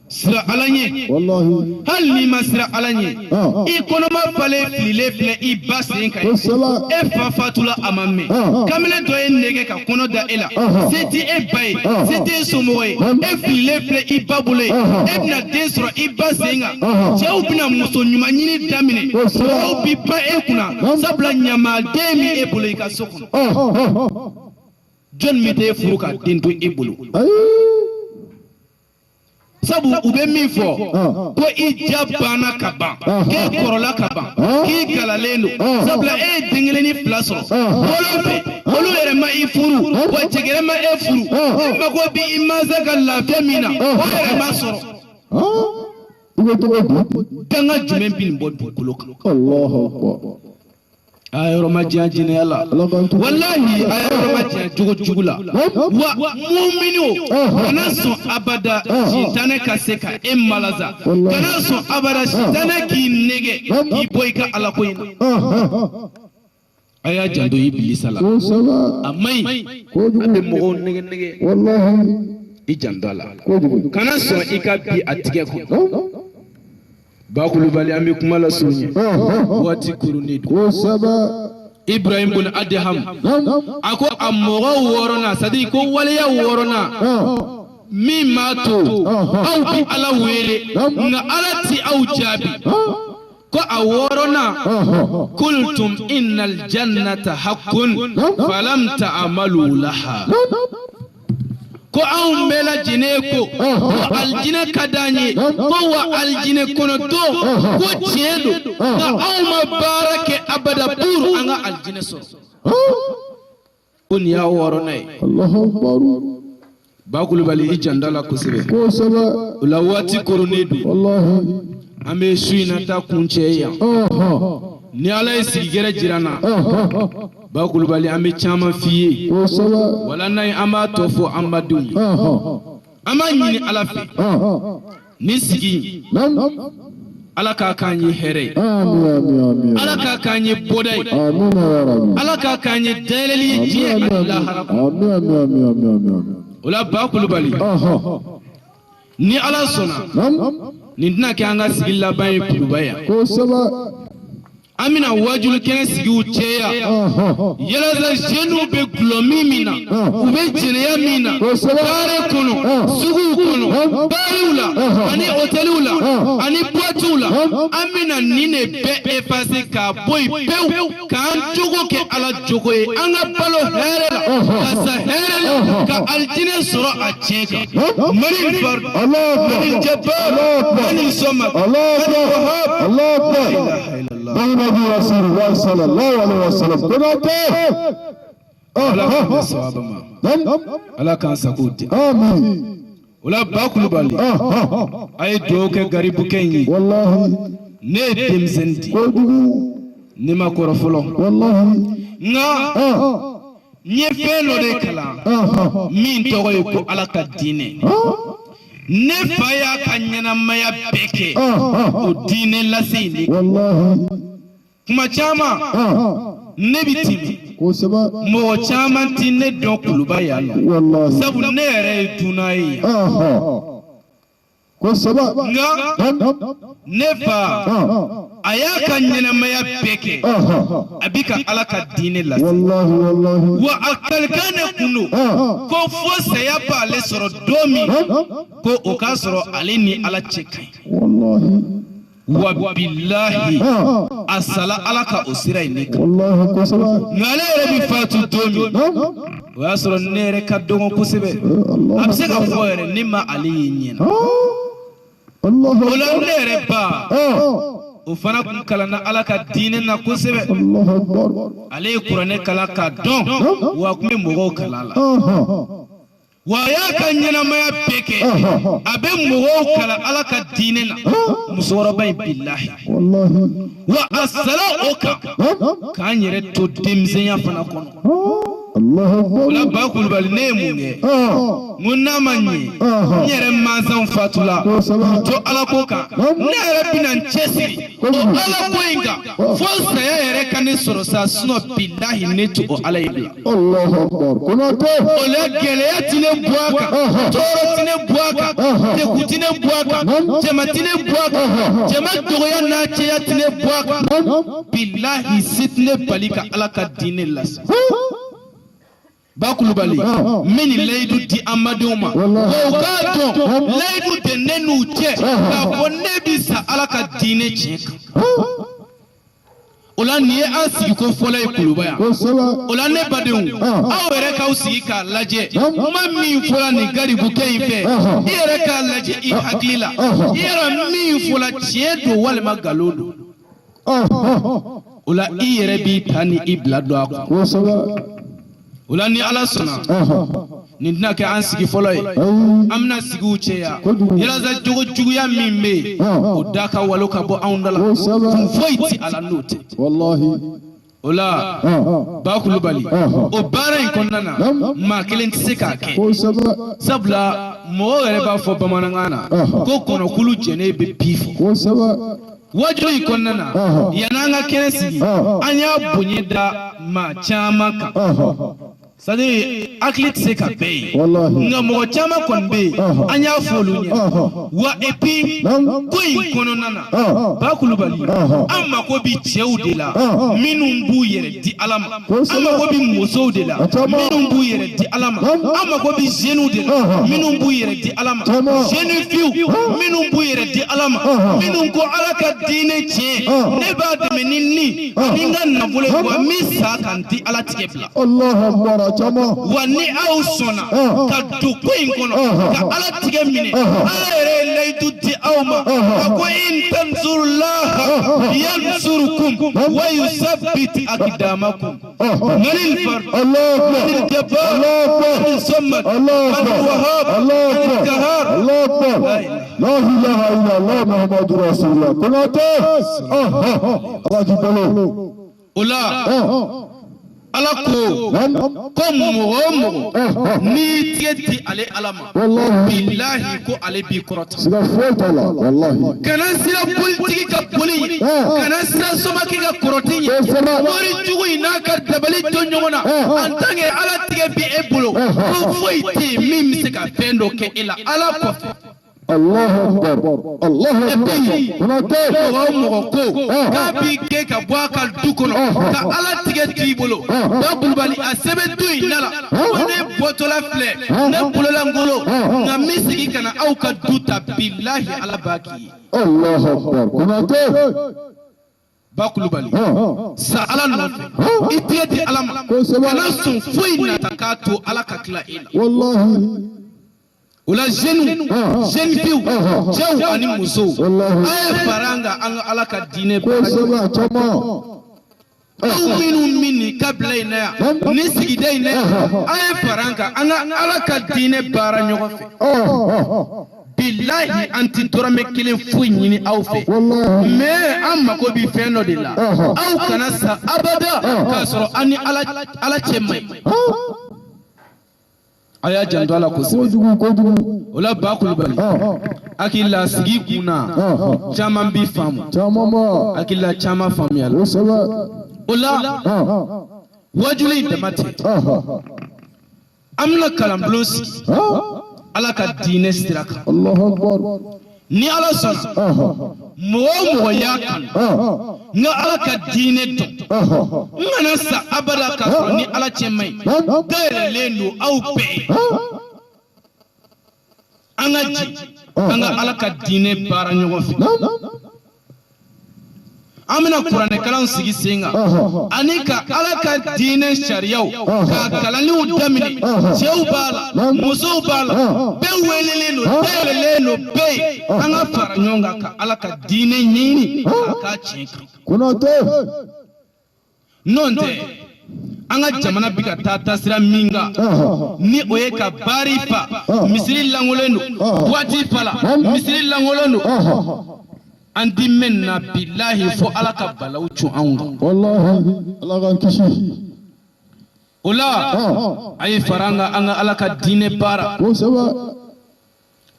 sira Ala ɲɛ. Wallahi. Hali n'i ma sira Ala ɲɛ, i kɔnɔma falen fililen filɛ i ba sen kan. Kosɛbɛ. E fa fatula a ma mɛn, kamalen dɔ ye nɛgɛ ka kɔnɔ da e la, se ti e ba ye, se t'e somɔgɔ ye, e fililen filɛ i ba bolo ye, e bɛna den sɔrɔ i ba sen kan. Cɛw bɛna muso ɲuman ɲini daminɛ, mɔgɔw bi pan e kunna, sabula ɲamaden min e bolo i ka so kɔnɔ, jɔnni bɛ t'e furu ka den to e bolo? Ayi. Sabu u bɛ min fɔ ko i ja banna ka ban, k'e kɔrɔla ka ban, k'i galalen don, sabula e ye den kelen ni fila sɔrɔ bolo fɛ, olu yɛrɛ ma i furu, wa cɛ kelen ma e furu, e mako bɛ i mansa ka lafiya min na, o yɛrɛ ma sɔrɔ. I bɛ cogo di? Danga jumɛn bɛ nin bɔ dugukolo kan? Allahu akbar. A yɔrɔ ma diya jinɛya la, walahi, a yɔrɔ ma diya jogo jugu la. Wa mumini, kana sɔn abada sitanɛ ka se ka e malaza, kana sɔn abada sitanɛ k'i nɛgɛ k'i bɔ i ka alako in na. A y'a janto ibilisa la. A man ɲi, a bɛ mɔgɔw nɛgɛ nɛgɛ. I janto a la, kana sɔn i ka bi a tigɛ kɔnɔ. Bakulubali, an bɛ kuma lasurunya, waati kurunnen don. Ibrahim bun Adham a ko a mɔgɔ wɔɔrɔnan, c'est à dire ko waleya wɔɔrɔnan min m'a to aw bi Ala wele nka Ala ti aw jaabi, ko a wɔɔrɔnan: kultum innal jannata haqqun falam ta'malu laha. Ko anw bɛɛ lajɛlen ko ko alijinɛ ka d'an ye, ko wa alijinɛ kɔnɔ don ko tiɲɛ don, nka anw ma baara kɛ abada pour an ka alijinɛ sɔrɔ. Ko nin y'a wɔɔrɔnan ye. Bakulubali, i janda la kosɛbɛ. O la waati koronnen don, an bɛ su in na taa kuncɛ yan. Ni Ala ye sigi gɛrɛ jira n na, Bakulubali, an bɛ caman f'i ye, wala n'a ye, an b'a tɔ fɔ an badenw ye. An b'a ɲini Ala fɛ, ni sigi, Ala k'a k'an ye hɛrɛ ye, Ala k'a k'an ye bɔda ye, Ala k'a k'an ye dayɛlɛli ye diɲɛ ani lahara. O la Bakulubali, ni Ala sɔnna, nin tɛna kɛ an ka sigi laban ye Kuluba yan. An bɛna wajulu kɛnɛ sigiw caya yalasa jeunes bɛ gulɔ min na, u bɛ jɛnɛya min na, carré kɔnɔ, suguw kɔnɔ, bariw la ani hôteliw la ani boîtew la, an bɛna nin de bɛɛ effacer k'a bɔ yen pewu, k'an jogo kɛ Ala jogo ye, an ka balo hɛrɛ la, ka sa hɛrɛ la, ka alijinɛ sɔrɔ a tiɲɛ kan. Mali fari, Mali jabbar, Mali sɔma, Mali wahab. Muhammadu Rasulullah sallallahu alaihi wasallam. Ala k'an bɛn sawaba ma, Ala k'an sago di. Amin. O la Bakulubali, a ye dugawu kɛ garibukɛ in ye. Wallahi. Ne ye denmisɛnnin di, Kojugu. ne ma kɔrɔ fɔlɔ, Wallahi. nka n ye fɛn dɔ de kalan min tɔgɔ ye ko Ala ka diinɛ. Ne fa y'a ka ɲɛnamaya bɛɛ kɛ o diinɛ lase in de. Wallahi. Kuma caman ne bi tɛmɛ, Kosɛbɛ. mɔgɔ caman ti ne dɔn Kuluba yan nɔ, Wallahi. sabu ne yɛrɛ ye dunan ye yan. Kosɛbɛ. Nka ne fa, a y'a ka ɲɛnamaya bɛɛ kɛ a bi ka Ala ka diinɛ lase. Wallahi, wallahi. Wa a kalikan de kun don ko fo saya b'ale sɔrɔ don min, ko o k'a sɔrɔ ale ni Ala cɛ ka ɲi. Wallahi. Wa bilahi, a sala Ala ka o sira in de kan. Wallahi, kosɛbɛ. Nka ale yɛrɛ bi fatu don min, o y'a sɔrɔ ne yɛrɛ ka dɔgɔn kosɛbɛ, a bɛ se ka fɔ yɛrɛ ne ma ale ye ɲɛ na. O la ne yɛrɛ ba, o fana kun kalanna Ala ka diinɛ na kosɛbɛ. Allahu akbar. Ale ye kuranɛ kalan k'a dɔn, wa a kun bɛ mɔgɔw kalan la, wa a y'a ka ɲɛnamaya bɛɛ kɛ a bɛ mɔgɔw kalan Ala ka diinɛ na, musokɔrɔba in, bilahi. Wallahi. Wa a sara o kan k'an yɛrɛ to denmisɛnya fana kɔnɔ. Allahu O la akbar. Bakulubali, ne ye mun kɛ? N ko n'a ma ɲɛ n yɛrɛ mansaw fatula k'u to Ala ko kan, ne yɛrɛ bɛna n cɛsiri o Ala ko in kan fo saya yɛrɛ ka ne sɔrɔ sa, sinon bilahi, ne ti o Ala ye bila. Allahu akbar. Konate. O la gɛlɛya ti ne bɔ a kan, tɔɔrɔ ti ne bɔ a kan, degun ti ne bɔ a kan, jama ti ne bɔ a kan, jama dɔgɔya n'a cɛya ti ne bɔ a kan, bilahi, se ti ne bali ka Ala ka diinɛ lase. Bakulubali, n bɛ nin layidu di an badenw ma, wa u k'a dɔn layidu tɛ ne n'u cɛ k'a fɔ ne bi sa Ala ka diinɛ tiɲɛ kan. O la nin ye an sigiko fɔlɔ ye Kuluba yan. O la ne badenw, aw yɛrɛ k'aw sigi k'a lajɛ, kuma min fɔra nin garibukɛ in fɛ, i yɛrɛ k'a lajɛ i hakili la, i yɛrɛ min fɔra tiɲɛ don walima nkalon don. O la i yɛrɛ b'i ta ni i bila don a kun. O la ni Ala sɔnna, nin tɛna kɛ an sigi fɔlɔ ye. An bɛna sigiw cɛya yalasa jogo juguya min bɛ yen, o da ka walo ka bɔ anw da la. Kun foyi tɛ a la n'o tɛ. O la Ba Kulubali, o baara in kɔnɔna na, maa kelen tɛ se k'a kɛ, sabula mɔgɔw yɛrɛ b'a fɔ bamanankan na ko kɔnɔkulu jɛnen bɛ bi fɔ. Waju in kɔnɔna na, yann'an ka kɛnɛ sigi, an y'a bonya da maa caman kan. C'est-à-dire hakili tɛ se ka bɛɛ ye, nka mɔgɔ caman kɔni bɛ yen, an y'a fɔ olu ɲɛna wa. Et puis ko in kɔnɔna na, Ba Kulubali, an mako bɛ cɛw de la minnu b'u yɛrɛ di Ala ma, an mako bɛ musow de la minnu b'u yɛrɛ di Ala ma, an mako bɛ jeunes de la minnu b'u yɛrɛ di Ala ma, jeunes filles minnu b'u yɛrɛ di Ala ma, minnu ko Ala ka diinɛ tiɲɛ, ne b'a dɛmɛ ni ni ni n ka nafolo ye, wa n bɛ sa ka n di Ala tigɛ bila. Wa ni aw sɔnna ka don ko in kɔnɔ ka Ala tigɛ minɛ, Ala yɛrɛ ye layidu di aw ma a ko in tansurullaha yansurukum wa yusabbit aqdamakum. Manil fard, manil jabbar, manil samad, manil wahhab, manil qahhar. La ilaha illallah Muhammadu Rasulullah. Konate. Ala k'i balo. O la Ala ko ko mɔgɔ o mɔgɔ n'i y'i tigɛ di ale Ala ma, bilahi ko ale b'i kɔrɔta. Siga foyi t'a la, walahi. Kana siran politiki ka boli ɲɛ, kana siran somakɛ ka kɔrɔti ɲɛ, mori jugu in n'a ka dabali to ɲɔgɔn na. En tant que Ala tigɛ bi e bolo, ko foyi tɛ yen min bɛ se ka fɛn dɔ kɛ e la Ala kɔfɛ. Allahu akbar. Allahu akbar. Konate. Mɔgɔ o mɔgɔ ko k'a b'i gɛn ka bɔ a ka du kɔnɔ ka Ala tigɛ t'i bolo, Ba Kulubali, a sɛbɛn du in da la ko ne bɔtɔla filɛ, ne bololankolon, nka n bɛ segin ka na aw ka du ta, bilahi Ala b'a k'i ye. Allahu akbar. Konate. Ba Kulubali, sa Ala nɔfɛ, i tigɛ di Ala ma, kana sɔn foyi nata k'a to Ala ka tila e la. Wallahi. O la jeunes, jeune filles, cɛw ani musow, a ye fara an kan, an ka Ala ka diinɛ baara. Aw minnu min nin kabila in na yan, nin sigida in na yan, a ye fara an kan, an ka Ala ka diinɛ baara ɲɔgɔn fɛ. Bilahi, an ti dɔrɔmɛ kelen foyi ɲini aw fɛ, mais an mako bɛ fɛn dɔ de la. Aw kana sa abada k'a sɔrɔ an ni Ala cɛ man ɲi. A y'a janto a la kosɛbɛ. O la Ba Kulubali, hakili la sigi kun na, caman bi faamu, hakili la caman faamuya la. O la wajuli in dama tɛ, an bɛna kalanbulon sigi Ala ka diinɛ sira kan. Ni Ala sɔnna, mɔgɔ o mɔgɔ y'a kanu n ka Ala ka diinɛ dɔn, n kana sa abada k'a sɔrɔ ni Ala cɛ man ɲi, dayɛlɛlen don aw bɛɛ ye. An ka jɛ an ka Ala ka diinɛ baara ɲɔgɔn fɛ. An bɛna kuranɛkalan sigi sen kan ani ka Ala ka diinɛ sariyaw k'a kalanniw daminɛ. Cɛw b'a la, musow b'a la, bɛɛ welelen don, dayɛlɛlen don bɛɛ ye. An ka fara ɲɔgɔn kan ka Ala ka diinɛ ɲini k'a k'a tiɲɛ kan. N'o tɛ, an ka jamana bɛ ka taa taasira min kan, ni o ye ka baari fa, misiri lankolon don, boîte fa la, misiri lankolon don, an ti mɛn na, bilahi, fo Ala ka balaw cun anw kan. Wallahi, Ala k'an kisi. O la a ye fara an kan, an ka Ala ka diinɛ baara.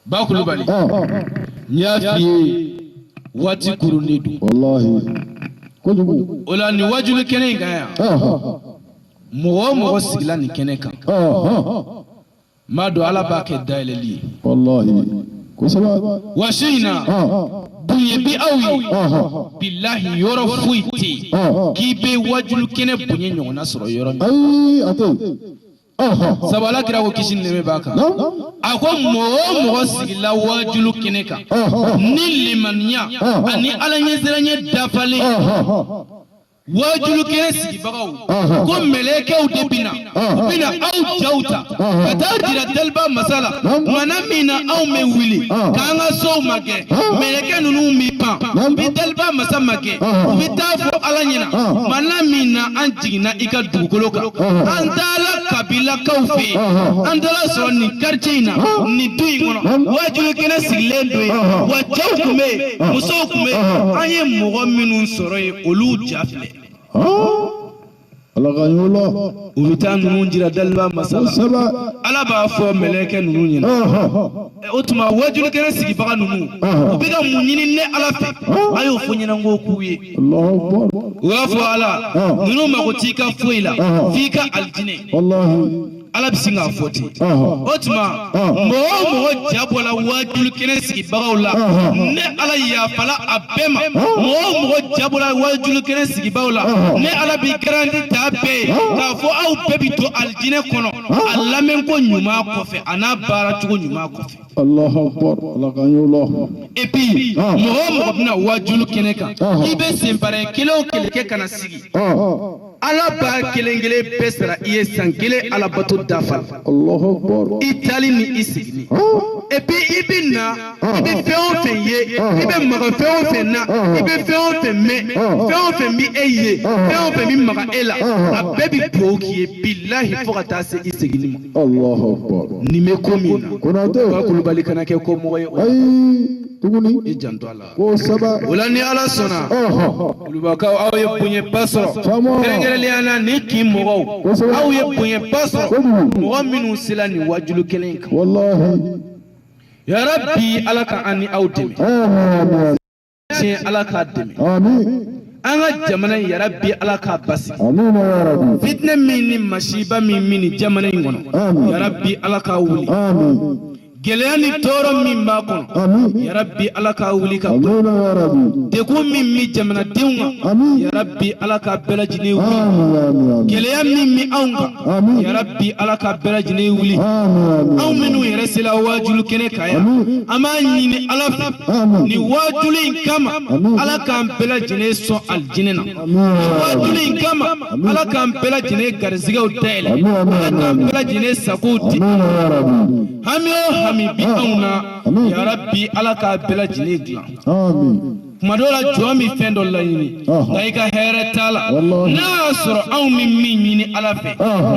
Ba Kulubali, n y'a f'i ye, waati kurunnen don. Wallahi. Kojugu. O la nin wajuli kɛnɛ in kan yan, mɔgɔ o mɔgɔ sigila nin kɛnɛ kan, n b'a dɔn Ala b'a kɛ dayɛlɛli ye. Wallahi. Kosɛbɛ. Wa su in na, bonya bi aw ye, bilahi, yɔrɔ foyi tɛ yen k'i bɛ wajulu kɛnɛ bonya ɲɔgɔnna sɔrɔ yɔrɔ min. Ayi, a tɛ yen. Sabu Ala kira ko, kisi ni nɛɛmɛ b'a kan, a ko mɔgɔ o mɔgɔ sigila wajulu kɛnɛ kan ni limaniya ani Ala ɲɛsiranɲɛ dafalen, Wajulu kɛnɛ sigibagaw ko mɛlɛkɛw de bɛ na, u bɛ na aw jaw ta ka taa jira daliba masa la. Tumana min na anw bɛ wuli k'an ka sow magɛn, mɛlɛkɛ ninnu bɛ pan, u bɛ daliba masa magɛn, u bɛ taa fɔ Ala ɲɛna: tumana min na an jiginna i ka dugukolo kan, an taala kabilakaw fɛ yen, an taara sɔrɔ nin quartier in na, nin du in kɔnɔ, wajulu kɛnɛ sigilen don yen wa, cɛw tun bɛ yen, musow tun bɛ yen, an ye mɔgɔ minnu sɔrɔ yen, olu ja filɛ. Ala ka y'o la. U bɛ taa ninnu jira daliba masa la. Ala b'a fɔ mɛlɛkɛ ninnu ɲɛna: o tuma wajulu kɛnɛ sigibaga ninnu, u bɛ ka mun ɲini ne Ala fɛ? A y'o fɔ ɲɛna ko k'u ye. U b'a fɔ: Ala, ninnu mago t'i ka foyi la f'i ka alijinɛ. Ala bɛ sin k'a fɔ ten: o tuma mɔgɔ o mɔgɔ ja bɔla wajulu kɛnɛ sigibagaw la, ne Ala yafala a bɛɛ ma. Mɔgɔ o mɔgɔ ja bɔla wajulu kɛnɛ sigibagaw la, ne Ala b'i garanti ta bɛɛ ye k'a fɔ aw bɛɛ bɛ don alijinɛ kɔnɔ, a lamɛnko ɲuman kɔfɛ, a n'a baaracogo ɲuman kɔfɛ. Allahu akbar, Ala ka y'o la. Et puis mɔgɔ o mɔgɔ bɛna wajulu kɛnɛ kan, i bɛ senpɛrɛn kelen o kelen kɛ ka na sigi, Ala b'a kelen kelen bɛɛ sara i ye san kelen alabato dafa. Allahu akbar. I taali ni i seginni. Et puis i bɛ na, i bɛ fɛn o fɛn ye, i bɛ maga fɛn o fɛn na, i bɛ fɛn o fɛn mɛn, fɛn o fɛn bɛ e ye, fɛn o fɛn bɛ maga e la, a bɛɛ bɛ dugawu k'i ye, bilahi, fo ka taa se i seginni ma. Allahu akbar. Nin bɛ ko min na, Konate. Ba Kulubali kana kɛ ko mɔgɔ ye o. Ayi, tuguni. I janto a la. Kosɛbɛ. O la, ni Ala sɔnna, Kulubakaw, aw ye bonyaba sɔrɔ. Faama. Kɛrɛnkɛrɛnnenya la, ni kin mɔgɔw, aw ye bonyaba sɔrɔ, Kojugu. mɔgɔ minnu sela nin wajulu kelen in kan. Wallahi. Yarabi, Ala ka an ni aw dɛmɛ. Amin. Tiɲɛ, Ala k'a dɛmɛ. Amin. An ka jamana in, yarabi, Ala k'a basigi. Amin ya Rabbi. Fitinɛ min ni masiba min min nin jamana in kɔnɔ, Amin. yarabi, Ala k'a wuli. Amin. Gɛlɛya ni tɔɔrɔ min b'a kɔnɔ, Amin. yarabi, Ala k'a wuli ka bɔ. Amin ya Rabbi. Degun min bɛ jamanadenw kan, Amin. yarabi, Ala k'a bɛɛ lajɛlen wuli. Amin amin amin. Gɛlɛya min bɛ anw kan, Amin. yarabi, Ala k'a bɛɛ lajɛlen wuli. Amin amin. Anw minnu yɛrɛ sela waajulu kɛnɛ kan yan, Amin. an b'a ɲini Ala fɛ, Amin. nin waajulu in kama, Amin. Ala k'an bɛɛ lajɛlen sɔn alijinɛ na. Amin ya Rabbi. Waajulu in kama, Ala k'an bɛɛ lajɛlen garizigɛw dayɛlɛ. Amin amin Ala k'an amin. bɛɛ lajɛlen sagow di. Amin ya Rabbi. Hami o hami bi anw na, Amin. yarabi, Ala k'a bɛɛ lajɛlen dilan. Amin. Tuma dɔw la, jɔn bɛ fɛn dɔ laɲini, nka i ka hɛrɛ t'a la. Wallahi. N'a y'a sɔrɔ anw bɛ min ɲini Ala fɛ,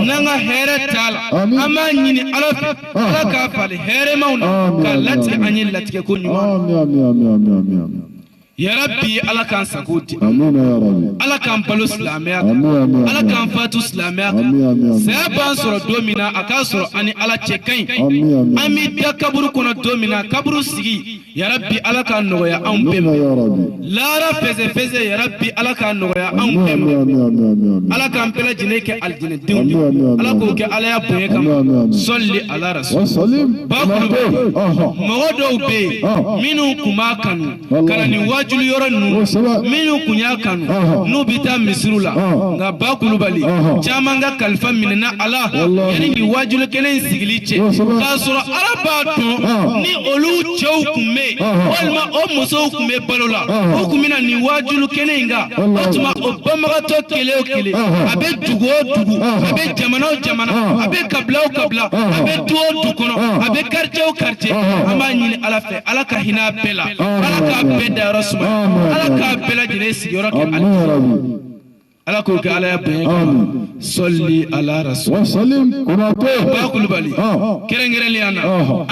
n'an ka hɛrɛ t'a la, Amin. an b'a ɲini Ala fɛ, Ala k'a falen hɛrɛmaw na, Amin. k'a latigɛ an ye latigɛ ko ɲuman. Amin amin amin amin amin. Yarabi, Ala k'an sago di. Amin ya Rabbi. Ala k'an balo silamɛya kan. Amin amin. Ala k'an fatu silamɛya kan. Amin amin amin. Saya b'an sɔrɔ don min na, a k'a sɔrɔ an ni Ala cɛ ka ɲi. Amin amin. An bɛ da kaburu kɔnɔ don min na, kaburu sigi, yarabi, Ala k'a nɔgɔya anw bɛɛ Amin ma. ya Rabbi. Lahara fɛsɛfɛsɛ, yarabi, Ala k'a nɔgɔya anw Amin bɛɛ ma. amin amin amin amin. Ala k'an bɛɛ lajɛlen kɛ alijinɛdenw ye. Amin, amin, amin. Ala k'o kɛ Ala ya bonya Amin, amin, kama. amin. Sɔli ala rasul. Wa salim. Ba Kulubali, mɔgɔ dɔw bɛ yen minnu tun b'a kanu ka na nin wajulu yɔrɔ ninnu, Kosɛbɛ. minnu tun y'a kanu, n'u bɛ taa misiriw la, nka Ba Kulubali, caman ka kalifa minɛna a la Wallahi. yanni nin wajulu kelen in sigili cɛ, Kosɛbɛ. k'a sɔrɔ Ala b'a dɔn ni olu cɛw tun bɛ yen, walima o musow tun bɛ balo la, u tun bɛ na nin wajulu kelen in kan. O Wallahi. tuma o banbagatɔ kelen o kelen, a bɛ dugu o dugu, a bɛ jamana o jamana, a bɛ kabila o kabila, a bɛ du o du kɔnɔ, a bɛ quartier o quartier, an b'a ɲini Ala fɛ, Ala ka hinɛ a bɛɛ la, Ala k'a bɛɛ dayɔrɔ sumaya, Ala k'a bɛɛ lajɛlen sigiyɔrɔ kɛ Amin ali ya Rabbi. Ala k'o kɛ Ala ya bonya kama. Amin. Sɔli ala rasul. Wa salim. Konate. Ba Kulubali, kɛrɛnkɛrɛnnenya na,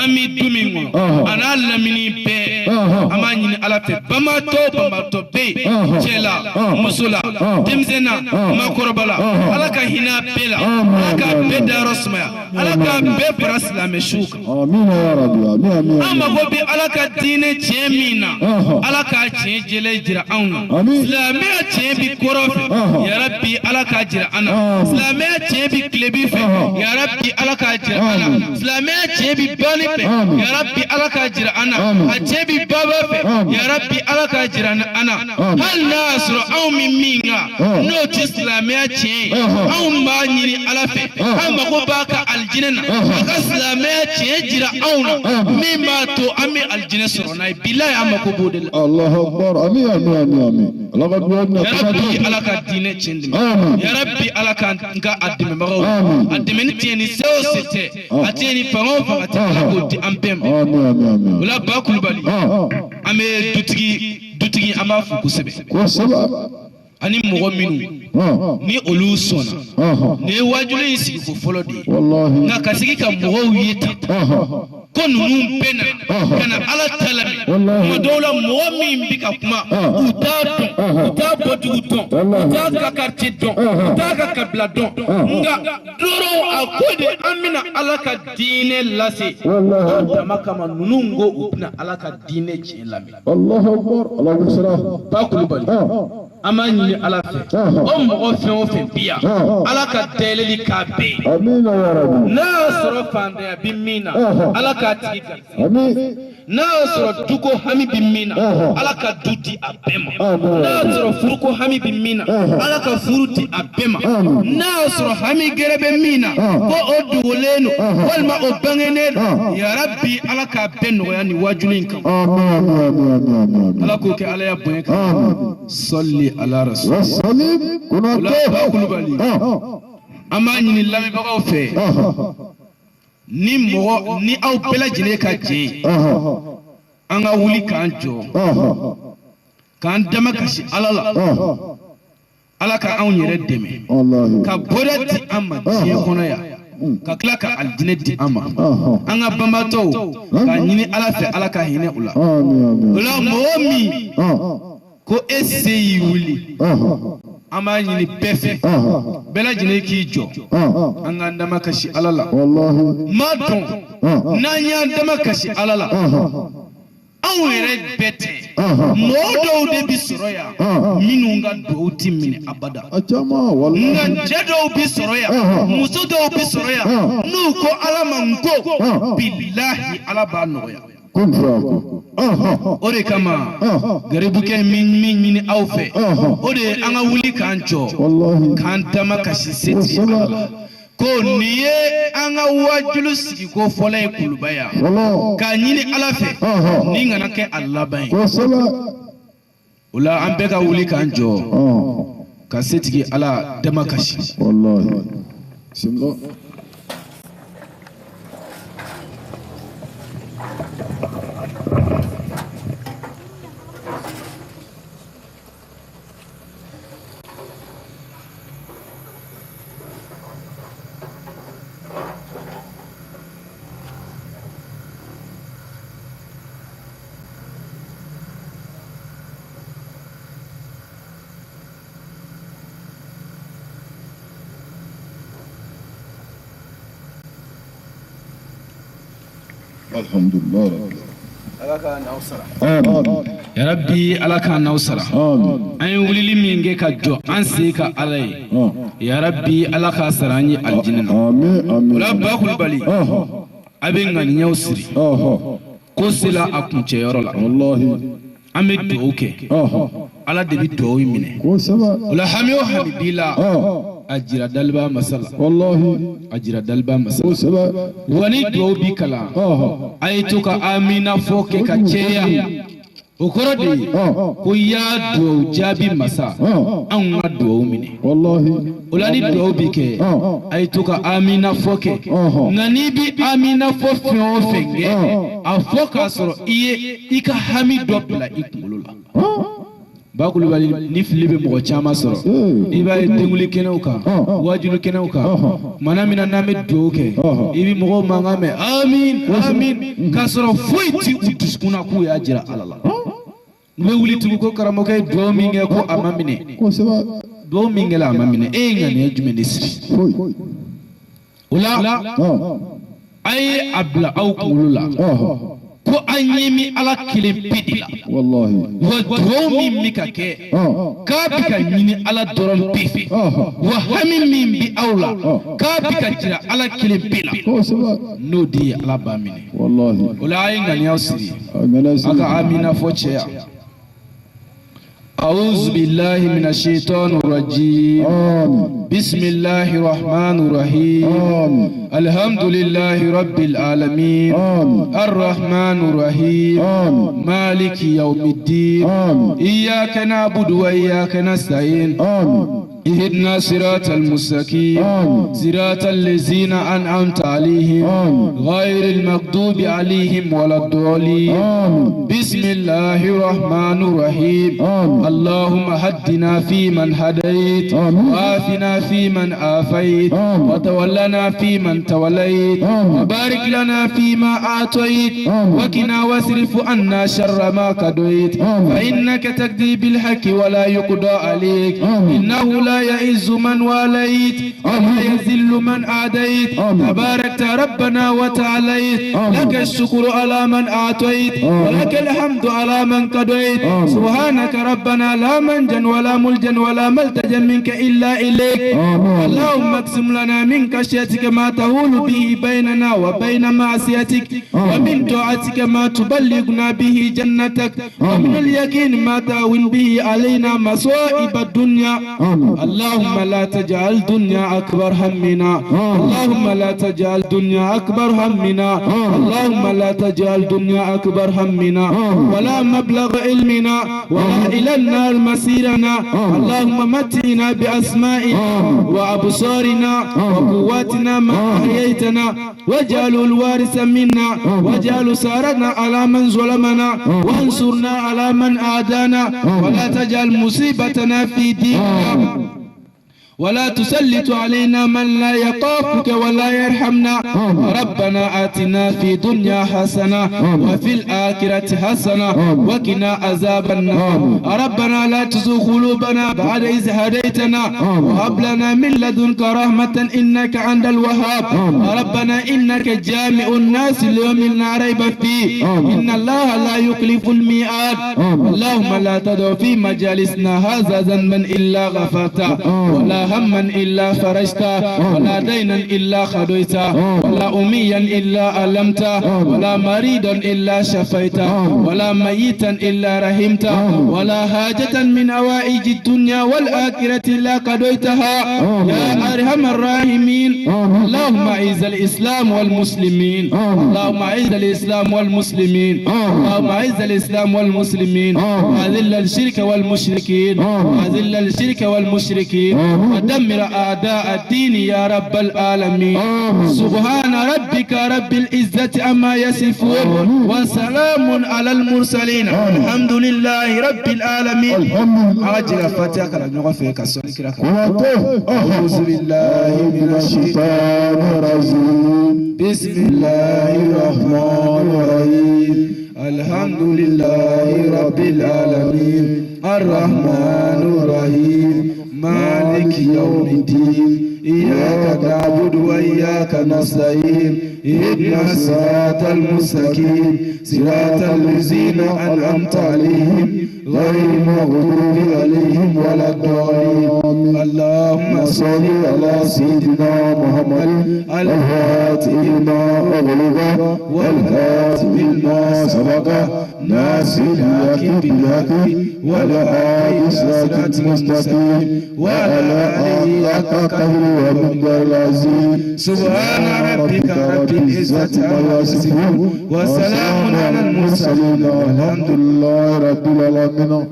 an bɛ du min kɔnɔ, a n'a lamini bɛɛ, an b'a ɲini Ala fɛ, banbaatɔ o banbaatɔ bɛ yen, cɛ la, muso la, denmisɛn na, maakɔrɔba la, Ala ka hinɛ a bɛɛ la, Ala k'a bɛɛ dayɔrɔ sumaya, Ala k'a bɛɛ fara silamɛ suw kan. Amin ya Rabbi. Amin amin. An mago bɛ Ala ka diinɛ tiɲɛ min na, Ala k'a tiɲɛ jɛlen jira anw na. Amin. Silamɛya tiɲɛ bi kɔrɔn fɛ, yarabi, Ala k'a jira an na. Silamɛya tiɲɛ bi tilebi fɛ, yarabi, Ala k'a jira an na. Amin. Silamɛya tiɲɛ bi bani fɛ, Amin. yarabi, Ala k'a jira an na. Amin. A tiɲɛ bi bi baba fɛ, yarabi Ala k'a jira an na. Hali n'a y'a sɔrɔ anw bɛ min kan, n'o tɛ silamɛya tiɲɛ ye, anw b'a ɲini Ala fɛ, an mago b'a ka alijinɛ na, a ka silamɛya tiɲɛ jira anw na, min b'a to an bɛ alijinɛ sɔrɔ n'a ye. Bilayi, an mako b'o de la. Allahu akbar. Amin, amin, amin, amin. Ala ka duwawu minɛ. Yarabi, Ala ka diinɛ tiɲɛ dɛmɛ. Yarabi, Ala ka n ka a dɛmɛbagaw, a dɛmɛni tiɲɛ ni se o se tɛ, a tiɲɛ ni fanga o fanga tɛ, Ala k'o di an bɛɛ ma. Amin, amin, amin. O la, Ba Kulubali, an bɛ dutigi, an b'a fo kosɛbɛ. Ani mɔgɔ minnu ni olu sɔnna, nin ye wajuli in sigi ko fɔlɔ de ye. Nka ka sigi ka mɔgɔw ye tan ko ninnu bɛɛ nana ka na Ala ta lamɛn. Tuma dɔw la, mɔgɔ min bɛ ka kuma, u t'a dɔn, u t'a bɔdugu dɔn, u t'a ka quartier dɔn, u t'a ka kabila dɔn, nka dɔrɔn a ko de an bɛna Ala ka diinɛ lase o dama kama, ninnu ko u bɛna Ala ka diinɛ tiɲɛ lamɛn. Allahu akbar. Ala k'u sara. Ba Kulubali, an b'a ɲini Ala fɛ, o mɔgɔ fɛn o fɛn bi yan, Ala ka dayɛlɛli k'a bɛɛ ye. Amina ya Rabbi. N'a y'a sɔrɔ fantanya bi min na, Ala k'a tigi garisɛgɛ. Amin. N'a y'a sɔrɔ duko hami bi min na, Ala ka du di a bɛɛ ma. N'a y'a sɔrɔ furuko hami bi min na, Ala ka furu di a bɛɛ ma. N'a y'a sɔrɔ hami gɛrɛ bɛ min na, ko o dogolen don walima o bangenen don, yarabi, Ala k'a bɛɛ nɔgɔya nin wajuli in kama. Amin, amin, amin, amin, amin. Ala k'o kɛ Ala ya bonya kan. Amin. Sɔli ala rasul. Wasalim. O la, Ba Kulubali, an b'a ɲini lamɛnbagaw fɛ, ni mɔgɔ ni aw bɛɛ lajɛlen ka jɛn, an ka wuli k'an jɔ, k'an dama kasi Ala la, Ala ka anw yɛrɛ dɛmɛ ka bɔda di an ma diɲɛ kɔnɔ yan, ka tila ka alijinɛ di an ma. An ka banbaatɔw, k'a ɲini Ala fɛ, Ala ka hinɛ u la. O la, mɔgɔ min ko e se y'i wuli, an b'a ɲini bɛɛ fɛ, bɛɛ lajɛlen k'i jɔ, an k'an dama kasi Ala la. Maa dɔn, n'an y'an dama kasi Ala la, anw yɛrɛ bɛɛ tɛ, mɔgɔ dɔw de bi sɔrɔ yan minnu ka duwawu ti minɛ abada. Nka cɛ dɔw bi sɔrɔ yan, muso dɔw bi sɔrɔ yan, n'u ko Ala ma n ko, bilahi, Ala b'a nɔgɔya. O de kama, garibukɛ min min ɲini aw fɛ, o de ye an ka wuli k'an jɔ, k'an dama kasi setigi Ala la, ko nin ye an ka wajulu sigi ko fɔlɔ ye Kuluba yan, k'a ɲini Ala fɛ nin kana kɛ a laban ye. O la, an bɛɛ ka wuli k'an jɔ ka setigi Ala dama kasi. Bismillah. Alhamdulillah. Ala k'an n'aw sara. Amin. Yarabi, Ala k'an n'aw sara. Amin. An ye wulili min kɛ ka jɔ an sen ka Ala ye, yarabi, Ala k'a sara an ye alijinɛ na. Amin. Amin. O la, Ba Kulubali, a bɛ ŋaniyaw siri ko sela a kuncɛyɔrɔ la. Wallahi. An bɛ dugawu kɛ, Ala de bɛ dugawu in minɛ. O la, hami o hami b'i la, a jira daliba masa la. Wallahi. A jira daliba masa la. Wa ni dugawu bi kalan, a ye to ka amina fɔ kɛ ka caya. O kɔrɔ de ye ko ya dugawu jaabi masa, anw ka dugawu minɛ. Wallahi. O la, ni dugawu bi kɛ, a ye to ka amina fɔ kɛ. Nka n'i bi amina fɔ fɛn o fɛn kɛ, a fɔ k'a sɔrɔ i ye i ka hami dɔ bila i kunkolo la. Ba Kulubali, ni fili bɛ mɔgɔ caman sɔrɔ, i b'a ye denkuli kɛnɛw kan, wajulu kɛnɛw kan, kumana min na n'an bɛ dugawu kɛ, i bɛ mɔgɔw mankan mɛn amin amin, k'a sɔrɔ foyi ti u dusukun na k'u y'a jira Ala la. U bɛ wuli tugun ko karamɔgɔkɛ ye dugawu min kɛ, ko a ma minɛ. Dugawu min kɛla, a ma minɛ, e ye ŋaniya jumɛn de siri o la? A ye a bila aw kunkolo la ko Ko an ɲɛ mi Ala kelen pe de la. Wallahi. Wa duwawu min bɛ ka kɛ k'a bɛ ka ɲini Ala dɔrɔn pe fɛ. Wa hami min bɛ aw la k'a bɛ ka jira Ala kelen pe la. N'o de ye Ala b'a minɛ. Wallahi. O la a ye ŋaniyaw siri. A ka amina fɔ cɛya. أعوذ بالله من الشيطان الرجيم. آمين. بسم الله الرحمن الرحيم. آمين. الحمد لله رب العالمين. آمين. الرحمن الرحيم. آمين. مالك يوم الدين. آمين. إياك نعبد وإياك نستعين. آمين. اهدنا صراط المستقيم. آمين. صراط الذين أنعمت عليهم. آمين. غير المغضوب عليهم ولا الضالين. آمين. بسم الله الرحمن الرحيم. آمين. اللهم هدنا فيمن هديت. آمين. وعافنا فيمن عافيت. آمين. وتولنا فيمن توليت. آمين. وبارك لنا فيما أعطيت. آمين. وقنا واصرف عنا شر ما قضيت. آمين. فإنك تقضي بالحق ولا يقضى عليك. آمين. إنه لا يعز من واليت ولا يذل من عاديت. آمين. تباركت ربنا وتعاليت. آمين. لك الشكر على من أعطيت. آمين. ولك الحمد على من قضيت. آمين. سبحانك ربنا لا منجا ولا ملجا ولا ملتجا منك إلا إليك. آمين. اللهم اقسم لنا من خشيتك ما تهول به بيننا وبين معصيتك. آمين. ومن طاعتك ما تبلغنا به جنتك. آمين. ومن اليقين ما تهون به علينا مصائب الدنيا. آمين. اللهم لا تجعل الدنيا أكبر همنا. اللهم لا تجعل الدنيا أكبر همنا. اللهم لا تجعل الدنيا أكبر همنا ولا مبلغ علمنا ولا إلى النار مسيرنا. اللهم متعنا بأسمائنا وأبصارنا وقواتنا ما أحييتنا، واجعل الوارث منا، واجعل ثارنا على من ظلمنا، وانصرنا على من أعدانا، ولا تجعل مصيبتنا في ديننا، ولا تسلط علينا من لا يخافك ولا يرحمنا. ربنا آتنا في دنيا حسنة وفي الآخرة حسنة وقنا عذاب النار. ربنا لا تزغ قلوبنا بعد إذ هديتنا وهب لنا من لدنك رحمة إنك أنت الوهاب. ربنا إنك جامع الناس ليوم لا ريب فيه، إن الله لا يخلف الميعاد. اللهم لا تدع في مجالسنا هذا ذنبا إلا غفرته، ولا هما إلا فرجته، ولا دينا إلا قضيته، ولا أميا إلا علمته، ولا مريضا إلا شفيته، ولا ميتا إلا رحمته، ولا حاجة من حوائج الدنيا والآخرة إلا قضيتها يا أرحم الراحمين. اللهم أعز الإسلام والمسلمين. اللهم أعز الإسلام والمسلمين. اللهم أعز الإسلام والمسلمين. وأذل الشرك والمشركين. وأذل الشرك والمشركين. ودمر أعداء الدين يا رب العالمين. سبحان ربك رب العزة عما يصفون، وسلام على المرسلين، الحمد لله رب العالمين. أجل فاتحة كلا نغفر كسر. أعوذ بالله من الشيطان الرجيم. بسم الله الرحمن الرحيم. الحمد لله رب العالمين. الرحمن الرحيم. مالك يوم الدين. إياك نعبد وإياك نستعين. اهدنا الصراط المستقيم، صراط الذين أنعمت عليهم غير المغضوب عليهم ولا الضالين. اللهم صل على سيدنا محمد الفاتح لما أغلق والخاتم لما سبق ناصر الحق بالحق وعلى آله صراط المستقيم وعلى آله حق قدره ومقداره العظيم. سبحان ربك رب العزة عما يصفون وسلام على المرسلين والحمد لله رب العالمين.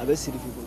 A bɛ siri k'i bolo.